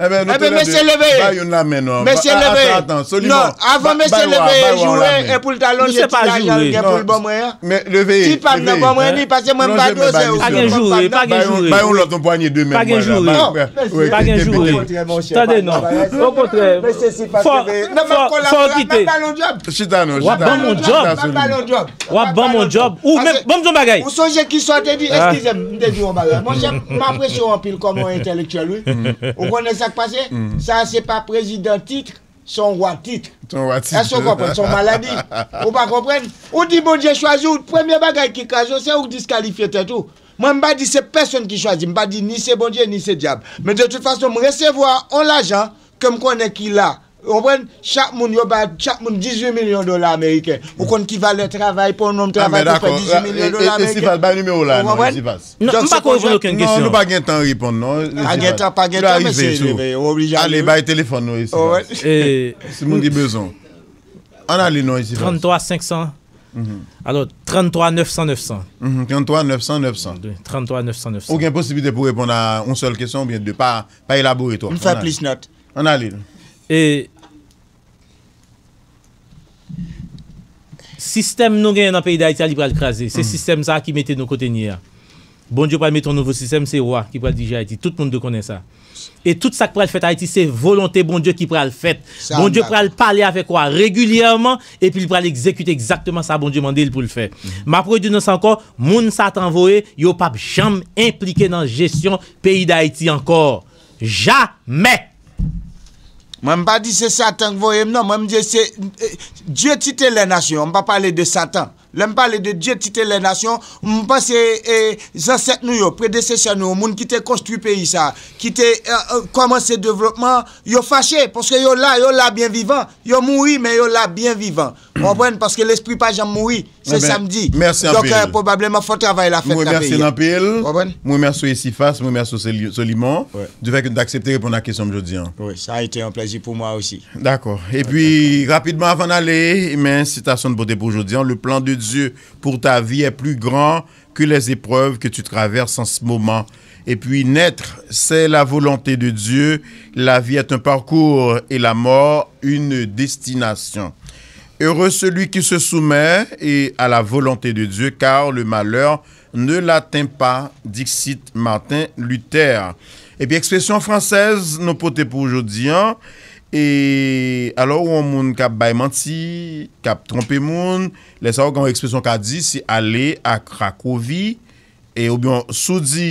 Enben, mesye, leve. Mesye, leve. Non, avan mesye leve, joure, e pou l ta lonje ti lajan l gen pou l ban mwen an. Ti pa m nan ban mwen li, paske mwen m pa dozè ou. Pa gen joure, pa gen joure. Bay yon lòt, yon pwanye de men. Pa gen joure. Pa gen joure. Tande non. Okontrè, fò, fò, fò w kite. Chita non, chita. W ap ban m yon djòb. W ap ban m yon djòb. Ou menm, ban m di yon bagay. Ou sonje ki sa w te di? Eskize m, m te di w yon bagay. Monchè, m apresye w anpil kòm yon entèlektyèl, wi. Ou konnen sa k pase? Sa se pa prezidan tit, se yon wa tit. Se yon wa tit. Èske w konprann? Se yon maladi. Ou pa konprann? Ou di Bondye chwazi w, premye bagay ki kraze w, se ou k diskalifye tèt ou. Mwen, m pa di se pèsonn ki chwazi m, m pa di ni se Bondye, ni se dyab. Men de tout fason, m resevwa yon lajan ke m konnen ki la. Ou konprann? Chak moun, yo ba chak moun dizuit milyon dola ameriken. Ou konn ki valè travay pou yon nonm travay pou fè dizuit milyon dola ameriken? Esifas, bay nimewo la non, Esifas. Non, m pa ko reponn okenn kesyon. Non, nou pa gen tan reponn non. Pa gen tan, pa gen tan, mesye, ou oblije ale. Ale, bay telefòn nou Esifas. Si moun ki bezwen. Ann ale non Esifas. Tranntwa senk san. Alò, tranntwa nèf san nèf san. Tranntwa nèf san nèf san. Tranntwa nèf san nèf san. Ou gen posiblite pou reponn a yon sèl kesyon oubyen de, pa, pa elabore twòp. M fè plis nòt. Ann ale. E sistèm nou genyen nan peyi Dayiti a, li pral kraze. Se sistèm sa a ki mete nou kote n ye a. Bondye pral mete yon nouvo sistèm, se wa ki pral dirije Ayiti. Tout moun dwe konnen sa. E tout sa k pral fèt Ayiti, se volonte Bondye ki pral fèt. Bondye pral pale avèk wa regilyèman, epi l pral egzekite egzakteman sa Bondye mande l pou l fè. M ap redi nou sa ankò, moun Satan voye, yo p ap janm enplike nan jesyon peyi Dayiti ankò. Jamè! Mwen, m pa di se Satan k voye m, non. Mwen, m di se, eh, Dye titelè nasyon an. M pa pale de Satan. Lè m pale de Dye titelè nasyon, m panse, eh, zansèt nou yo, predesesè nou yo, moun ki te konstwi peyi sa, ki te, eh, eh, kòmanse devlopman, yo fache, paske yo la, yo la byen vivan. Yo mouri, men yo la byen vivan. Ou konprann? Paske lespri pa janm mouri. Se sa m di. Donk, eh, pwobableman, fò travay la fèt nan peyi a. Mwen remèsye anpil. Ou konprann? Mwen remèsye Esifas, mwen remèsye Soli-, Solimon, du fait que nou t aksepte reponn a kesyon m jodi an. Wi, sa a été un plaisir pour moi aussi. Dakò. Epi, rapidman, avan n ale, men sitasyon n pote pou jodi an, le plan de Dieu pour ta vie est plus grand que les épreuves que tu traverses en ce moment. Et puis naître, c'est la volonté de Dieu. La vie est un parcours et la mort une destination. Heureux celui qui se soumet et à la volonté de Dieu, car le malheur ne l'atteint pas, dixit Martin Luther. Epi ekspresyon fransèz nou pote pou jodi an, e alò ou yon moun k ap bay manti, k ap twonpe moun, lè sa ou gen yon ekspresyon ka di, se ale a Krakovi, e oubyen si w di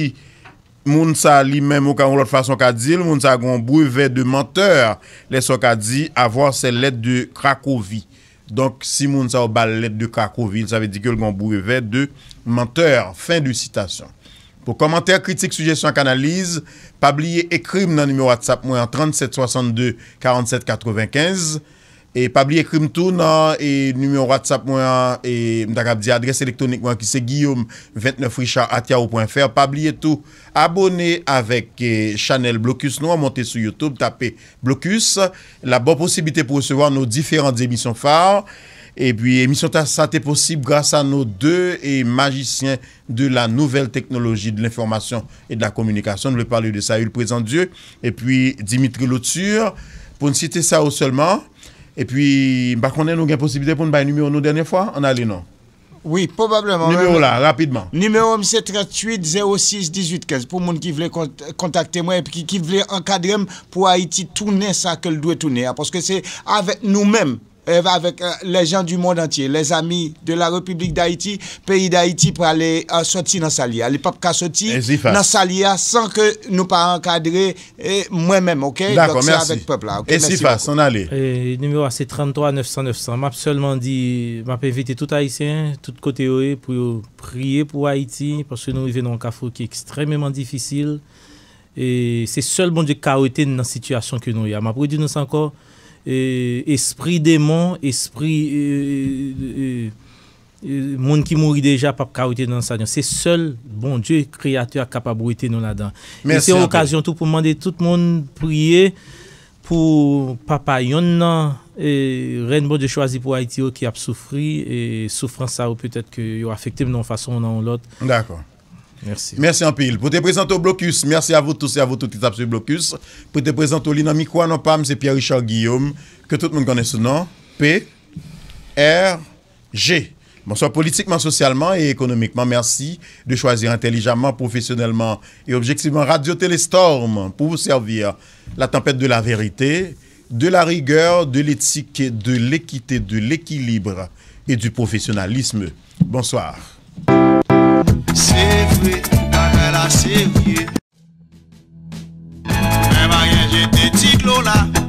moun sa li menm ou ka yon lòt fason ka di l, moun sa gen yon brevet de menteur, lè sa w ka di avoir ses lettres de Cracovie. Donk, si moun sa yo ba l lettre de Cracovie, sa vle di ke l gen yon brevet de menteur. Fin de citation. Pou kòmantè, kritik, sijesyon ak analiz, pa bliye ekri m nan nimewo WhatsApp mwen an trannset swasannde karannsèt katrevenkenz. E pa bliye ekri m tou nan, e, nimewo WhatsApp mwen an, e, m ta kab di adrès elektwonik mwen an ki se guillaume vingt-neuf richard at yahoo point F R. Pa bliye tou abone avèk, e, chanèl Blocus nou an, monte sou YouTube, tape Blocus, l ap ba w posiblite pou resevwa nos différentes émissions phares. Epi emisyon ta, sa te posib gras a nos deux, e, magiciens de la nouvelle technologie de l'information et de la communication. Nou vle pale de Saül Présandieu epi Dimitri Lauture, pou n site sa yo sèlman. Epi, m pa konnen nou gen posiblite pou n bay nimewo nou dènye fwa? Ann ale non. Wi, pwobableman. Nimewo la, rapidman. Nimewo m se tranntuit zewo sis dizuit kenz. Pou moun ki vle kont-, kontakte mwen epi ki, ki vle ankadre m pou Ayiti tounen sa ke l dwe tounen an. Paske se avèk nou menm, e, avèk, e, les gens du monde entier, les amis de la République d'Haïti, peyi Dayiti prale, e, sòti nan sa l ye a. Li p ap ka sòti nan sa l ye a san ke nou pa ankadre E mwen menm, oke? Dakò, mèsi. Donk, se avèk pèp la, oke? Mèsi bokou. Ann ale. E, nimewo a se tranntwa nèf san nèf san. M ap sèlman di, m ap envite tout Ayisyen, tout kote yo ye, pou yo priye pou Ayiti, paske nou rive nan yon kafou ki ekstrèmeman difisil. E se sèl Bondye ki ka rete n nan sitiyasyon ke nou ye a. M ap redi nou sa ankò, e, espri demon, espri, e, e, e, e, moun ki mouri deja p ap ka rete nan sa. Se sèl Bondye, Kreyatè a, k kapab rete nou ladan. E se yon okazyon tou pou m mande tout moun priye pou papa yonn nan, e, rèn Bondye chwazi pou Ayiti yo ki ap soufri, e soufrans sa yo petèt ke yo afekte m nan yon fason ou nan yon lòt. Dakò. Mèsi. Mèsi anpil. Pou te prezante w Blocus, merci à vous tous et à vous toutes ki t ap swiv Blocus. Pou te prezante w li nan mikwo a, non pa m se Pierre Richard Guillaume, ke tout moun konnen sou non P R G. Bonsoir. Politiquement, socialement et économiquement, merci de choisir intelligemment, professionnellement et objectivement Radio Télé Storm pour vous servir. La tempête de la vérité, de la rigueur, de l'éthique, de l'équité, de l'équilibre et du professionnalisme. Bonsoir. Se vre, bagay la serye. Men pa gen jete ti dlo la.